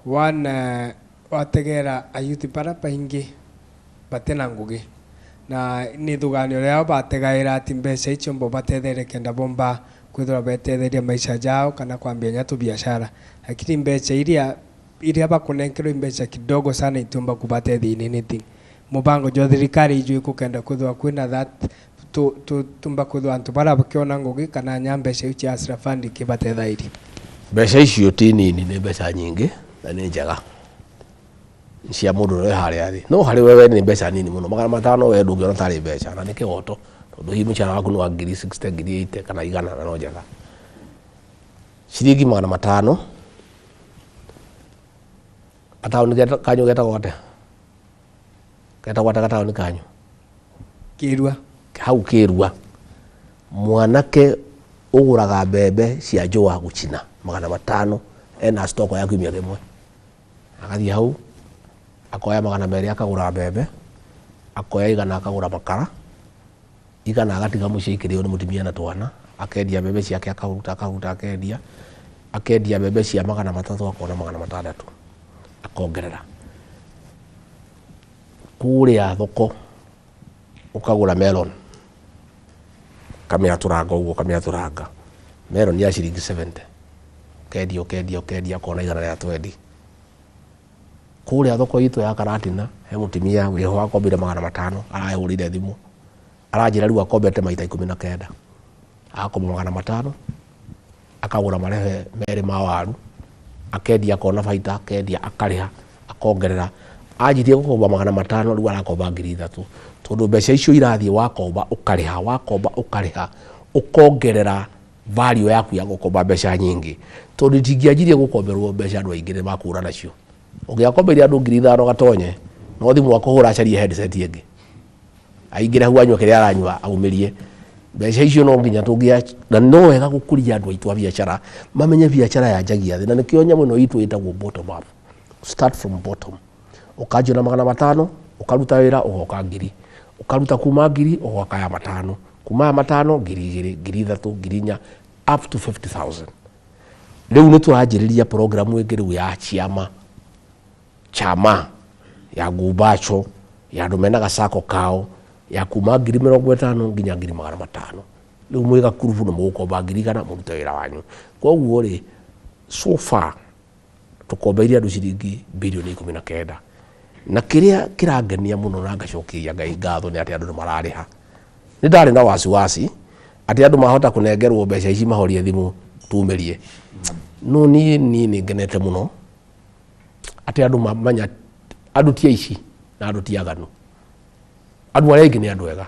Speaker 13: One, wategera ayuthi bara baingi batena ngugi na ni thuganio riao bategaira ati mbeca icio mbo batethere kenda bomba kwithira betetheria maisha jao kana kwambia nyatu biashara, lakini mbeca iria bakunenkerwo mbeca kidogo sana itumba kubatethia in anything. Mubango jo thirikari ijui kukenda kwithira kwina that tu tumba kwithira antu bara bakiona ngugi kana nya mbeca icio cia Hustler Fund ikibatethairie.
Speaker 2: Mbeca icio ti nini, nĩ mbeca nyingĩ na nĩ njega cia mũndũ ũrĩa harĩa thĩ, no harĩ wewe nĩ mbeca nini mũno. 500 we ndũngĩona tarĩ mbeca, na nĩ kĩhoto tondũ hihi mũcara waku nĩ wa ngiri 60, ngiri 80 kana 100, na no njega. Ciringi 500 gataũni kanyu getagwo atĩa? Getagwo atĩa gataũni kanyu?
Speaker 13: Kĩrua.
Speaker 2: Hau Kĩrua mwanake ũgũraga mbembe cia njũa gũcina 500 ena stoko ya kiumia kĩmwe, agathiĩ hau akoya 200 akagũra mbembe, akoya 100 akagũra makara, 100 agatiga mũciĩ ikĩrĩo nĩ mũtumia na twana, akendia mbembe ciake akahuruta akahuruta akendia, akendia mbembe cia 300 akona 600 akongerera. Kũrĩa thoko ũkagũra melon kamĩatũranga ũguo, kamĩatũranga melon ya ciringi 70, ũkendia ũkendia ũkendia ũkona 120. Kũrĩa thoko itũ ya Karatina he mũtumia wĩho akombire 500, arahũrĩire thimũ aranjĩra rĩu akombete maita 19, agakomba 500 akagũra marebe merĩ ma waru, akendia akona baita, akendia akarĩha akongerera. Anjirie gũkomba 500 rĩu arakomba 3000, tondũ mbeca icio irathiĩ wakomba ũkarĩha, wakomba ũkarĩha, ũkongerera value yaku ya gũkomba mbeca nyingĩ, tondũ itingĩanjirie gũkomberwo mbeca andũ aingĩ nĩ makũra nacio. Ũngĩakombeire andũ 5000 gatonye, no thimũ akũhũra acarie headset ĩngĩ, aingĩre hau anyue kĩrĩa aranyua aumĩrie mbeca icio. No nginya tũngĩa, na no wega gũkũria andũ aitũ a biacara mamenye biacara yanjagia thĩ, na nĩkĩo nyamũ ĩno itũ ĩtagwo bottom up. Start from bottom. Ũkanjia na 500 ũkaruta wĩra ũgoka 1000, ũkaruta kuma 1000 ũgoka ya 5, kuma ya 5 2000, 3000, 4000, up to 50,000. Rĩu nĩ tũranjĩrĩria programu ĩngĩ rĩu ya ciama, chama ya ngumbaco ya andũ mena gacako kao ya kuma 50,000 nginya 500,000. Rĩu mwĩ gakurubu nĩ mũgũkomba 100,000 mũrute wĩra wanyu. Koguo rĩ, so far tũkombeirie andũ ciringi birioni 19, na kĩrĩa kĩrangenia mũno na ngacokeria Ngai ngatho nĩ atĩ andũ nĩ mararĩha. Nĩ ndarĩ na wasiwasi atĩ andũ mahota kũnengerwo mbeca ici mahorie thimũ tumĩrie, no niĩ nĩ ngenete mũno atĩ andũ mamenya andũ ti aici na andũ ti aganu, andũ arĩa aingĩ nĩ andũ ega.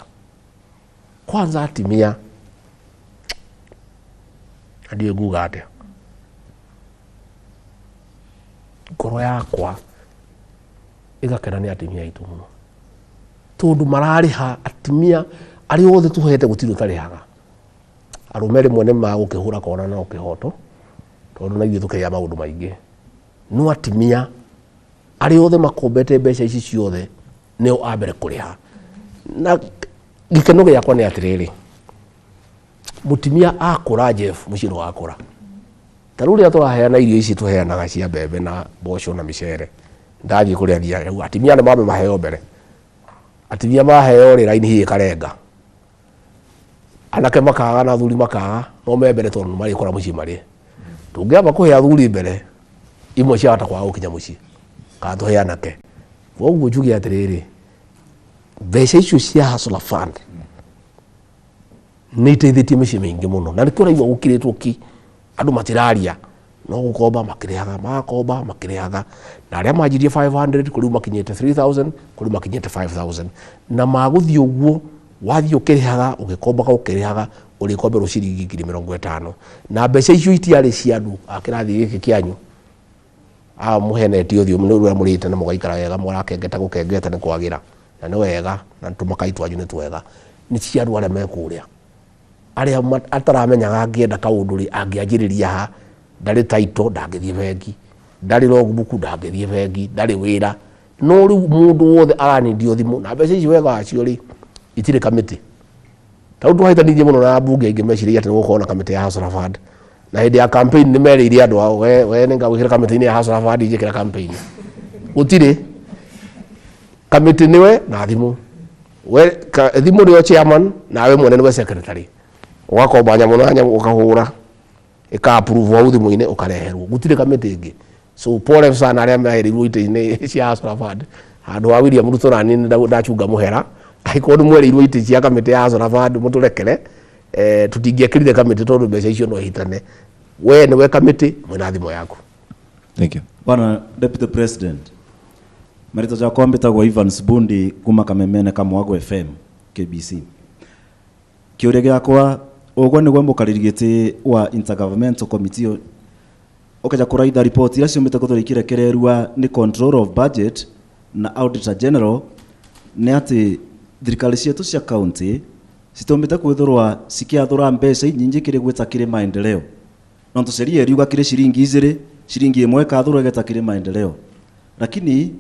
Speaker 2: Kwanza atimia ndiũĩ nguga atĩa, ngoro yakwa ĩgakena nĩ atimia aitũ mũno, tondũ mararĩha. Atimia arĩa othe tũhete gũtirĩ ũtarĩhaga. Arũme rĩmwe nĩ magũkĩhũra kona no kĩhoto, tondũ na ithuĩ tũkĩrĩa maũndũ maingĩ, no atimia arĩa othe makombete mbeca ici ciothe nĩo a mbere kũrĩha. Na gĩkeno gĩakwa nĩ atĩrĩrĩ, mũtumia akũra Jeff mũciĩ nĩ wakũra. Ta rĩu rĩrĩa tũraheana irio ici tũheanaga cia mbembe na mboco na mĩcere, ndathiĩ kũrĩa thiaga rĩu atimia nĩ mambe maheo mbere. Atimia maheo rĩ, raini hihi ĩkarenga, anake makaga na athuri makaga, no me mbere tondũ nĩ marĩkora mũciĩ marĩe. Tũngĩamba kũhe athuri mbere, imwe ciahota kwaga gũkinya mũciĩ kana tũhe anake. Koguo njuge atĩrĩrĩ, mbeca icio cia Hustler Fund nĩ iteithĩtie mĩciĩ mĩingĩ mũno, na nĩkĩo ũraigua gũkirĩtwo ki, andũ matiraria, no gũkomba makĩrĩhaga, magakomba makĩrĩhaga, na arĩa manjirie 500 kũrĩ makinyĩte 3000, kũrĩ makinyĩte 5000, na magũthiĩ ũguo wathiĩ ũkĩrĩhaga ũgĩkombaga ũkĩrĩhaga ũrĩkomberwo ciringi 50,000. Na mbeca icio itiarĩ cia andũ a kĩrathi gĩkĩ kĩanyu a mũhenetio ũthiũ nĩ ũrĩa mũrĩte na mũgaikara wega, mũrakengeta gũkengeta nĩ kwagĩra na nĩ wega na tũmakai twanyu nĩ twega, nĩ cia andũ arĩa me kũrĩa arĩa ataramenyaga angĩenda kaũndũ rĩ angĩanjĩrĩria ha, ndarĩ title ndangĩthiĩ bengi, ndarĩ logbook ndangĩthiĩ bengi, ndarĩ wĩra. No rĩu mũndũ wothe aranindio thimũ, na mbeca ici wega wacio rĩ itirĩ kamĩtĩ. Tondũ twahĩtanirie mũno na mbunge aingĩ meciragia atĩ nĩ gũkorwo na kamĩtĩ ya Hustler Fund. Na hĩndĩ ya campaign nĩ merĩire andũ ao, we nĩ ngagwĩkĩra kamĩtĩ-inĩ ya Hustler Fund njĩkĩra campaign. Gũtirĩ. Kamĩtĩ nĩwe na thimũ. We thimũ nĩyo chairman nawe mwene nĩwe secretary. Ũgakomba nyamũ na nyamũ ũkahũra ĩka approve hau thimũ-inĩ ũkareherwo. Gũtirĩ kamĩtĩ ĩngĩ. So pole sana arĩa mehereirwo itĩ-inĩ cia Hustler Fund. Handũ ha William Ruto na niĩ ndachunga mũhera. Angĩkorwo nĩ mwereirwo itĩ cia kamĩtĩ ya Hustler Fund mũtũrekere. Tũtingĩekĩrire kamĩtĩ tondũ mbeca icio no ihitane. We nĩwe kamĩtĩ mwĩna thimũ yaku.
Speaker 3: Thank you.
Speaker 4: Bwana Deputy President, marĩtwa jakwa mbĩtagwo Evans Bundi kuma Kamemene Kamwago FM KBC. Kĩũria gĩakwa ũguo nĩguo mũkarĩri gĩtĩ wa Intergovernmental Committee ũkeja kũraitha report iria ciumĩte gũthũra ikirekererua nĩ Control of Budget na Auditor General nĩ atĩ thirikari cietu cia county citũmĩte kwithũrwa cikiathũra mbeca inyingi kĩrĩ gwĩta kĩrĩ maendeleo. Nontu sheria iriuga kĩrĩ ciringi igĩrĩ, ciringi ĩmwe ĩkathũrwo ĩgeta kĩrĩ maendeleo. Lakini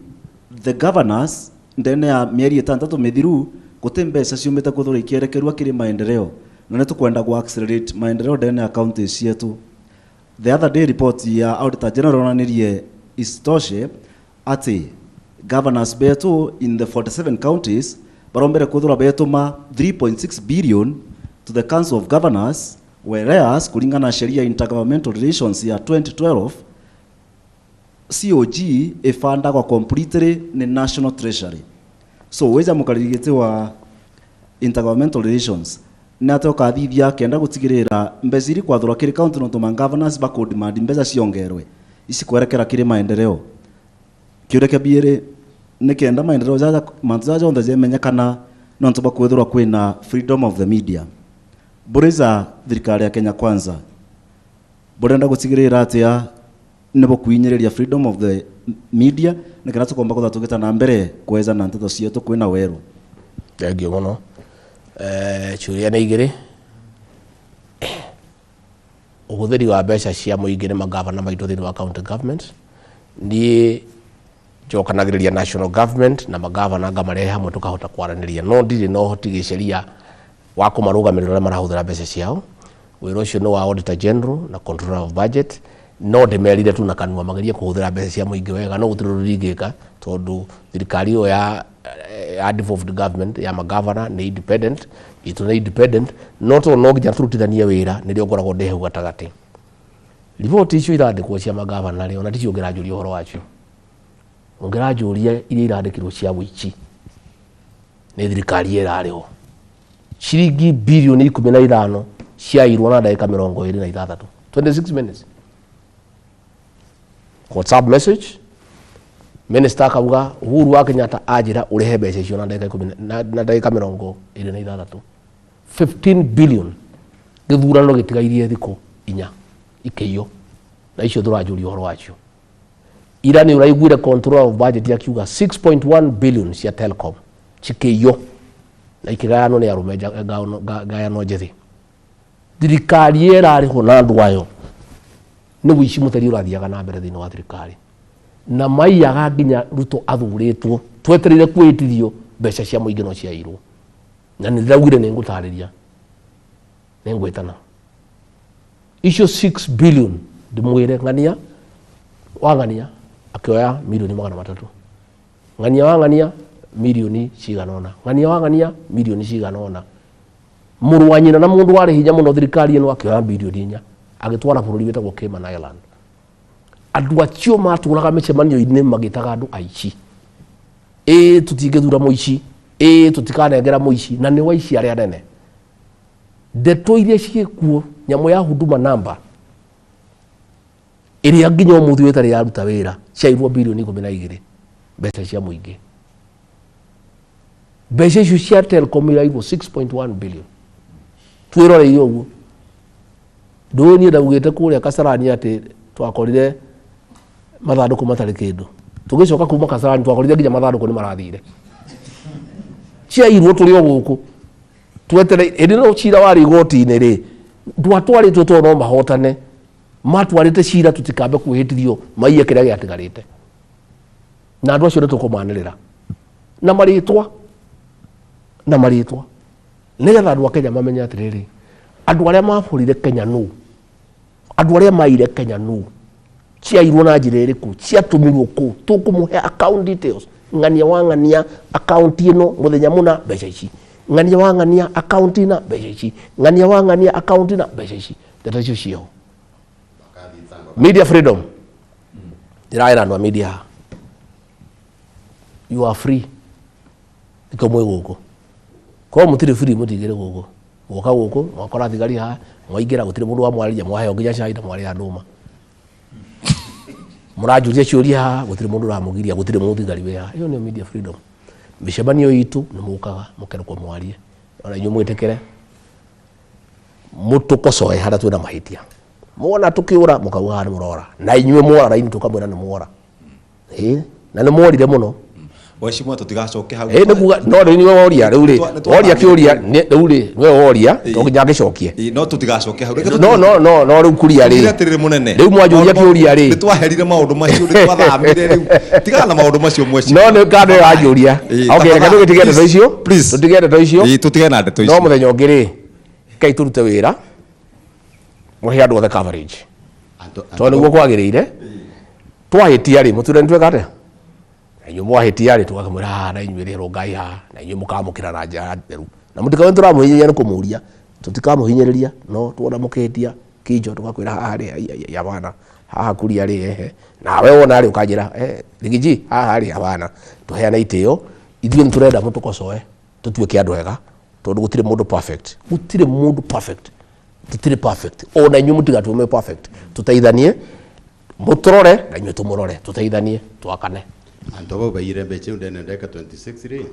Speaker 4: the governors ndene ya mĩeri ĩtandatũ mĩthiru gũtĩ mbeca ciumĩte kwithũrwa ikĩerekerua kĩrĩ maendeleo na nĩ tũkwenda gũ accelerate maendeleo ndene ya county cietu. The other day report ya Auditor General yonanirie isitoshe atĩ governors betu in the 47 counties barombere kwithũrwa betũma 3.6 billion to the Council of Governors, whereas kulingana na sheria intergovernmental relations ya 2012 COG ifandagwa completely ni National Treasury. So weza mukarigiti wa intergovernmental relations nĩ atĩ ũkathithia kenda gũtigĩrĩra mbeca iria kwathũrwa kĩrĩ county no tũma governors bakũdemand mbeca ciongerwe ici kwerekera kĩrĩ maendeleo. Kĩũria kĩa mbere nĩ kenda maendeleo jaja mantu jaja jonthe jemenyekana no ntũ bakwithirwa kwĩna freedom of the media. Mbũrĩ thirikari ya Kenya Kwanza burenda gũtigĩrĩra atĩa nĩ bũkwinyĩrĩria freedom of the media nĩ kana tũkomba gũtha tũgĩta na mbere kweza na nteto cietũ kwĩna werũ.
Speaker 2: Thank you mũno. Ciũria nĩ igĩrĩ. Ũhũthĩri wa mbeca cia mũingĩ nĩ magavana maitũ thĩinĩ wa county government. Niĩ njokanagĩrĩria national government na magavana ngamarehe hamwe tũkahota kwaranĩria, no ndirĩ na ũhoti gĩceria wa kũmarũgamĩrĩra ũrĩa marahũthĩra mbeca ciao. Wĩra ũcio nĩ wa Auditor General na Controller of Budget, no ndĩmerire tu na kanua magerie kũhũthĩra mbeca cia mũingĩ wega, no gũtirĩ ũndũ ingĩka tondũ thirikari ĩyo ya devolved government ya magavana nĩ independent, itũ nĩ independent, no tondũ no nginya tũrutithanie wĩra nĩrĩo ngoragwo ndĩ hau gatagatĩ. Riboti icio irandĩkwo cia magavana rĩ, ona ticio ũngĩranjũria ũhoro wacio. Ũngĩranjũria iria irandĩkirwo cia wũici nĩ thirikari ĩrarĩho ciringi bilioni 15 ciairwo na ndagĩka 26, 26 minutes. WhatsApp message minister akauga Uhuru wa Kenyatta anjĩra ũrĩhe mbeca icio na ndagĩka ikũmi na ndagĩka 26, 15 billion. Gĩthurano gĩtigairie thikũ 4 ikĩiywo, na icio tũranjũria ũhoro wacio. Ira nĩ ũraiguire Controller of Budget akiuga 6.1 billion cia Telcom cikĩiywo na ikĩgayanwo nĩ arũme ngayano njĩthĩ. Thirikari ĩrarĩhwo na andũ ayo nĩ wũici mũtheri ũrathiaga na mbere thĩinĩ wa thirikari, na maiyaga nginya Ruto athurĩtwo twetereire kwĩtithio mbeca cia mũingĩ no ciairwo. Na nĩ ndĩraugire nĩ ngũtarĩria, nĩ ngwĩtana icio 6 billion ndĩmwĩre ng'ania wa ng'ania akĩoya milioni 300, ng'ania wa ng'ania milioni cigana ũna, ng'ania wa ng'ania milioni cigana ũna. Mũrũ wa nyina na mũndũ warĩ hinya mũno thirikari ĩno akĩoya bilioni 4 agĩtwara bũrũri wĩtagwo Cayman Island. Andũ acio matũraga mĩcemanio-inĩ magĩtaga andũ aici, ĩĩ tũtingĩthura mũici, ĩĩ tũtikanengera mũici, na nĩ waici arĩa anene. Ndeto iria ciĩkuo nyamũ ya Huduma Number ĩrĩa nginya ũmũthĩ ĩtarĩ yaruta wĩra ciairwo bilioni 12 mbeca cia mũingĩ. Mbeca icio cia Telcom irairwo 6.1 billion. Twĩroreire ũguo. Ndũĩ niĩ ndaugĩte kũrĩa Kasarani atĩ twakorire mathandũkũ matarĩ kĩndũ. Tũgĩcoka kuma Kasarani twakorire nginya mathandũkũ nĩ marathire. Ciairwo tũrĩ o gũkũ. Twetere hĩndĩ ĩno cira warĩ igoti-inĩ rĩ, ndwatwarĩtwo tondũ no mahotane. Matwarĩte cira tũtikambe kwĩhĩtithio maiye kĩrĩa gĩatigarĩte. Na andũ acio nĩ tũkũmanĩrĩra. Na marĩtwa. Na marĩtwa. Nĩgetha andũ a Kenya mamenye atĩrĩrĩ, andũ arĩa mabũrire Kenya nũ, andũ arĩa maire Kenya nũ, ciairwo na njĩra ĩrĩkũ, ciatũmirwo kũ, tũkũmũhe account details, ng'ania wa ng'ania account ĩno mũthenya mũna mbeca ici, ng'ania wa ng'ania account ĩna mbeca ici, ng'ania wa ng'ania account ĩna mbeca ici. Ndeto icio ciĩho. Media freedom, ndĩraĩra andũ a media haha, you are free, nĩkĩo mwĩ gũkũ. Korwo mũtirĩ free mũtingĩrĩ gũkũ. Mwoka gũkũ mwakora thigari haha, mwaingĩra gũtirĩ mũndũ wamwarĩria, mwaheo nginya cai na mwarĩa ndũma. Mũranjũria ciũria haha, gũtirĩ mũndũ ũramũgiria, gũtirĩ mũthigari wĩ haha. Ĩyo nĩyo media freedom. Mĩcemanio itũ nĩ mũkaga mũkerũkwo mwarie, ona inyuĩ mwĩtĩkĩre mũtũkocoe harĩa twĩna mahĩtia. Mwona tũkĩũra mũkauga haha nĩ mũrora, na inyuĩ mwora raini tũkamwĩra nĩ mwora. Ĩĩ, na nĩ mworire mũno.
Speaker 3: Mheshimiwa, tutigacoke hau.
Speaker 2: Ĩĩ, nĩ kuga no rĩu nĩwe woria, rĩu rĩ, woria kĩũria, rĩu rĩ, nĩwe woria, to nginya ngĩcokie.
Speaker 3: Ĩĩ, no tutigacoke hau.
Speaker 2: No no no no rĩu kuria rĩ.
Speaker 3: Tugire atĩrĩrĩ mũnene.
Speaker 2: Rĩu mwanjũria kĩũria rĩ.
Speaker 3: Nĩ twaherire maũndũ macio, nĩ twathamire rĩu. Tigana na maũndũ macio mheshimiwa.
Speaker 2: No nĩ kando wanjũria. Okay, reke tũgĩtige ndeto icio.
Speaker 3: Please.
Speaker 2: Tũtige ndeto icio.
Speaker 3: Ĩĩ, tũtige na ndeto icio.
Speaker 2: No mũthenya ũngĩ rĩ, kai tũrute wĩra, mũhe andũ othe coverage. Tondũ nĩguo kwagĩrĩire. Twahĩtia rĩ, mũtwĩre nĩ tweka atĩa? Na inyuĩ mwahĩtia rĩ, tũgakĩmwĩra haha na inyuĩ rĩ, rũngai haha, na inyuĩ mũkamũkĩra na njĩra theru. Na mũtikawe tũramũhinyĩrĩria nĩ kũmũria, tũtikamũhinyĩrĩria, no tuona mũkĩhĩtia kinjo tũgakwĩra haha rĩ, ai, ai, ai, hapana, haha kuria rĩ, ehe. Nawe wona rĩ, ũkanjĩra, Rigiji, haha rĩ, hapana. Tũheane itĩo, ithuĩ nĩ tũrenda mũtũkocoe, tũtuĩke andũ ega, tondũ gũtirĩ mũndũ perfect. Gũtirĩ mũndũ perfect. Tũtirĩ perfect. Ona inyuĩ mũtigatue mwĩ perfect. Tũteithanie, mũtũrore na inyuĩ tũmũrore, tũteithanie, twakane.
Speaker 5: Antu bau baiyire mbeca iu ndene ndeka 26 ri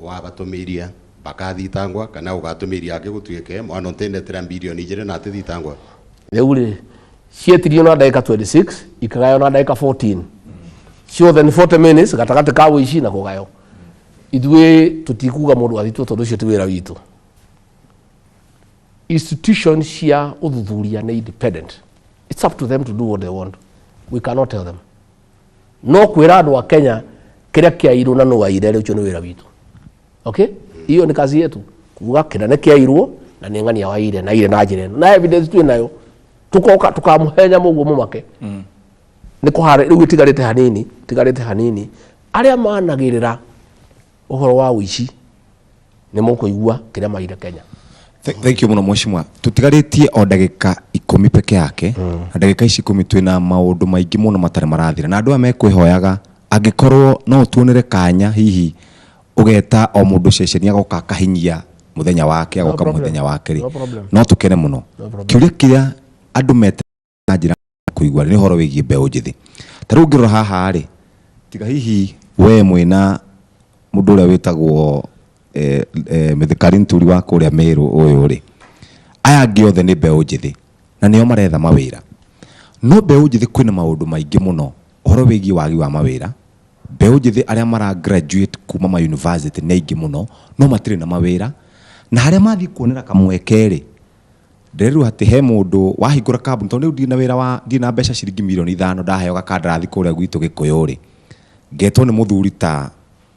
Speaker 5: wabatũmĩiria bakathitangwa kana ũgatũmĩiria angĩ gũtuĩke mwana ũtendetera bilioni igĩrĩ na atithitangwa.
Speaker 2: Rĩu rĩ, cietirio na ndagĩka 26 ikagaywo na ndagĩka 14, ciothe nĩ 40 minutes gatagatĩ ka ũici na kũgaywo. Ithuĩ tũtikuga mũndũ athitwo tondũ ũcio ti wĩra witũ. Institution cia ũthuthuria nĩ independent. It's up to them to do what they want. We cannot tell them. No kwĩra andũ a Kenya kĩrĩa kĩairwo na nũ aire rĩ, ũcio nĩ wĩra witũ. Okay? Hiyo ni kazi yetu. Kuga kĩrĩa nĩ kĩairwo na nĩ ng'ania waire na aire na njĩra ĩno. Na evidence twĩ nayo. Tũkoka tũkamũhenya mũguo mũmake. Nĩ kũhara rĩu ĩtigarĩte hanini, ĩtigarĩte hanini. Arĩa managĩrĩra ũhoro wa ũici nĩ mũkũigua kĩrĩa maire Kenya.
Speaker 3: Thank you mũno mheshimiwa. Tũtigarĩtie o ndagĩka 10 peke yake. Na ndagĩka ici 10 twĩna maũndũ maingĩ mũno matarĩ marathira. Na andũ aya mekwĩhoyaga angĩkorwo no ũtuonere kanya hihi ũgeta o mũndũ ceceni agoka akahinyia mũthenya wake, agoka mũthenya wake rĩ.
Speaker 2: No problem.
Speaker 3: No tũkene mũno.
Speaker 2: No problem.
Speaker 3: Kĩũria kĩrĩa andũ mete na njĩra kũigua nĩ ũhoro wĩgiĩ mbeũ njĩthĩ. Ta rĩu ũngĩrora haha rĩ, tiga hihi we mwĩna mũndũ ũrĩa wĩtagwo Mithikari Nturi wa kũrĩa Meru ũyũ rĩ, aya angĩ othe nĩ mbeũ njĩthĩ na nĩo maretha mawĩra. No mbeũ njĩthĩ kwĩna maũndũ maingĩ mũno ũhoro wĩgiĩ wagi wa mawĩra. Mbeũ njĩthĩ arĩa mara graduate kuma ma university nĩ aingĩ mũno no matirĩ na mawĩra, na harĩa mathiĩ kuonera kamweke rĩ, ndĩrerwo atĩ he mũndũ wahingũra kambuni, tondũ rĩu ndirĩ na wĩra wa, ndirĩ na mbeca ciringi mirioni 5 ndaheo gakandarathi kũrĩa gwitũ Gĩkũyũ rĩ, ngetwo nĩ mũthuri ta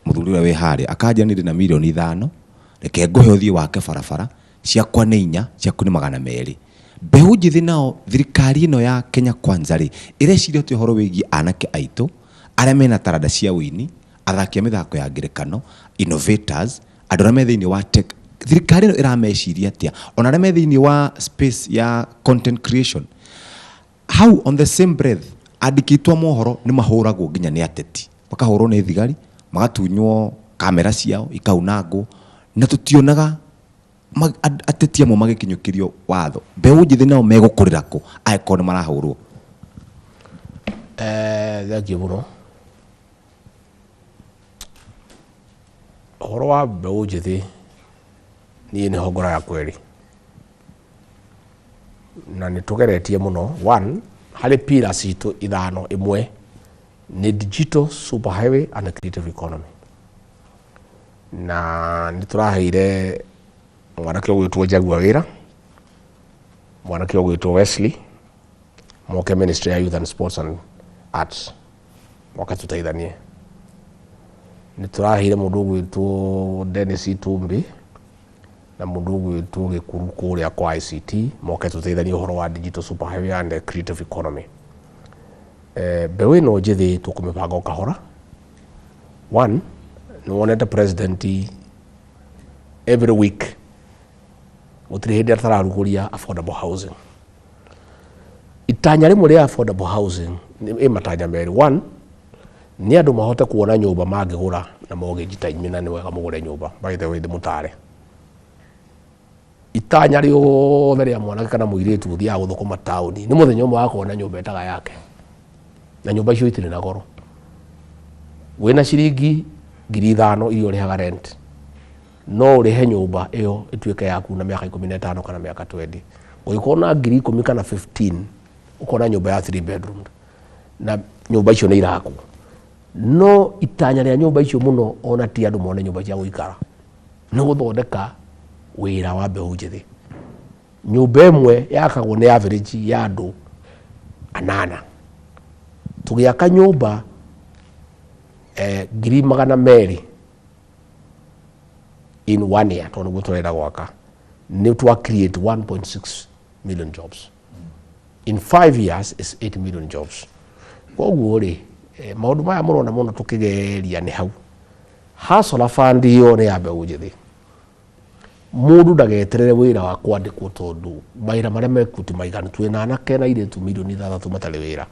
Speaker 3: mũthuri ũrĩa wĩ harĩa, akanjĩra niĩ ndĩna mirioni 5, reke ngũhe ũthiĩ wake barabara, ciakwa nĩ 4, ciaku nĩ 200. Mbeũ njĩthĩ nao thirikari ĩno ya Kenya Kwanza rĩ, ĩreciria atĩa ũhoro wĩgiĩ anake aitũ arĩa mena taranda cia ũini, athaki a mĩthako ya ngerekano, innovators, andũ arĩa me thĩinĩ wa tech. Thirikari ĩno ĩrameciria atĩa? Ona arĩa me thĩinĩ wa space ya content creation. Hau on the same breath, andĩki aitũ a mohoro nĩ mahũragwo nginya nĩ ateti. Makahũrwo nĩ thigari, magatunywo kamera ciao, ikaunangwo, na tũtionaga ateti amwe magĩkinyũkĩrio watho. Mbeũ njĩthĩ nao megũkũrĩra kũ angĩkorwo nĩ marahũrwo?
Speaker 2: Thengiũ mũno. Ũhoro wa mbeũ njĩthĩ niĩ nĩho ngoro yakwa ĩrĩ. Na nĩ tũgeretie mũno. One, harĩ pillars citũ 5, ĩmwe nĩ digital super highway and a creative economy. Na nĩ tũraheire mwanake ũgwĩtwo Jaguar wĩra, mwanake ũgwĩtwo Wesley, moke Ministry ya Youth and Sports and Arts, moke tũteithanie. Nĩ tũraheire mũndũ ũgwĩtwo Dennis Itumbi, Na mũndũ ũgwĩtwo Gĩkuru kũrĩa kwa ICT moke tũteithanie ũhoro wa digital superhighway and the creative economy. Mbeũ ĩno njĩthĩ tũkũmĩbanga o kahora. One, nĩ wonete president every week gũtirĩ hĩndĩ atararugũria affordable housing. Itanya rĩmwe rĩa affordable housing ĩ matanya merĩ. One, nĩ andũ mahote kuona nyũmba mangĩgũra na mortgage ta inyuĩ, na nĩ wega mũgũre nyũmba, by the way, ndĩmũtare. Itanya rĩothe rĩa mwanake kana mũirĩtu ũthiaga gũthũkũma taũni nĩ mũthenya ũmwe wa kuona nyũmba ĩtaga yake, na nyũmba icio itirĩ na goro. Wĩna ciringi 5,000 iria ũrĩhaga rent, no ũrĩhe nyũmba ĩyo ĩtuĩke yaku na mĩaka 15 kana mĩaka 20. Ũngĩkorwo na 10,000 kana 15, ũkona nyũmba ya 3 bedroom, na nyũmba icio nĩ irakwo. No itanya rĩa nyũmba icio mũno ona ti andũ mone nyũmba cia gũikara, nĩ gũthondeka wĩra wa mbeũ njĩthĩ. Nyũmba ĩmwe yakagwo nĩ average ya andũ 8. Tũgĩaka nyũmba 200,000 in 1 year, tondũ nĩguo tũrenda gwaka, nĩ twa create 1.6 million jobs. In 5 years is 8 million jobs. Koguo rĩ, maũndũ maya mũrona mũno tũkĩgeria nĩ hau. Hustler Fund ĩyo nĩ ya mbeũ njĩthĩ. Mũndũ ndageterere wĩra wa kwandĩkwo, tondũ mawĩra marĩa mekuo ti maiganu. Twĩna anake na airĩtu 6 milioni matarĩ wĩra,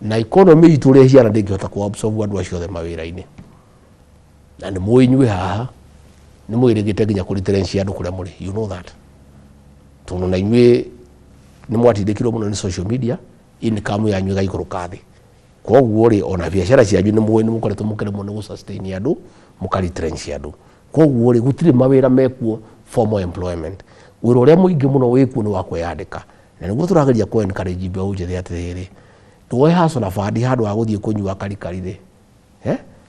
Speaker 2: na economy itũ ũrĩa ĩhiana ndĩngĩhota kũ absorb andũ acio othe mawĩra-inĩ. Na nĩ mũĩ inyuĩ haha nĩ mwĩrĩgĩte nginya kũ retrench andũ kũrĩa mũrĩ, you know that, tondũ na inyuĩ nĩ mwatindĩkirwo mũno nĩ social media, income yanyu ĩgaikũrũka thĩ. Koguo rĩ, ona biacara cianyu nĩ mũĩ nĩ mũkoretwo mũkĩremwo nĩ gũ sustain andũ, mũka retrench andũ. Koguo rĩ, gũtirĩ mawĩra mekuo, formal employment. Wĩra ũrĩa mũingĩ mũno wĩkuo nĩ wa kwĩyandĩka, na nĩguo tũrageria kũ encourage mbeũ njĩthĩ atĩrĩrĩ, ndũoe Hustler Fund handũ ha gũthiĩ kũnyua karikari rĩ,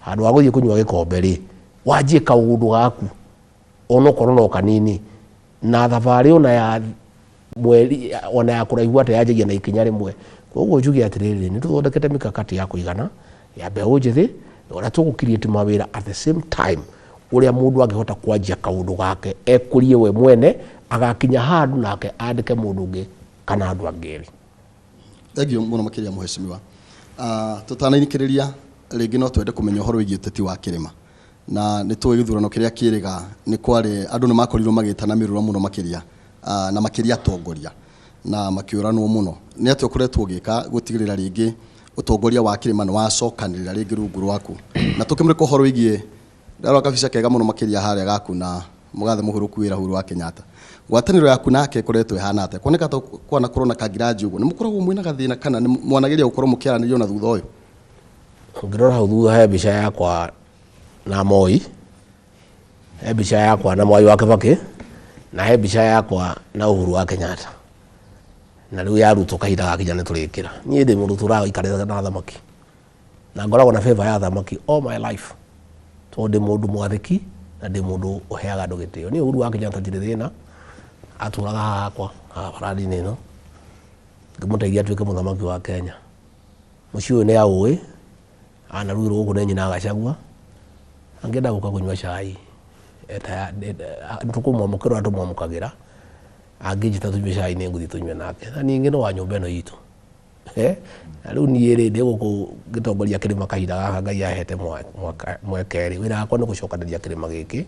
Speaker 2: handũ ha gũthiĩ kũnyua gĩkombe rĩ, wanjie kaũndũ gaku onokorwo no kanini, na thabarĩ ona ya mweri ona ya kũraihu atĩa yanjagia na ikinya rĩmwe. Koguo njuge atĩrĩrĩ, nĩ tũthondekete mikakati ya kũigana ya mbeũ njĩthĩ ũrĩa tũgũ create mawĩra, at the same time ũrĩa mũndũ angĩhota kwanjia kaũndũ gake ekũrie we mwene, agakinya handũ nake andĩke mũndũ ũngĩ kana andũ angĩ erĩ.
Speaker 7: Thank you mũno makĩria, mũhecimiwa. Tũtanainĩkĩrĩria rĩngĩ, no twende kũmenya ũhoro wĩgiĩ ũteti wa kĩrĩma, na nĩ tũĩ gĩthurano kĩrĩa kĩrĩga nĩ kwarĩ andũ nĩ makorirwo magĩtana mĩrũra mũno makĩria, na makĩria atongoria na makĩũranwo mũno. Nĩ atĩa ũkoretwo ũgĩka gũtigĩrĩra rĩngĩ ũtongoria wa kĩrĩma nĩ wacokanĩrĩra rĩngĩ rungu rwaku? Na tũkĩmũrĩka ũhoro wĩgiĩ, ndarora kabica kega mũno makĩria harĩa gaku na mũgathe mũhũrũku wĩra Uhuru wa Kenyatta, ngwatanĩro yaku nake ĩkoretwo ĩhana atĩa? Kuoneka ta kwanakorwo na kangiraji ũguo, nĩ mũkoragwo mwĩna gathĩna kana nĩ mwanageria gũkorwo mũkĩaranĩria ona thutha ũyũ?
Speaker 2: Ũngĩrora hau thutha he mbica yakwa na Moi, he mbica yakwa na Mwai wa Kibaki, na he mbica yakwa na Uhuru wa Kenyatta. Na rĩu ya Ruto kahinda gakinya nĩ tũrĩkĩra. Niĩ ndĩ mũndũ tũraikarĩte na thamaki, na ngoragwo na favor ya thamaki all my life, tondũ ndĩ mũndũ mwathĩki na ndĩ mũndũ ũheaga andũ gĩtĩo. Niĩ Uhuru wa Kenyatta ndirĩ thĩna, atũraga haha hakwa haha barandi-inĩ ĩno, ngĩmũteithia atuĩke mũthamaki wa Kenya. Mũciĩ ũyũ nĩ aũĩ, anarugĩrwo gũkũ nĩ nyina Gachagua. Angĩenda gũka kũnyua cai, nĩtũkũmwamũkĩra ũrĩa tũmwamũkagĩra. Angĩnjĩta tũnyue cai, nĩ ngũthiĩ tũnyue nake, na ningĩ no wa nyũmba ĩno itũ. Na rĩu niĩ rĩ, ndĩ gũkũ ngĩtongoria kĩrĩma kahinda gaka Ngai ahete mweke rĩ, wĩra wakwa nĩ gũcokanĩria kĩrĩma gĩkĩ,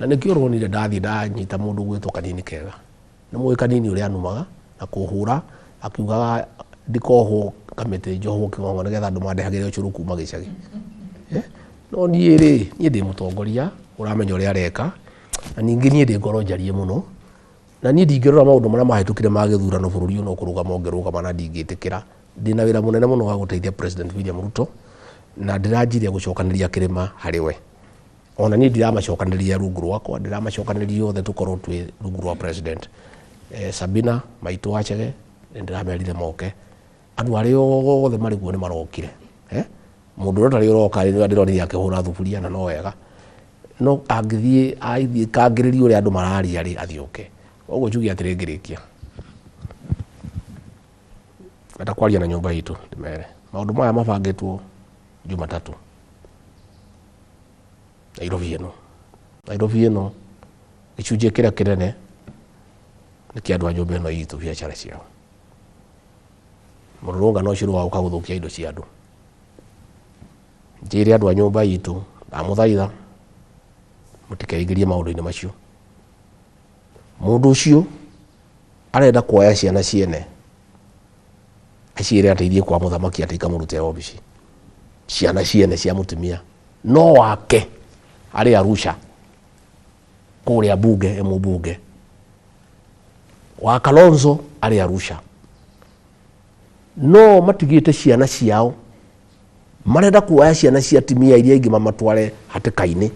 Speaker 2: na nĩkĩo ũronire ndathiĩ ndanyita mũndũ ũgwĩtwo Kanini Kega. Nĩ mũĩ Kanini ũrĩa anumaga na kũhũra akiugaga ndikohwo kamĩtĩ, njohwo kĩng'ong'o nĩgetha andũ mandehagĩre ũcũrũ kuma gĩcagi. No niĩ rĩ, niĩ ndĩ mũtongoria ũramenya ũrĩa areka, na ningĩ niĩ ndĩ ngoro njarie mũno, na niĩ ndingĩrora maũndũ marĩa mahĩtũkire ma gĩthurano bũrũri ũyũ no kũrũgama ũngĩrũgama, na ndingĩtĩkĩra. Ndĩna wĩra mũnene mũno wa gũteithia President William Ruto, na ndĩranjirie gũcokanĩria kĩrĩma harĩ we. Ona niĩ ndiramacokanĩria rungu rwakwa, ndĩramacokanĩria othe tũkorwo twĩ rungu rwa president. Sabina maitũ wa Chege nĩ ndĩramerire moke, andũ arĩa othe marĩ kuo nĩ marokire. Mũndũ ũrĩa ũtarĩ ũroka rĩ, ndĩronire akĩhũra thuburia, na no wega no angĩthiĩ athiĩ kangĩrĩria ũrĩa andũ mararia rĩ, athiĩ oke. Koguo njuge atĩrĩ, ngĩrĩkia enda kwaria na nyũmba itũ, ndĩmere maũndũ maya mabangĩtwo Jumatatũ Nairobi ĩno, Nairobi ĩno. Gĩcunjĩ kĩrĩa kĩnene nĩ kĩa andũ a nyũmba ĩno itũ biacara ciao. Mũrũrũngano ũcio nĩ wa gũka gũthũkia indo cia andũ. Njĩre andũ a nyũmba itũ, ndamũthaitha mũtikeingĩrie maũndũ-inĩ macio. Mũndũ ũcio arenda kuoya ciana ciene aciĩre atĩ ithiĩ kwa mũthamaki atĩ ikamũrute obici. Ciana ciene cia mũtumia no wake arĩ Arusha kũrĩa bunge e mũbunge wa Kalonzo arĩ Arusha, no matigĩte ciana ciao, marenda kuoya ciana cia atumia iria ingĩ mamatware hatĩka-inĩ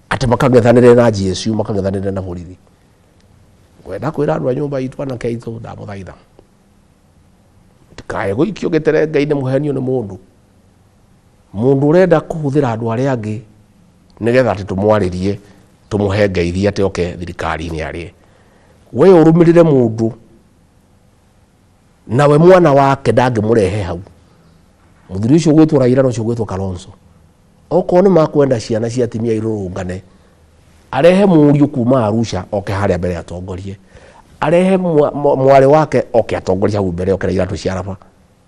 Speaker 2: atĩ makang'ethanĩre na GSU, makang'ethanĩre na borithi. Ngwenda kwĩra andũ a nyũmba itũ, anake aitũ, ndamũthaitha ndikae gũikio gĩterenge-inĩ mũhenio nĩ mũndũ. Mũndũ ũrenda kũhũthĩra andũ arĩa angĩ nĩgetha atĩ tũmwarĩrie tũmũhe ngeithi atĩ oke thirikari-inĩ arĩe. We ũrũmĩrĩre mũndũ nawe mwana wake ndangĩmũrehe hau. Mũthuri ũcio ũgwĩtwo Raila na ũcio ũgwĩtwo Kalonzo, okorwo nĩ makwenda ciana cia atumia irũrũngane, arehe mũriũ kuma Arusha oke harĩa mbere atongorie, arehe mwarĩ wake oke atongorie hau mbere, oke na iratũ cia raba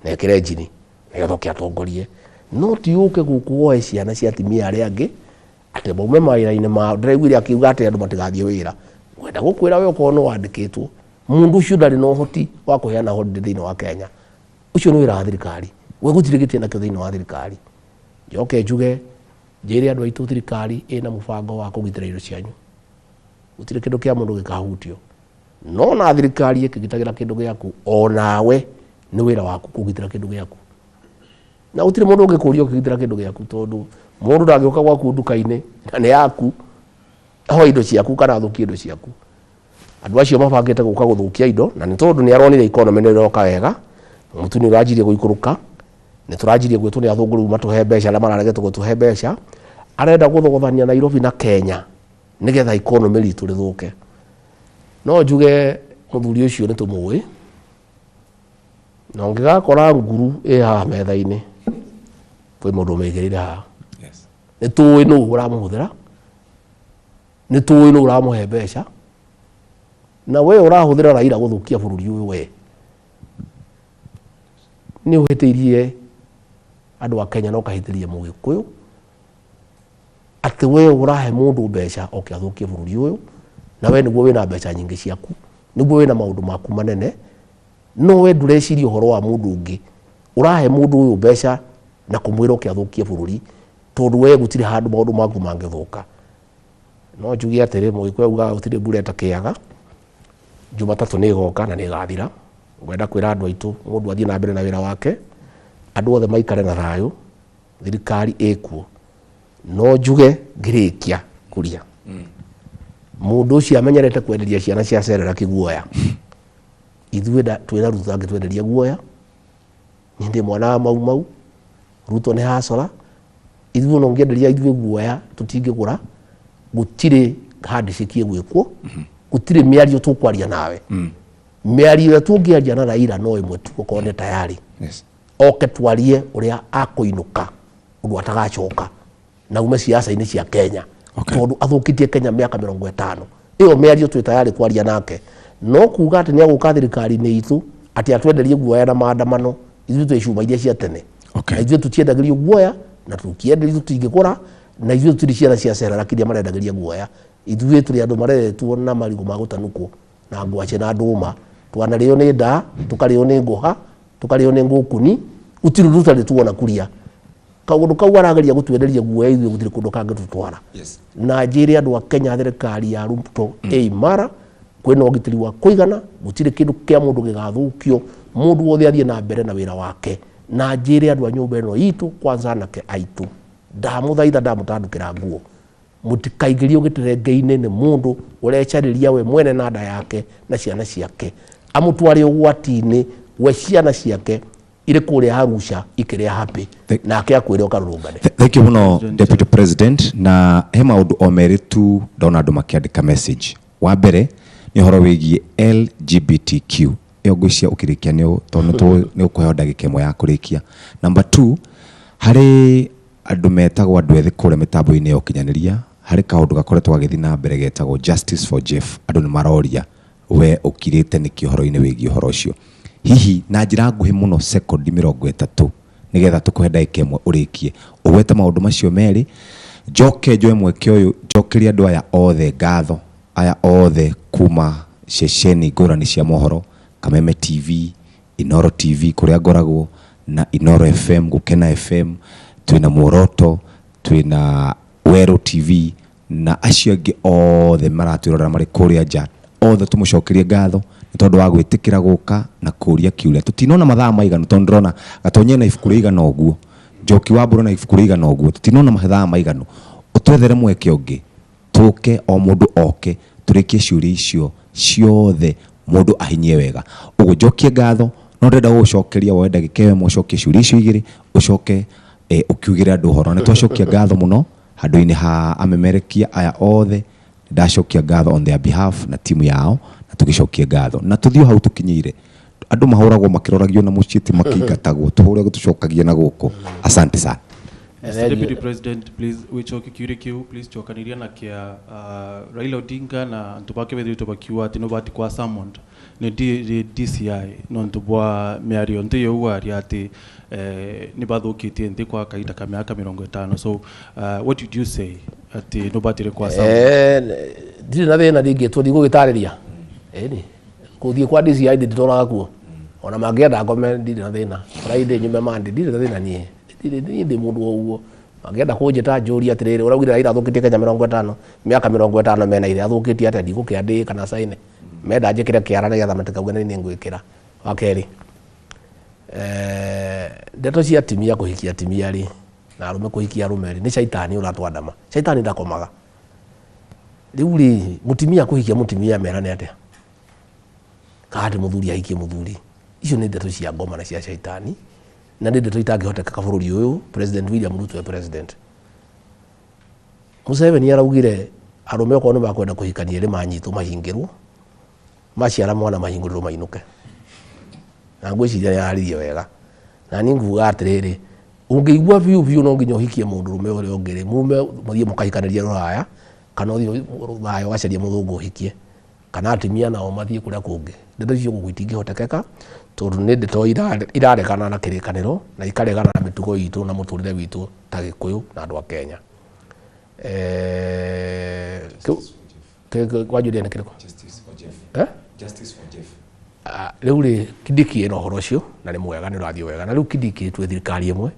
Speaker 2: na ekĩre njini nĩgetha oke atongorie. No ti ũke gũkũ woe ciana cia atumia arĩa angĩ atĩ maume mawĩra-inĩ mao. Ndĩraiguire akiuga atĩ andũ matigathiĩ wĩra. Ngwenda gũkwĩra we okorwo nĩ wandĩkĩtwo, mũndũ ũcio ndarĩ na ũhoti wa kũheana holiday thĩinĩ wa Kenya. Ũcio nĩ wĩra wa thirikari, we gũtirĩ gĩtĩ nakĩo thĩinĩ wa thirikari. Njoke njuge njĩre andũ aitũ thirikari ĩna mũbango wa kũgitĩra indo cianyu, gũtirĩ kĩndũ kĩa mũndũ gĩkahutio. No na thirikari ĩkĩgitagĩra kĩndũ gĩaku, onawe nĩ wĩra waku kũgitĩra kĩndũ gĩaku. Na gũtirĩ mũndũ ũngĩkũria ũkĩgitĩra kĩndũ gĩaku, tondũ mũndũ ndangĩũka gwaku nduka-inĩ na nĩ yaku ahoe indo ciaku kana athũkie indo ciaku. Andũ acio mabangĩte gũka gũthũkia indo, na nĩ tondũ nĩ aronire economy nĩ ĩroka wega, mũtu nĩ ũranjirie gũikũrũka, nĩ tũranjirie gwĩtwo nĩ athũngũ rĩu matũhe mbeca, arĩa mararegetwo gũtũhe mbeca. Arenda gũthogothania Nairobi na Kenya nĩgetha economy ritũ rĩthũke. No njuge mũthuri ũcio nĩ tũmũĩ, na ũngĩgakora nguru ĩ haha metha-inĩ kwĩ mũndũ ũmĩigĩrĩire haha. Nĩ tũĩ nũ ũramũhũthĩra, nĩ tũĩ nũ ũramũhe mbeca, na we ũrahũthĩra Raila gũthũkia bũrũri ũyũ, we nĩ ũhĩtĩirie andũ a Kenya na ũkahĩtĩria Mũgĩkũyũ atĩ we ũrahe mũndũ mbeca oke athũkie bũrũri ũyũ, na we nĩguo wĩna mbeca nyingĩ ciaku, nĩguo wĩna maũndũ maku manene, no we ndũreciria ũhoro wa mũndũ ũngĩ. Ũrahe mũndũ ũyũ mbeca na kũmwĩra oke athũkie bũrũri, tondũ we gũtirĩ handũ maũndũ maku mangĩthũka. No njuge atĩrĩ, Mũgĩkũyũ augaga gũtirĩ mbura ĩtakĩaga. Jumatatũ nĩ ĩgoka na nĩ ĩgathira. Ngwenda kwĩra andũ aitũ mũndũ athiĩ na mbere na wĩra wake, andũ othe maikare na thayũ, thirikari ĩkuo. No njuge ngĩrĩkia kũria, mũndũ ũcio amenyerete kwenderia ciana cia cerera kĩguoya. Ithuĩ twĩna Ruto angĩtwenderia guoya, niĩ ndĩ mwana wa Mau Mau, Ruto nĩ hasora. Ithuĩ ona ũngĩenderia ithuĩ guoya tũtingĩgũra, gũtirĩ handshake ĩgwĩkwo, gũtirĩ mĩario tũkwaria nawe. Mĩario ĩrĩa tũngĩaria na Raila no ĩmwe tu, okorwo nĩ tayari. Oke twarie ũrĩa akũinũka ũndũ atagacoka na ume siasa-inĩ cia Kenya. Tondũ athũkĩtie Kenya mĩaka 50. Ĩyo mĩario twĩ tayari kwaria nake. No kuga atĩ nĩ agũka thirikari-inĩ itũ atĩ atwenderie guoya na maandamano, ithuĩ twĩ cuma iria cia tene. Na ithuĩ tũtiendagĩrio guoya na tũkĩenderio tũtingĩgũra, na ithuĩ tũtirĩ ciana cia cerera kĩrĩa marendagĩria guoya. Ithuĩ tũrĩ andũ mareretwo na marigũ ma gũtanukwo na ngwacĩ na ndũma. Twanarĩo nĩ nda, tũkarĩo nĩ ngũha, tũkarĩo nĩ ngũkuni, gũtirĩ ũndũ tũtarĩ tuona kuria. Kaũndũ kau arageria gũtwenderia guoya ithuĩ gũtirĩ kũndũ kangĩtũtwara. Na njĩre andũ a Kenya thirikari ya Ruto ĩ imara, kwĩna ũgitĩri wa kũigana, gũtirĩ kĩndũ kĩa mũndũ gĩgathũkio, mũndũ wothe athiĩ na mbere na wĩra wake. Na njĩre andũ a nyũmba ĩno itũ, kwanza anake aitũ, ndamũthaitha ndamũtandũkĩra nguo, mũtikaingĩrio gĩterenge-inĩ nĩ mũndũ ũrecarĩria we mwene na nda yake na ciana ciake, amũtware ũgwati-inĩ we ciana ciake irĩ kũrĩa Arusha ikĩrĩa happy, nake akwĩre ũkarũrũngane.
Speaker 3: Thank you mũno Deputy President. Na he maũndũ o merĩ tu ndona andũ makĩandĩka message. Wa mbere nĩ ũhoro wĩgiĩ LGBTQ, ĩyo ngwĩciria ũkĩrĩkia nĩ tondũ nĩ ũkũheo ndagĩka ĩmwe ya kũrĩkia. Number 2, harĩ andũ metagwo andũ ethĩ kũrĩa mĩtambo-inĩ ya ũkinyanĩria Harĩ kaũndũ gakoretwo gagĩthiĩ na mbere getagwo Justice for Jeff. Andũ nĩ maroria we ũkirĩte nĩkĩ ũhoro-inĩ wĩgiĩ ũhoro ũcio. Hihi na njĩra nguhĩ mũno sekondi 30 nĩgetha tũkũhe ndagĩka ĩmwe ũrĩkie ũgwete maũndũ macio merĩ, njoke njoe mweke ũyũ njokerie andũ aya othe ngatho, aya othe kuma ceceni ngũrani cia mohoro, Kameme TV, Inooro TV kũrĩa ngoragwo, na Inooro FM, Gũkena FM, twĩna Muoroto, twĩna Werũ TV na acio angĩ othe maratwĩrorera marĩ kũrĩa nja, othe tũmũcokerie ngatho nĩ tondũ wa gwĩtĩkĩra gũka na kũria kĩũria. Tũtinona mathaa maiganu tondũ ndĩrona Gatonye na ibuku rĩigana ũguo, Njoki wa Mbũrũ na ibuku rĩigana ũguo, tũtinona mathaa maiganu. Ũtwethere mweke ũngĩ tũke, o mũndũ oke tũrĩkie ciũria icio ciothe mũndũ ahinyie wega. Ũguo njokie ngatho, no ndĩrenda gũgũcokeria woe ndagĩka ĩyo ĩmwe ũcokie ciũria icio igĩrĩ, ũcoke ũkiugĩre andũ ũhoro. Nĩ twacokia ngatho mũno handũ-inĩ ha amemerekia aya othe, ndacokia ngatho on their behalf na timu yao, na tũgĩcokie ngatho na tũthiĩ hau tũkinyĩire. Andũ mahũragwo makĩroragio na mũciĩ ti makĩingatagwo, tũhũre tũcokagie na gũkũ. Asante sana.
Speaker 4: Mr. Deputy President, please wicoke kiuria kiu, please cokaniria na kia Raila Odinga na antu bake bethirĩtwo bakiuga atĩ no bati kwa summoned nĩ DCI nontu bwa mĩario nthi yau waria atĩ nĩ bathũkĩtie nthi kwa kahinda ka mĩaka 50. So what did you say atĩ no batire kwa summoned?
Speaker 2: Ndirĩ na thĩna, ndingĩtwo ndigũgĩtarĩria. Ĩni gũthiĩ kwa DCI nditoraga kuo, ona mangĩenda ngome ndirĩ na thĩna, Friday nyume Monday ndirĩ na thĩna. Niĩ niĩ ndĩ mũndũ o ũguo, mangĩenda kũnjĩta njũrie atĩrĩrĩ, ũraugire Raila athũkĩtie Kenya 50, mĩaka 50 mena ithe athũkĩtie atĩa? Ndigũkĩa ndĩ kana caine menda njĩkĩre kĩara nĩgetha matikauge nĩ niĩ ngwĩkĩra. Wa kerĩ, ndeto cia atumia kũhikia atumia rĩ na arũme kũhikia arũme rĩ, nĩ caitani ũratwandama. Caitani ndakomaga. Rĩu rĩ, mũtumia kũhikia mũtumia merane atĩa? Kana atĩ mũthuri ahikie mũthuri? Icio nĩ ndeto cia ngoma na cia caitani, na nĩ ndeto itangĩhotekeka bũrũri ũyũ President William Ruto e president. Museveni araugire arũme okorwo nĩ makwenda kũhikania erĩ manyitwo mahingĩrwo, maciara mwana mahingũrĩrwo mainũke. Na ngwĩciria nĩ araririe wega. Na niĩ nguga atĩrĩrĩ, ũngĩigua biũ biũ no nginya ũhikie mũndũrũme ũrĩa ũngĩ rĩ, mume mũthiĩ mũkahikanĩrie rũraya, kana ũthiĩ rũraya ũgacarie mũthũngũ ũhikie, kana atumia nao mathiĩ kũrĩa kũngĩ. Ndeto icio gũkũ itingĩhotekeka tondũ nĩ ndeto iraregana na kĩrĩkanĩro na ikaregana na mĩtugo itũ na mũtũrĩre witũ ta Gĩkũyũ na andũ a Kenya. Kwanjũria nĩ kĩrĩkũ? Eh? Rĩu rĩ, Kindiki ĩna ũhoro ũcio na nĩ mwega, nĩ ũrathiĩ wega. Na rĩu Kindiki twĩ thirikari ĩmwe,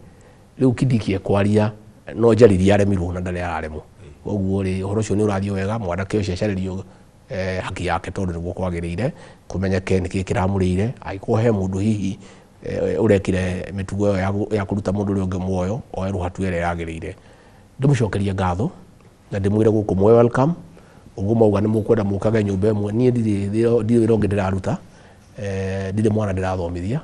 Speaker 2: rĩu Kindiki ekwaria no njaririe aremirwo na ndarĩ araremwo. Koguo rĩ, ũhoro ũcio nĩ ũrathiĩ wega, mwanake ũcio acarĩrio haki yake tondũ nĩguo kwagĩrĩire, kũmenyeke nĩkĩ kĩramũrĩire. Angĩkorwo he mũndũ hihi ũrekire mĩtugo ĩyo ya kũruta mũndũ ũrĩa ũngĩ muoyo, oerwo hatua ĩrĩa yagĩrĩire. Ndĩmũcokerie ngatho na ndĩmwĩre gũkũ mwe welcome. Ũguo mauga nĩ mũkwenda mũkage nyũmba ĩmwe, niĩ ndirĩ wĩra ũngĩ ndĩraruta, ndirĩ mwana ndĩrathomithia.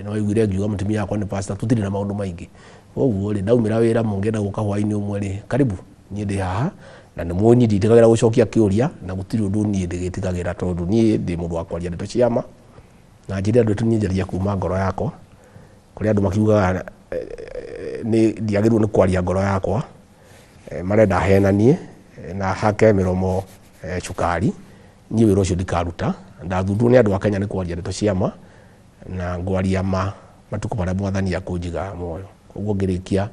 Speaker 2: Nĩ waiguire ngiuga mũtumia wakwa nĩ pastor, tũtirĩ na maũndũ maingĩ. Koguo rĩ, ndaumĩra wĩra mũngĩenda gũka hwaĩ-inĩ ũmwe rĩ, karibu, niĩ ndĩ haha na nĩ mũnyi, nditigagĩra gũcokia kĩũria na gũtirĩ ũndũ niĩ ndĩgĩtigagĩra tondũ niĩ ndĩ mũndũ wa kwaria ndeto cia ma na njĩre andũ niĩ njaria kuma ngoro yakwa. Kũrĩ andũ makiugaga nĩ ndiagĩrĩirwo nĩ kwaria ngoro yakwa, marenda henanie na hake mĩromo cukari. Niĩ wĩra ũcio ndikaruta, ndathundwo nĩ andũ a Kenya nĩ kwaria ndeto cia ma na ngwaria ma matukũ marĩa mwathani akũnjiga muoyo. Koguo ngĩrĩkia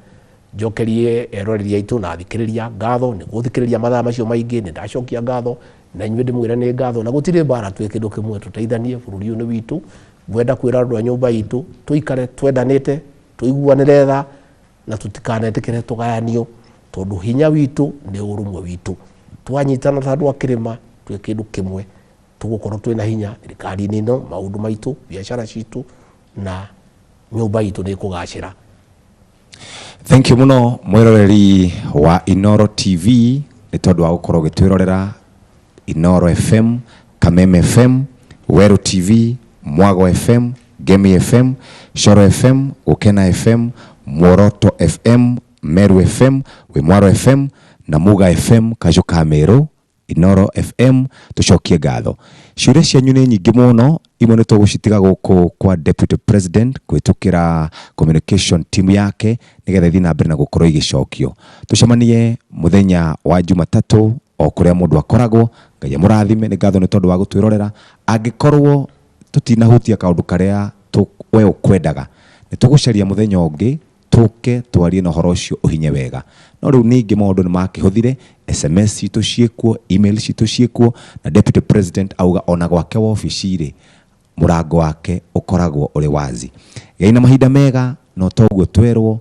Speaker 2: njokerie eroreri aitũ na athikĩrĩria ngatho nĩ gũthikĩrĩria mathaa macio maingĩ, nĩ ndacokia ngatho na inyuĩ ndĩmwĩre nĩ ngatho, na gũtirĩ mbara, twĩ kĩndũ kĩmwe, tũteithanie, bũrũri ũyũ nĩ witũ. Ngwenda kwĩra andũ a nyũmba itũ tũikare twendanĩte, tũiguanĩre tha na tũtikanetĩkĩre tũgayanio, tondũ hinya witũ nĩ ũrũmwe witũ. Twanyitana ta andũ a kĩrĩma twĩ kĩndũ kĩmwe, tũgũkorwo twĩna hinya thirikari-inĩ ĩno, maũndũ maitũ, biacara citũ na nyũmba itũ nĩ ĩkũgacĩra.
Speaker 3: Thank you mũno mwĩroreri wa Inooro TV nĩ tondũ wa gũkorwo ũgĩtwĩrorera Inooro FM, Kameme FM, Weru TV, Mwago FM, Ngemi FM, Coro FM, Gũkena FM, Muoroto FM, Meru FM, Wĩmwaro FM na Muga FM, Kajũ ka Meru, Inooro FM, tũcokie ngatho. Ciũria cianyu nĩ nyingĩ mũno, imwe nĩ tũgũcitiga gũkũ kwa Deputy President kũhĩtũkĩra communication team yake nĩgetha ithiĩ na mbere na gũkorwo igĩcokio. Tũcemanie mũthenya wa Jumatatũ o kũrĩa mũndũ akoragwo. Ngai amũrathime, nĩ ngatho nĩ tondũ wa gũtwĩrorera. Angĩkorwo tũtinahutia kaũndũ karĩa we ũkwendaga, nĩ tũgũcaria mũthenya ũngĩ tũke twarie na ũhoro ũcio ũhinye wega. No rĩu ningĩ maũndũ nĩ makĩhũthire, SMS citũ ciĩkuo, email citũ ciĩkuo, na Deputy President auga ona gwake wabici rĩ, mũrango wake ũkoragwo ũrĩ wazi. Gĩai na mahinda mega, no toguo twerwo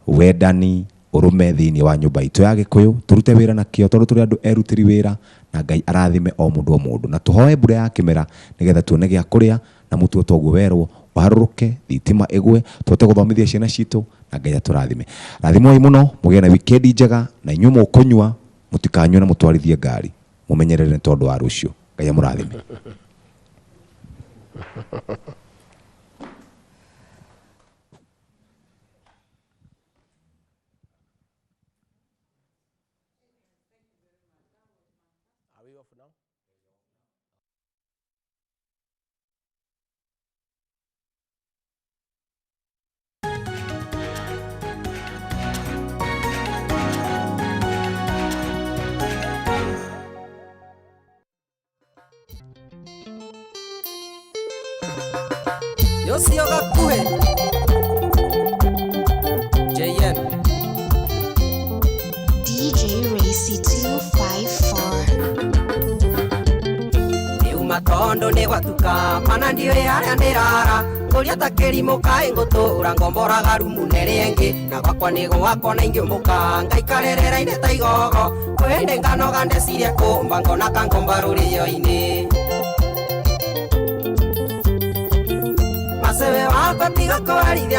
Speaker 3: wendani ũrũme thĩinĩ wa nyũmba itũ ya Gĩkũyũ, tũrute wĩra na kĩo tondũ tũrĩ andũ erutĩri wĩra, na Ngai arathime o mũndũ o mũndũ, na tũhoe mbura ya kĩmera nĩgetha tuone gĩa kũrĩa, na mũtu toguo werwo ũharũrũke, thitima ĩgwe, tũhote gũthomithia ciana citũ, na Ngai atũrathime. Rathimwoi mũno, mũgĩe na wikendi njega, na inyuĩ mũkũnyua mũtikanyue na mũtwarithie ngari, mũmenyerere nĩ tondũ wa rũciũ. Ngai amũrathime.
Speaker 2: Are we off now?
Speaker 14: Yocio gakuhĩ JN
Speaker 15: DJ Racy 254.
Speaker 14: Ndiuma tondu nĩ gwatuka mana ndiũĩ harĩa ndĩrara ngũria ta kĩrimũ kaĩ ngũtũra ngomboraga rumu nerĩ ĩngĩ na gwakwa nĩ gwakwa na ingĩũmbũka ngaikarerera-inĩ ta igogo kwĩndĩ nganoga ndecirie kũmba ngona kangomba rũrĩo-inĩ Masewe wakwa tiga kwarithia.